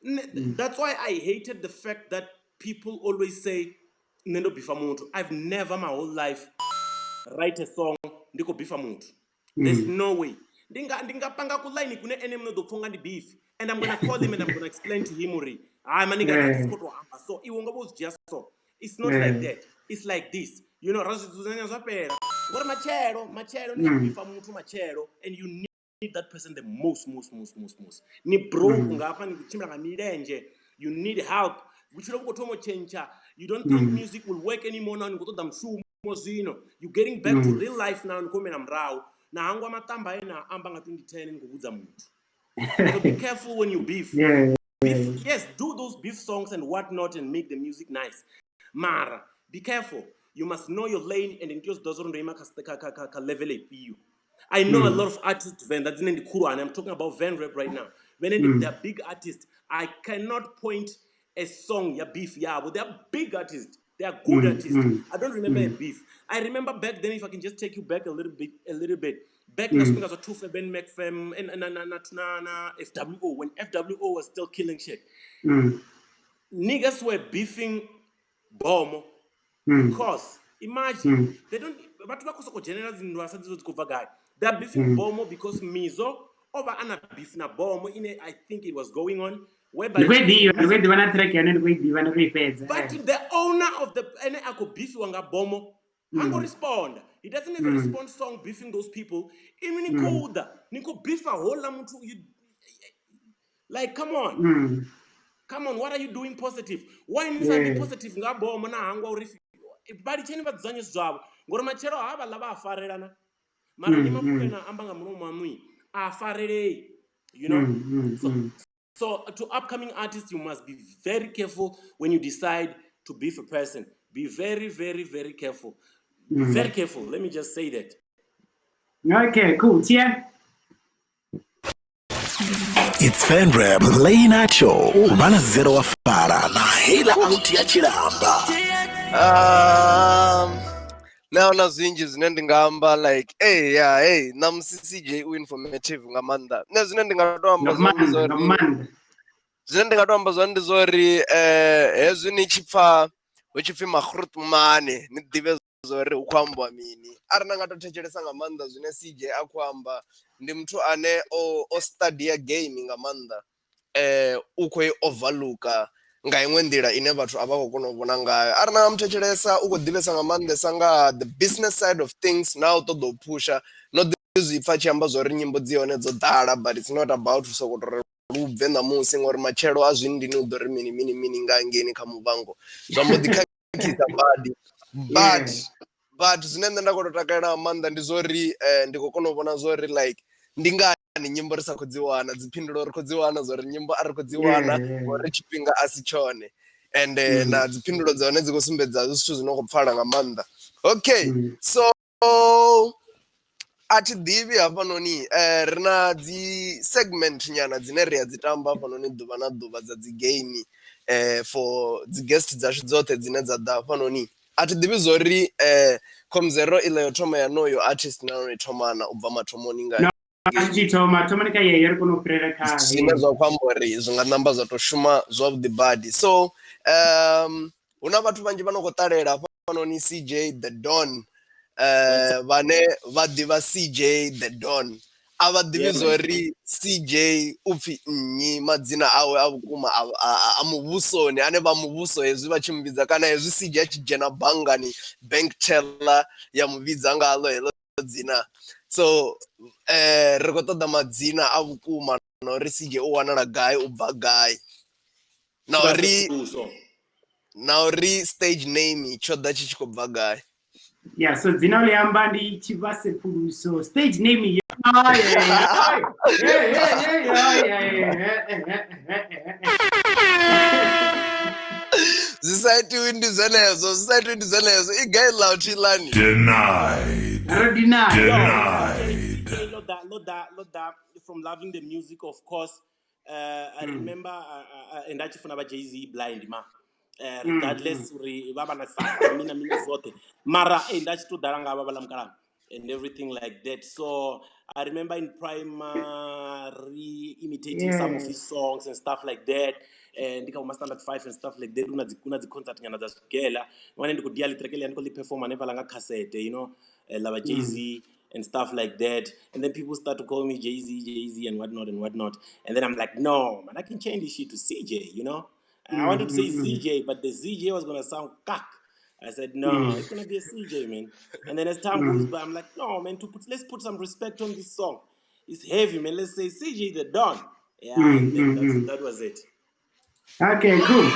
That's why I hated the fact that people always say nṋe ndo beefa muthu. I've never my whole life write a song ndi khou beefa muthu. There's no way. Ndinga panga ku line kune ene muṋe ḓo pfa unga ndi beef. And I'm gonna call him and I'm gonna explain to him uri hayi maninga that's khou tou amba so iwe unga vho zwi dzhia so. It's not like that. It's like this. Ra zwi dzudzanya zwa fhela. Ngori matshelo ni nga beefa muthu matshelo and you need that person the most most most most most. Ni broke nga hafha ni khou tshimbila nga milenzhe. You need help. Vhutshilo vhu khou thoma u tshentsha. You don't think music will work anymore now, ni khou ṱoḓa mushumo zwino. You getting back to real life now, ni khou humela murahu. Na hangwa maṱamba e na amba nga 2010 ni khou vhudza muthu. So be careful when you beef. Beef, yes, do those beef songs and whatnot and make the music nice. Mara, be careful. You must know your lane and tea u zwi ḓivha uri ndo ima kha level ifhio. I know a lot of artists Venḓa dzine ndi khulwane. I'm talking about Van Rap right now. Vhene ndi they're big artists. I cannot point a song ya beef yavho. They are big artists. They are good artists. I don't remember a beef. I remember back then, if I can just take you back a little bit, a little bit. Back nga zwifhinga zwa 2 Feben Mac Fam and na FWO, when FWO was still killing shit. Niggas were beefing Bomo because imagine they don't, vhathu vha khou sokou dzhenela dzinndwa sa dzidzo dzi khou bva gai. They are beefing Bomo because Mizo o vha ana beef na Bomo ine I think it was going on whereby Ndi khou i ḓivha, ndi khou i ḓivha na track yone, ndi khou i ḓivha, ndi khou i fhedza. But the owner of the ene a khou beefiwa nga Bomo hango responda. He doesn't even respond song beefing those people. Inwi ni khou ḓa ni khou beefa houḽa muthu, you like, come on. Come on, what are you doing positive? Why ni sa be positive nga Bomo na hangwa uri vha litsheni vha dzudzanye zwithu zwavho, ngori matshelo havhaḽa vha a farelana, mara ni mafhungo ane a amba nga mulomo waṋu a farelei. So, so to upcoming artists, you must be very careful when you decide to beef a person. Be very, very, very careful. Be very careful. Let me just say that. Okay, cool. Tia? It's Fan Rap Late Night Show. Vha na Zero wa Fara na Hela out ya Tshilamba. Nṋe ahuna zwinzhi zwine ndi nga amba, like, hey, yeah, hey, ṋamusi CJ u informative nga maanḓa. Nṋe zwine ndi nga to amba Nga zwone ndi maanḓa, zwa nga uri maanḓa. Zwine ndi nga to amba zwone ndi zwa uri hezwi ni tshi pfha hu tshi pfhi magrotmane, ni ḓivhe zwa uri hu khou ambiwa mini. Arali na nga to thetshelesa nga maanḓa zwine CJ a khou amba, ndi muthu ane o study game nga maanḓa, u khou i overlooka nga iṅwe nḓila ine vhathu a vha khou kona u vhona ngayo. Arali na nga mu thetshelesa, u khou ḓivhesa nga maanḓesa nga the business side of things, na u ṱoḓa u phusha no ḓi zwi pfha tshi amba zwa uri nyimbo dzi hone dzo ḓala, but it's not about soko tou ri lu bve ṋamusi, ngori matshelo a zwi ndini u ḓo ri mini mini mini nga hangeini kha Muvhango zwa mbo ḓi khakhisa badi, but but zwine nṋe nda khou tou takalela nga maanḓa ndi zwa uri ndi khou kona u vhona zwa uri like ndi ngani nyimbo ri sa khou dzi wana, dzi phindulo ri khou dzi wana zwa uri nyimbo a ri khou dzi wana ngori tshifhinga a si tshone, and na dziphindulo dza hone dzi khou sumbedza zwi zwithu zwi no khou pfala nga maanḓa. Okay, so a thi ḓivhi hafhanoni, ri na dzi segment nyana dzine ri a dzi tamba hafhanoni ḓuvha na ḓuvha dza dzi game for dzi guest dzashu dzoṱhe dzine dza ḓa hafhanoni. A thi ḓivhi zwori Comzero iḽa yo thoma ya Know Your Artist na no i thoma na u bva mathomoni nga No, a tshi thoma thomani kha yeyo, ri kone u fhirela kha zwine zwa khou amba uri zwi nga namba zwa to shuma zwavhuḓi badi. So hu na vhathu vhanzhi vha no khou ṱalela hafhanoni CJ the Don, vhane vha ḓivha CJ the Don, a vha ḓivhi zwori CJ u pfhi nnyi, madzina awe a vhukuma a muvhusoni ane vha muvhuso hezwi vha tshi muvhidza, kana hezwi CJ a tshi dzhena banngani, bank teller ya muvhidza nga ḽo heḽo dzina. So ri khou ṱoḓa madzina a vhukuma na uri CJ u wanala gai, u bva gai, na uri na uri stage name tsho ḓa tshi tshi khou bva gai. Yeah, so dzina ḽi amba ndi Tshivhase Phuluso. Stage name ya Zwi sa itiwi ndi zwenezwo, zwi sa itiwi ndi zwenezwo. I gai ḽa u thilani? Denied. Ro deny. Denied. Loda, loda, loda, from loving the music, of course. I remember and a tshi funa vha Jay-Z blind ma. Regardless uri vha vha na saka mina mina zwoṱhe, mara nda tshi to ḓala nga vha vhaḽa mukalaha and everything like that. So I remember in primary imitating some of his songs and stuff like that. Ndi kha vho ma standard 5 and stuff like that. Una dzi concert nyana dza zwigela wane ndi khou dia ḽi track ḽia, ndi khou ḽi perform hanefhaḽa nga cassette, la vha Jay-Z and stuff like that. And then people start to call me Jay-Z, Jay-Z and whatnot and whatnot. And then I'm like, no, man, I can change this shit to CJ. I wanted to say ZJ, but the ZJ was gonna sound cock. I said, no, it's gonna be a CJ, man. And then as time goes by, I'm like, no, man, let's put some respect on this song. It's heavy, man. Let's say CJ the Don. Yeah, and then that was it. Okay, cool.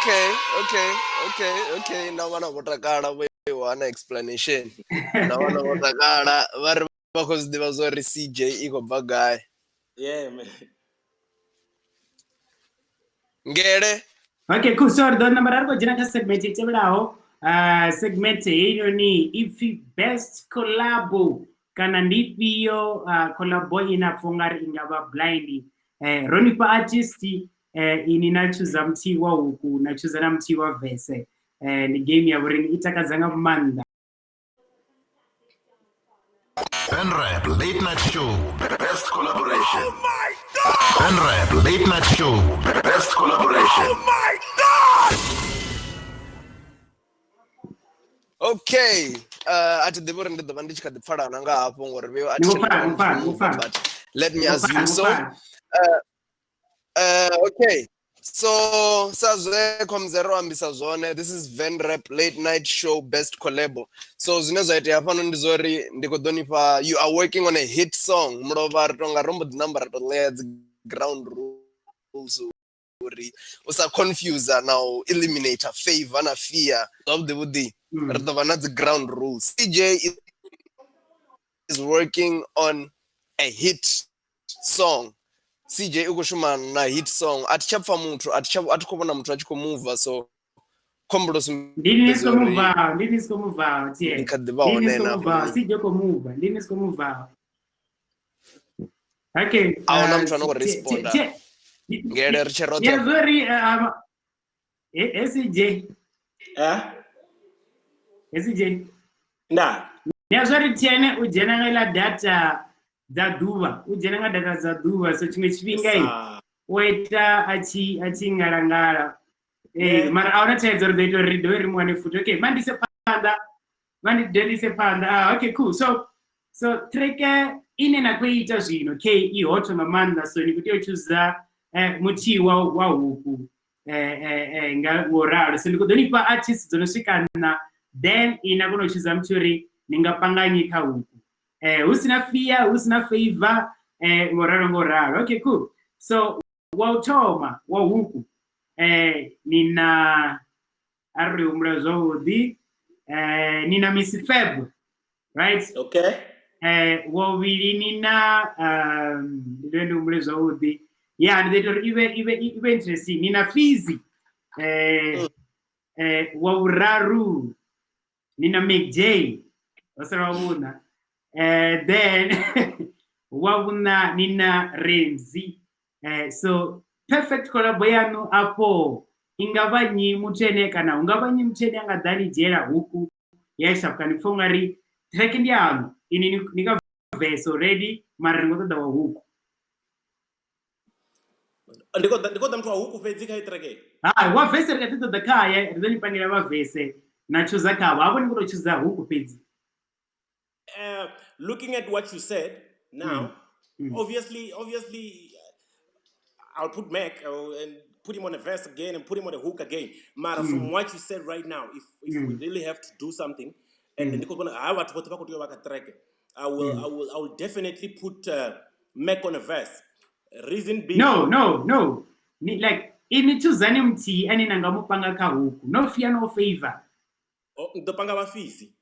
Okay, okay, okay, okay. Na vhana vho takala vho i wana explanation. Na vhana vho takala vha ri vha khou zwi ḓivha zwa uri CJ i khou bva gai. Yeah, man. Ngele. Okay, cool. So ri ḓo namba ra ri khou dzhena kha segment i tevhelaho. Segment heinoni ipfi best collabo kana ndi ifhio collabo ine a pfha ungari i nga vha blind. Ro ni fha artist ini na chooser muthihi wa huku na chooser na muthihi wa verse. Ndi game ya vhoriṋe i takadza nga maanḓa. Venrap Late Night Show Best Collaboration. Oh my God! Venrap Late Night Show Best Collaboration. Oh my God! Okay, a thi ḓivhi uri ndi ḓo vha ndi tshi kha ḓi pfalana nga hafho ngori vheo a thi Ndi vho pfala, vho pfala, vho pfala. but let me Vho pfala, assume vho so. pfala. Okay. So sa zwe Khomzero ambisa zwone, this is Venrap Late Night Show Best Collabo. So zwine zwa itea hafhano ndi zwori ndi khou ḓo ni fha you are working on a hit song. Mulovha ri tonga ro mbo ḓi namba ra to ṋea dzi ground rules uri u sa confuse na u eliminate favor na fear. Zwavhuḓi vhuḓi ri ḓo vha na dzi ground rules. CJ is working on a hit song. CJ u khou shuma na hit song. A thi tsha pfa muthu, a thi tsha a thi khou vhona muthu a tshi khou move, so khombulo Ndi ni sumbedza siko uri move, ndi ni siko move tie. ndi kha ḓi vha Ndi ni hone siko na move, CJ khou move, ndi ni siko move. Okay. A huna muthu ano khou responda. Ngele ri tshe roṱhe. Yeah, very CJ. Eh? CJ. Nda. Ndi a zwori TN u dzhena nga iḽa data dza ḓuvha, u dzhena nga data dza ḓuvha, so tshiṅwe tshifhinga u ita a tshi ngalangala. Mara a huna thaidzo, ri ḓo ita uri ri dovhe ri mu wane futhi. Okay, mandise phanḓa, mandise phanḓa. Okay, cool. So track ine na khou ita zwino K i hot nga maanḓa, so ni khou tea u chooser muthihi wa huku nga ngoralo. So ndi khou ḓo ni fha artist dzo no swika nṋa, then ina kona u chooser muthu uri ni nga panganyi kha huku. Hu sina fear, hu sina favor, ngoralo ngoralo. Okay, cool. So wa u thoma wa huku ni na a ri humbula zwavhuḓi, ni na Miss Fab, right? Okay. Wa vhuvhili ni na ndi ḓo ndi humbule zwavhuḓi. Yeah, ndi ḓo ita uri ive interesting. Ni na Fizzy. Wa vhuraru ni na Mac J, wa sala wa vhuṋa. Then wa vhuṋa ni na Ramsey. So perfect collabo yanu afho i nga vha nnyi muthu ene kana hu nga vha nnyi muthu ene a nga ḓa ni dzhiela huku ya Shapka. Ni pfha ungari track ndi yanu ini ni ka verse already, mara ni khou ṱoḓa wa huku. Ndi khou ḓa muthu wa huku fhedzi kha i track. Hai, wa verse ri kha ḓi ṱoḓa khaye, ri ḓo ni pangela vha verse na chooser khavho. Havho ni khou tou chooser huku fhedzi. Looking at what you said now, obviously, I'll put Mac and put him on a verse again and put him on a hook again. Mara, from what you said right now, if we really have to do something, and I will definitely put Mac on a verse. Reason being, no. Like ini chuzani muthihi ane na nga mu panga kha huku. No fear, no favor. Ndo panga vha Fizzy.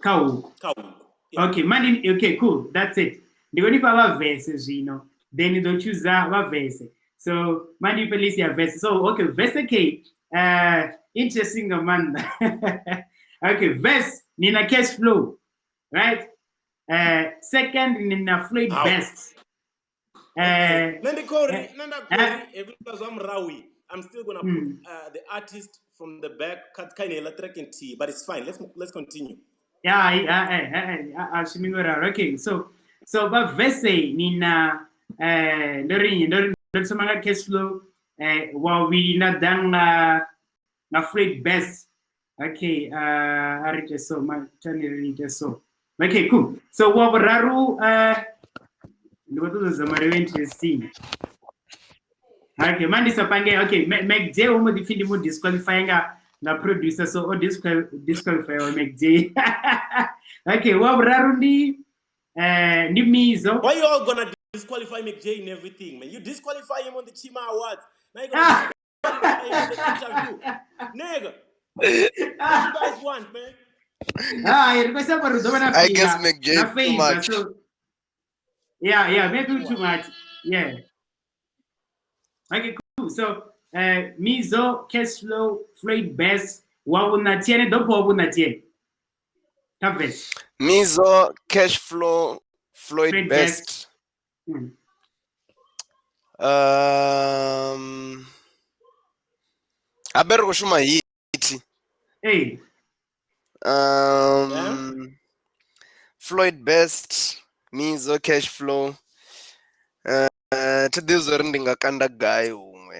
Kha huku. Kha huku. Yeah. Okay, man, okay, cool. That's it. Ndi khou ni fha vha verse zwino. Then ndo chooser vha verse. So mandi list ya verse. So okay, verse K. Interesting Amanda. Okay, verse nina cash flow, right? Second nina Floyd Best. I'm still gonna put the artist from the back, kind of track and T, but it's fine. Let's continue. Yeah, okay. So but verse nina ndo cash flow wa we na danga na Floyd Best. Okay, I so my so. Okay, cool. So wa vhuraru ndi khou ṱoḓa zama ri interesting. Okay, mandisa pange. Okay, Mac J o mo ḓi pfi ndi mu disqualify nga producer, so o disqualify wa Mac J. Okay, wa vhuraru ndi Mizo. Why you all gonna disqualify Mac J in everything, man? You disqualify him on the Chima Awards. Now you're gonna the interview. Nigga, what you guys want, man? Hai, ri khou samba ri ḓo vha na I guess favor, McJ na too favor, much. So yeah, yeah, maybe too much. Yeah. Okay, cool. So Mizo, Cashflow, Floyd Best, wa vhuna TN, ḓo pfha wa vhuna TN. Kha verse. Mizo, Cash Flow, Floyd Floyd Best. Best. Mm. Habe ri khou shuma hit. Hey. Floyd Best, Mizo, Cash Flow. Thi ḓivhi zwa uri ndi nga kanda gai huṅwe.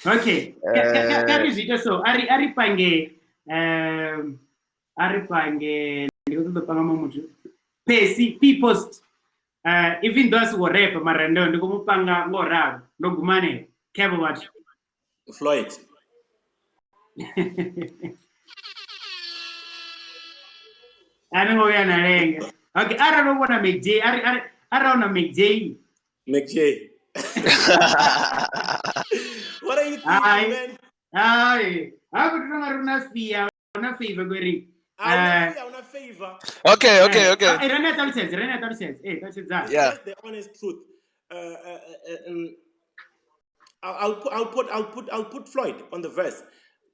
Okay. Ka ri zwi ite so ari pange ari pange ndi khou ṱoḓa u panga muṅwe muthu. Percy P post. Even though a si khou rap mara ndo ndi khou mu panga ngo ralo. Ndo guma hanefho. Kevho vhathu. Floyd. A ni ngo vhuya na lenga. Okay, arali u vhona McJ, ari ari arali una McJ. McJ. What are you thinking, Hai. man? Hai. Ha ku tonga ri na fear, na favor ngori. Hauna favor. Okay, okay, okay. Rene ṱalutshedze, Rene ṱalutshedze. Eh, ṱalutshedza. Yeah. That's the honest truth. I'll put Floyd on the verse.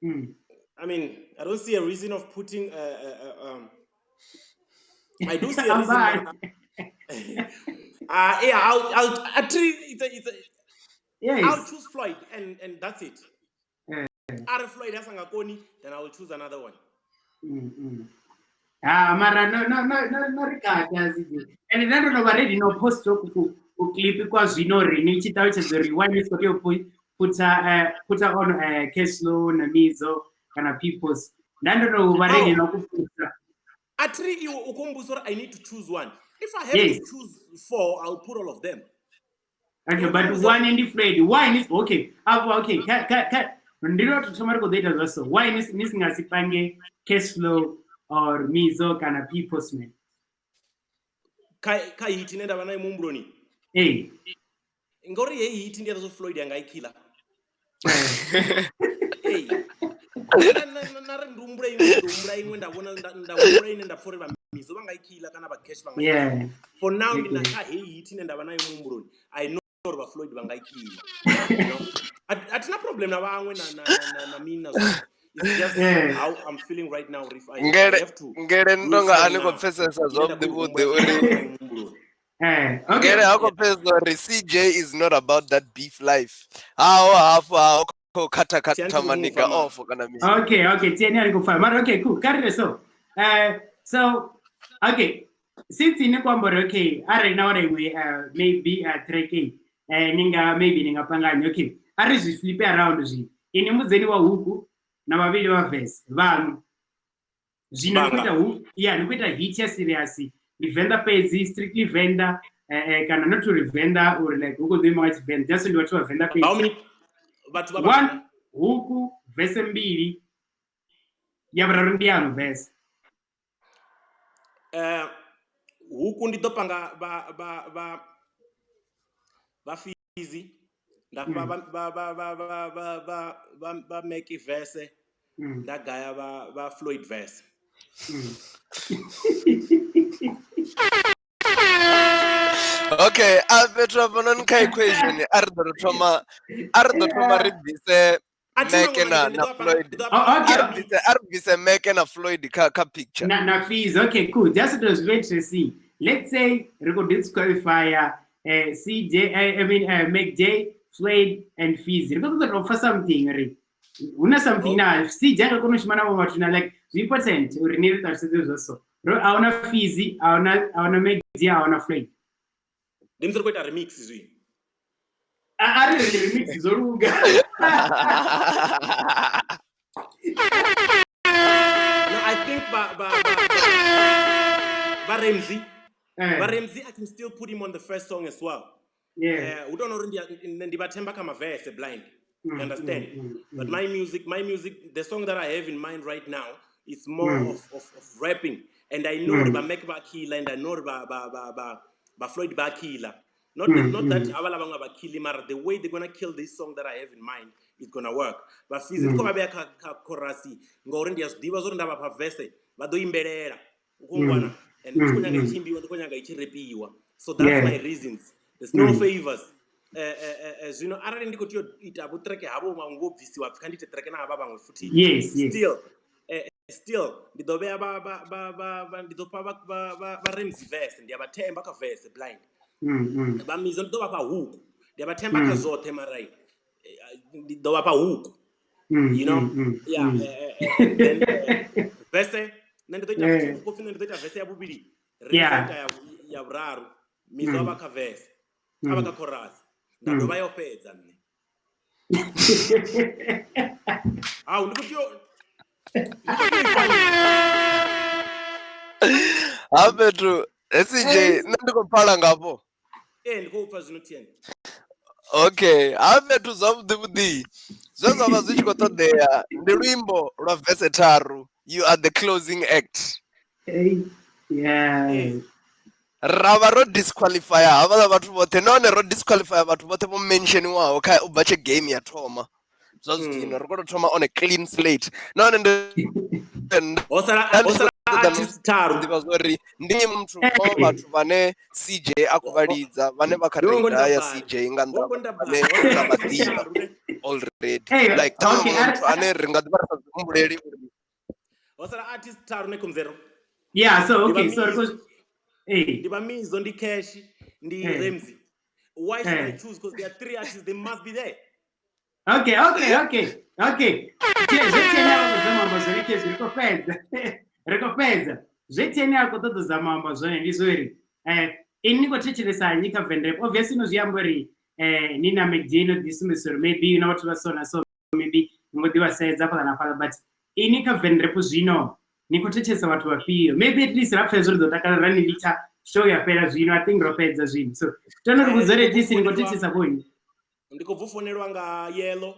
Mm. I mean, I don't see a reason of putting. I do see a reason. Yeah, I'll actually. It's a, Yes. I'll choose Floyd, and that's it. Yeah. Out Floyd has Koni, then I will choose another one. Mm. Ah, mara no no no no no ri kahle azidi. And then ndo no vha ready no post ku ku clip kwa zwino ri ni tshi ṱalutshedza uri why ni khou tea u put on Cashflow na Mizo kana Peoples. Nda ndo no vha ready no ku posta. Atri iwe ukhombusa uri I need to choose one. If I have Yes. to choose four, I'll put all of them. Okay, but one ndi Floyd. Why ni okay. Apo okay. Ka ka ka ndino to thoma ri khou ḓo ita zwa so. Why ni ni singa si pange Cashflow or Mizo kana Peoples man? Kha hit ine nda vha nayo muhumbuloni. Hey. Ngori heyi hit ndi ya zwo Floyd anga i killer. Hey. Na ri ndi humbula iṅwe, ndi humbula iṅwe nda vhona nda humbula ine nda pfha uri vha Mizo vha nga i killer kana vha Cash vha nga i killer. Yeah. For now ndi na Okay. kha heyi hit ine nda vha nayo muhumbuloni. I know uri vha Floyd vha nga i killer. You know? A thina problem na vhaṅwe na mina zwo. It's just Yeah. how I'm feeling right now. If I Ngele have to ngele do ndo nga it a ni khou now. pfesesa Ine nda zwavhuḓi khou vhuḓi humbula uri muhumbuloni. Okay. ngele ha khou pfesesa uri CJ is not about that beef life. Haho hafu haho khou khatha Thi khatha anzi maniga kumuva ma. off kana mini. Okay, okay. Tieni ari kufaya. Mara okay, cool. Karire so. So okay. Since ni kwamba uri okay, arali na wana iwe maybe 3k. Ninga maybe ninga panganya. Okay. Ari zwi flip around zwi. Ini mudzeni wa huku na vhavhili vha verse vhanu. Zwino ni Vhanga. kuita hu yeah, ni kuita hit ya serious. Ndi Venda fhedzi, strictly Venda kana not uri Venda uri like huku ḓo ima nga Tshivenda. Just ndi vhathu vha Venda How fhedzi. many vhathu vha One vhangana? huku verse mbili ya vhuraru ndi yanu verse. Huku ndi ḓo panga vha vha vha vha Fizi nda fha vha vha vha vha vha vha vha vha vha Mac verse nda gaya vha vha Floyd verse. Okay, a fhethu hafhanoni kha equation a ri ḓo thoma a ri ḓo thoma ri bvise A thi Mac maṅwe na ndi na ḓo a panga Floyd. ndi ḓo a Oh, panga okay. A ri bvise Mac na Floyd kha kha picture. Na fees. Okay, cool. Just it was very interesting. Let's say we could disqualify CJ, I mean Mac J, Floyd, and Fees. We could offer something. Ri. Una something now. CJ ka kono shimana wa batho na like it's important. Uri ni ri also. Ro auna Fees, auna auna Mac J, auna Floyd. Ndi musi ri khou ita remix zwi. A ri ri remix zo luga. No, I think ba ba ba ba Ramsey. Ba Ramsey I can still put him on the first song as well. Yeah. We don't know ndi vha themba kha maverse blind. You understand? But my music, the song that I have in mind right now, it's more of rapping. And I know ba Mac ba killer and I know ba ba ba ba ba Floyd ba killer. Not that avala bangwe ba kill mara the way they're gonna kill this song that I have in mind it's gonna work. Vha Fizi ndi khou vha vhea kha chorus ngori ndi a zwi ḓivha zwori nda vha fha verse vha ḓo imbelela. U khou ngwana and ndi khou nyaga i tshi imbiwa, ndi khou nyaga i tshi repiwa. So that's my reasons. There's no favors. Zwino arali ndi khou tea u ita vho track havho vhaṅwe vho bvisiwa pfhi kha ndi ite track na havha vhaṅwe futhi. Yes, yes. Still still ndi ḓo vhea vha ndi ḓo fha vha Ramsey verse, ndi a vha themba kha verse blind. Vha Mizo ndi ḓo vha fha hook, ndi a vha themba kha zwoṱhe mara ndi ḓo vha fha hook. You know? Yeah, then verse nṋe ndi ḓo ita kofi, nṋe ndi ḓo ita verse ya vhuvhili, Ramsey ita ya vhuraru, Mizo a vha kha verse, a vha kha chorus, nda dovha yo fhedza nṋe. Hau ndi khou tea Ha fhethu SJ nṋe ndi khou pfala ngafho. Ee, ndi khou pfa zwino TN. Okay, ha fhethu zwavhuḓi vhuḓi zwe zwa vha zwi tshi khou ṱoḓea ndi luimbo lwa verse tharu, you are the closing act. Yeah. Ra vha ro disqualifya havhaḽa vhathu vhoṱhe, nahone ro disqualifya vhathu vhoṱhe vho mentioniwaho kha u bva tshe game ya thoma. Zwa zwino ri khou tou thoma on a clean slate. Nahone ndi ho sala artist tharu. Ḓivha zwori ndi muthu wa vhathu vhane CJ a khou vha lidza, vhane vha kha radar ya CJ nga nnḓa vhane ra vha ḓivha already. Like ṱhaṅwe muthu ane ri nga ḓivha ri sa zwi humbuleli uri ho sala artist tharu ne kumzero. Yeah, so okay, so ndi vha Mizo, ndi Cash, ndi Ramsey. Why should I choose? Because there are three artists, they must be there. Okay. Zwe TN a khou zama amba zwone khezwi ri khou fhedza. Ri khou fhedza. Zwe TN a khou ṱoḓa u zama amba zwone ndi zwo uri ini ni khou thetshelesa nnyi kha Venrap? Obviously no zwi amba uri ni na McD no ḓi sumbedzisa uri maybe na vhathu vha so na so, maybe ni ngo ḓi vha sedza fhaḽa na fhaḽa, but ini kha Venrap zwino ni khou thetshelesa vhathu vhafhio? Maybe at least ra pfha hezwo ri ḓo takala ra ni litsha show ya fhela zwino. I think ro fhedza zwino. So tono ri vhudza uri at least ni khou thetshelesa vho nnyi? Ndi khou bva u founelwa nga Yellow.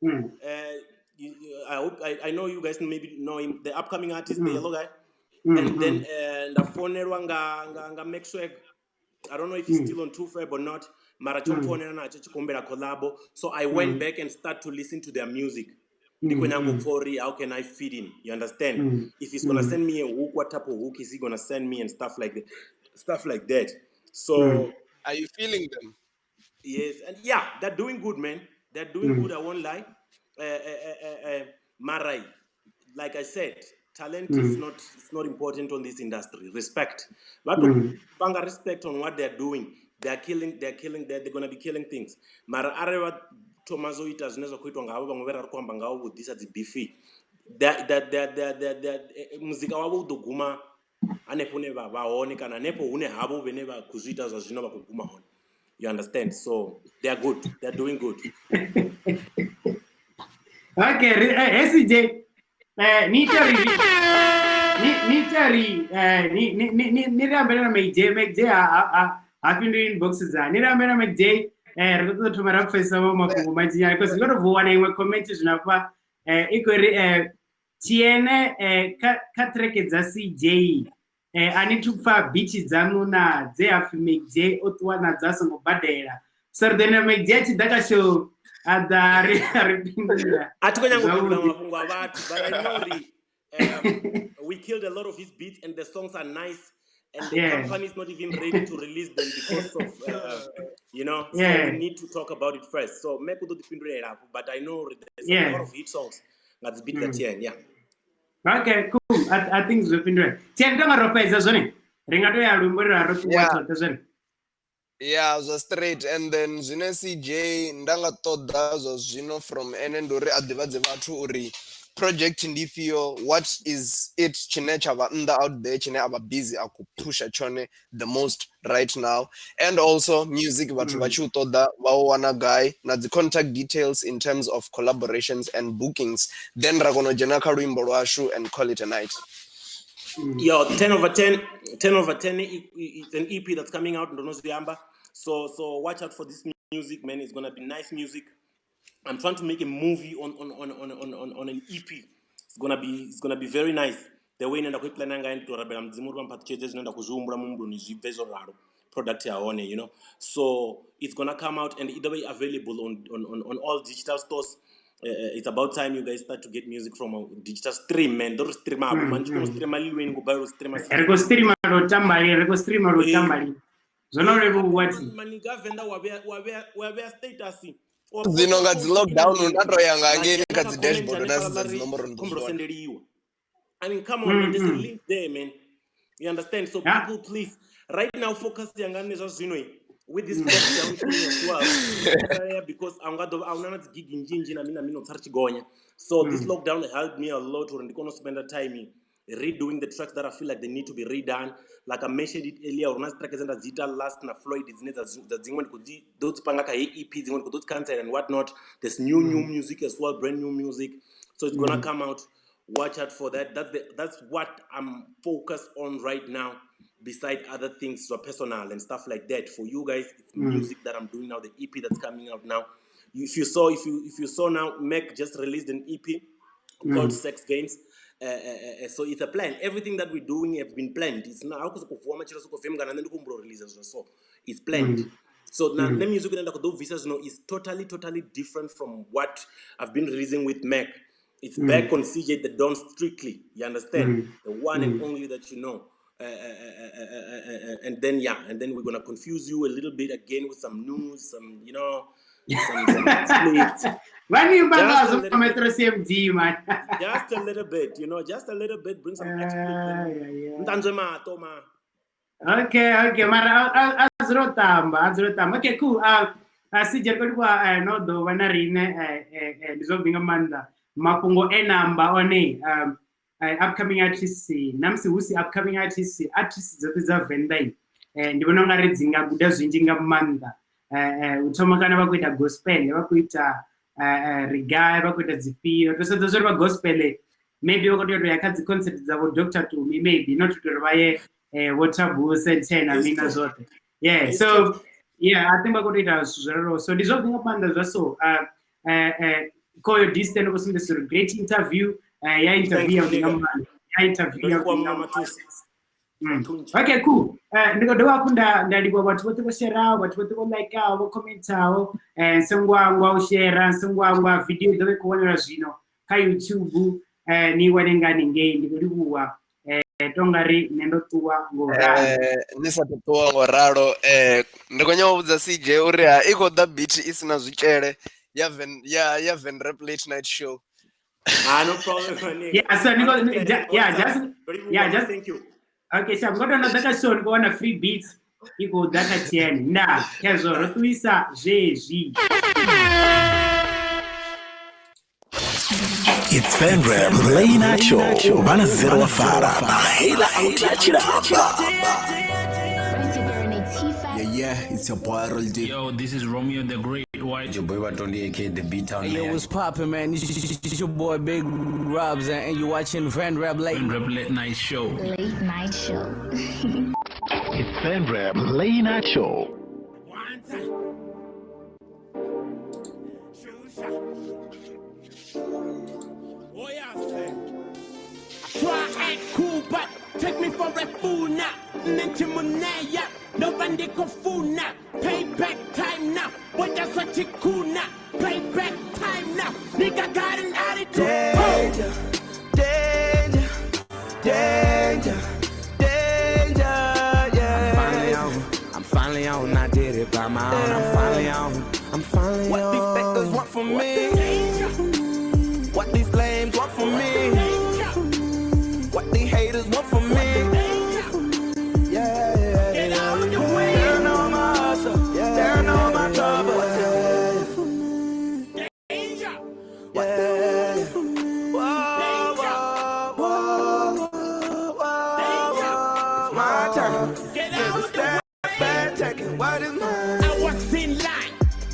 I hope I know you guys maybe know him, the upcoming artist, the yellow guy. And then nda founelwa nga Maxwell. I don't know if he's still on 2Feb or not. Mara tsho mpfounela natsho tshi khou humbela collabo. So I went back and start to listen to their music. Ndi khou nyanga u pfa uri how can I fit in? You understand? If he's gonna send me a hook, what type of hook is he gonna send me and stuff like that. Stuff like that. So are you feeling them? Yes, and yeah, they're doing good, man. They're doing good. I won't lie. Marai, like I said, talent is not, it's not important on this industry. Respect, but banga respect on what they're doing. They're killing. They're killing. They're gonna be killing things. Mara arali vha thoma zwo ita zwine zwa khou itwa nga havho vhaṅwe vhe ra ri khou amba ngaho vho ḓisa dzi beef, muzika wavho u ḓo guma hanefho hune vha vha hone kana hanefho hune havho vhene vha khou zwi ita zwa zwino vha khou guma hone. You understand? So they are good. They are doing good. Okay, SJ, ni ita ri ni ita ri ni ni ni ni ri ambela na McJ. McJ ha fhinduli inbox dza. Ni ri ambela na McJ, ri khou ṱoḓa thoma ra pfesesa vho mafhungo manzhi nyana, because ndi khou tou wana iṅwe comment zwino hafha i khou ri Tiene kha track dza CJ a ni thu pfa beat dzanu na dze ha pfi McJ o ṱuwa na dza songo badela. So ri ḓo enda McJ a tshi ḓa kha show a ḓa ri fhindula. A thi khou nyanga u fhindula mafhungo a vhathu, but I know uri we killed a lot of his beats and the songs are nice, and the company is not even ready to release them because of you know, so we need to talk about it first. So Mek u ḓo ḓi fhindulela hafho, but I know there's a lot of hit songs nga dzi beat dza TN. Yeah. Okay, cool. I think zwo fhindula. TN tonga ro fhedza zwone. Ri nga to ya luimbo ra ro ṱuwa tshoṱhe zwone. Yeah, zwa straight. And then zwine CJ nda nga ṱoḓa zwa zwino from ene ndi uri a ḓivhadze vhathu uri project ndi ifhio, what is it tshine tsha vha nnḓa out there tshine a vha busy a khou pusha tshone the most right now, and also music vhathu vha tshi u ṱoḓa vha u wana gai, na dzi contact details in terms of collaborations and bookings, then ra kona u dzhena kha luimbo lwashu and call it a night. Yo, 10 over 10, 10 over 10, it's an EP that's coming out, ndono zwi amba. So watch out for this music, man. It's gonna be nice music. I'm trying to make a movie on an EP. It's gonna be very nice. The way nda khou i plana ngayo, ndi to rabela mudzimu uri vha mphaṱhutshedze zwine nda khou zwi humbula muhumbuloni zwi bve zwo ralo product ya hone. So it's gonna come out and i ḓo vha i available on all digital stores. It's about time you guys start to get music from a digital stream, man. Don't stream up, man. You stream a little go buy stream. Ri khou streama lwo tamba lini, ri khou streama lwo tamba lini. Zwo no leluwa thi. Maniga Venda wa vhea status. Zwino nga dzi lockdown nda to ya nga ngei kha dzi dashboard na sedza dzi nomboro ndi Khomboro zwone. sendeliwa. I mean, come on, man, there's a link there, man. You understand? So people, please, right now, focus yanga nṋe zwa zwino with this lockdown thing as well, because a nga ḓo a huna na dzi gig nnzhi na mina mina tsa ri tshi gonya. So this lockdown helped me a lot uri ndi kone u spend time redoing the tracks that I feel like they need to be redone. Like I mentioned it earlier, uri na dzi track dze nda dzi ita last na Floyd dzine dza dziṅwe ndi khou dzi ḓo dzi panga kha heyi EP, dziṅwe ndi khou ḓo dzi cancel and what not. There's new music as well, brand new music. So it's gonna come out. Watch out for that. That's what I'm focused on right now. Beside other things, so personal and stuff like that. For you guys, it's music that I'm doing now. The EP that's coming out now. If you saw now, Mac just released an EP called Sex Games. So it's a plan. Everything that we're doing has been planned. It's not so it's planned. So now the music that I do visas now is totally different from what I've been releasing with Mac. It's back on CJ the Don strictly. You understand? The one and only that you know. And then and then we're gonna confuse you a little bit again with some news, some some splits. Just a little bit, just a little bit. Bring some explicit. Okay, mara azro tamba. Okay, cool. CJ ko no do vha na rine ndi zwo nga maanḓa mafhungo e namba one upcoming artists namusi hu si upcoming artists dzoṱhe dza Venḓa ndi vhona ungari dzi nga guda zwinzhi nga maanḓa u thoma kana vha khou ita gospel, vha khou ita reggae, vha khou ita dzifhio. To sedza zwori vha gospel maybe vha khou tea u ya kha dzi concert dza vho Dr. Tumi, maybe not uri vha ye vho Thabu Santana mina zwoṱhe. Yeah, so yeah, I think vha khou tea u ita zwithu zwo raloho. So ndi zwavhuḓi nga maanḓa zwa so Koyo Distant was in this great interview. Interview. Okay, cool. Ndi khou dovha hafhu nda livhuwa vhathu vhoṱhe vho sheraho, vhathu vhoṱhe vho likeaho, vho commentaho, songo hangwa u shera, songo hangwa video i ḓo vha i khou wanala zwino kha YouTube, ni wane nga haningei. Ndi khou livhuwa tonga ri nṋe ndo ṱuwa ngo ralo. Ni sa ṱuwa ngo ralo, ndi khou nyaka u vhudza CJ uri ha i khou ḓa beat i sina zwitshele ya Venrap Late Night Show. No problem. Yeah, so Nico, just thank you. Okay, so I'm going to another show go on a free beats. You go that at 10. Nah, kezo rotuisa JG. It's Venrap Late Night Show. Bana zero fara na hela out ya chilamba. Yeah, it's your boy Roldy. Yo, this is Romeo the Great White. Your boy Batondi, aka the B-Town. Hey, yo, what's poppin', man? It's your boy Big Robs, and you watching Venrap Late. Venrap Late Night Show. Late Night Show. It's Venrap Late Night Show. Try act cool, but take me for a fool now. No one now. Payback time now. What that's what you cool now. Payback time now. Nigga got an attitude. Danger, danger, danger, danger, yeah. I'm finally on. I did it by my own. I'm finally on. I'm finally on. What these fakers want from me? What these lames want from me? What these haters want from me? Yeah. They know my hustle, they know my trouble. Danger. Yeah. Whoa, whoa, whoa, whoa, whoa. It's my turn. Get out Nigga, the step back, taking what is mine. I was in line,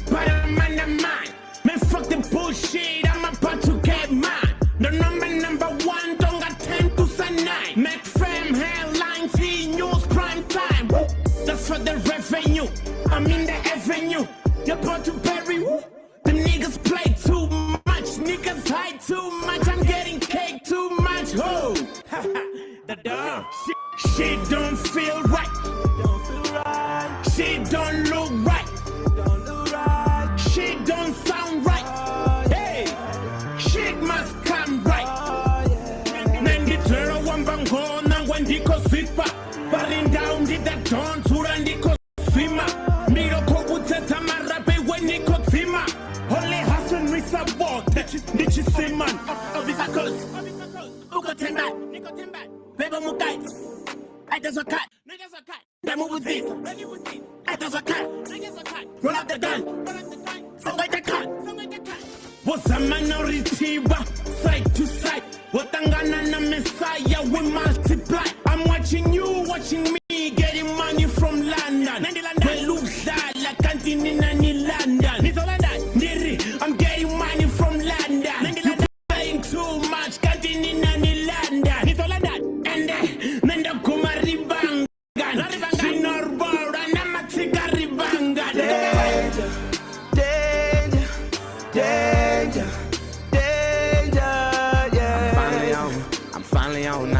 but I'm on the mine. Man, fuck the bullshit, I'm about to get mine. The number one, don't got 10 to 9. Mac fam, headline, T news, prime time. Woo. That's for the revenue. I'm in the avenue. You're about to bury. Woo. The niggas play too much. Niggas hide too much. I'm getting cake too much. Ho. The dog. Shit don't feel right. Shit don't look right. Shit don't sound right. Hey. Don't dzula ndi khou zwima. Mlilo khou vhutsedza marabe iwe ni khou dzima. Holy hustle nwisa vhoṱhe ndi tshisimani. Obvisa coast. Uko themba. Bebo mukaiti. Aita zwa cut. Ndamuvhudzisa. Aita zwa cut. Roll up the gun. Songaita cut. Vho zama na uri thivha side to side. Vho ṱangana na Messiah, we multiply. I'm watching you, watching me, getting money from London. Weludlala kanti nina ni London. Ndiri, I'm getting money from London. You playing too much kanti nina ni London. And nenda guma ribanga. Zwino rivhola na matsika ribanga. Danger, danger, danger, danger, yeah. I'm finally on, I'm finally on.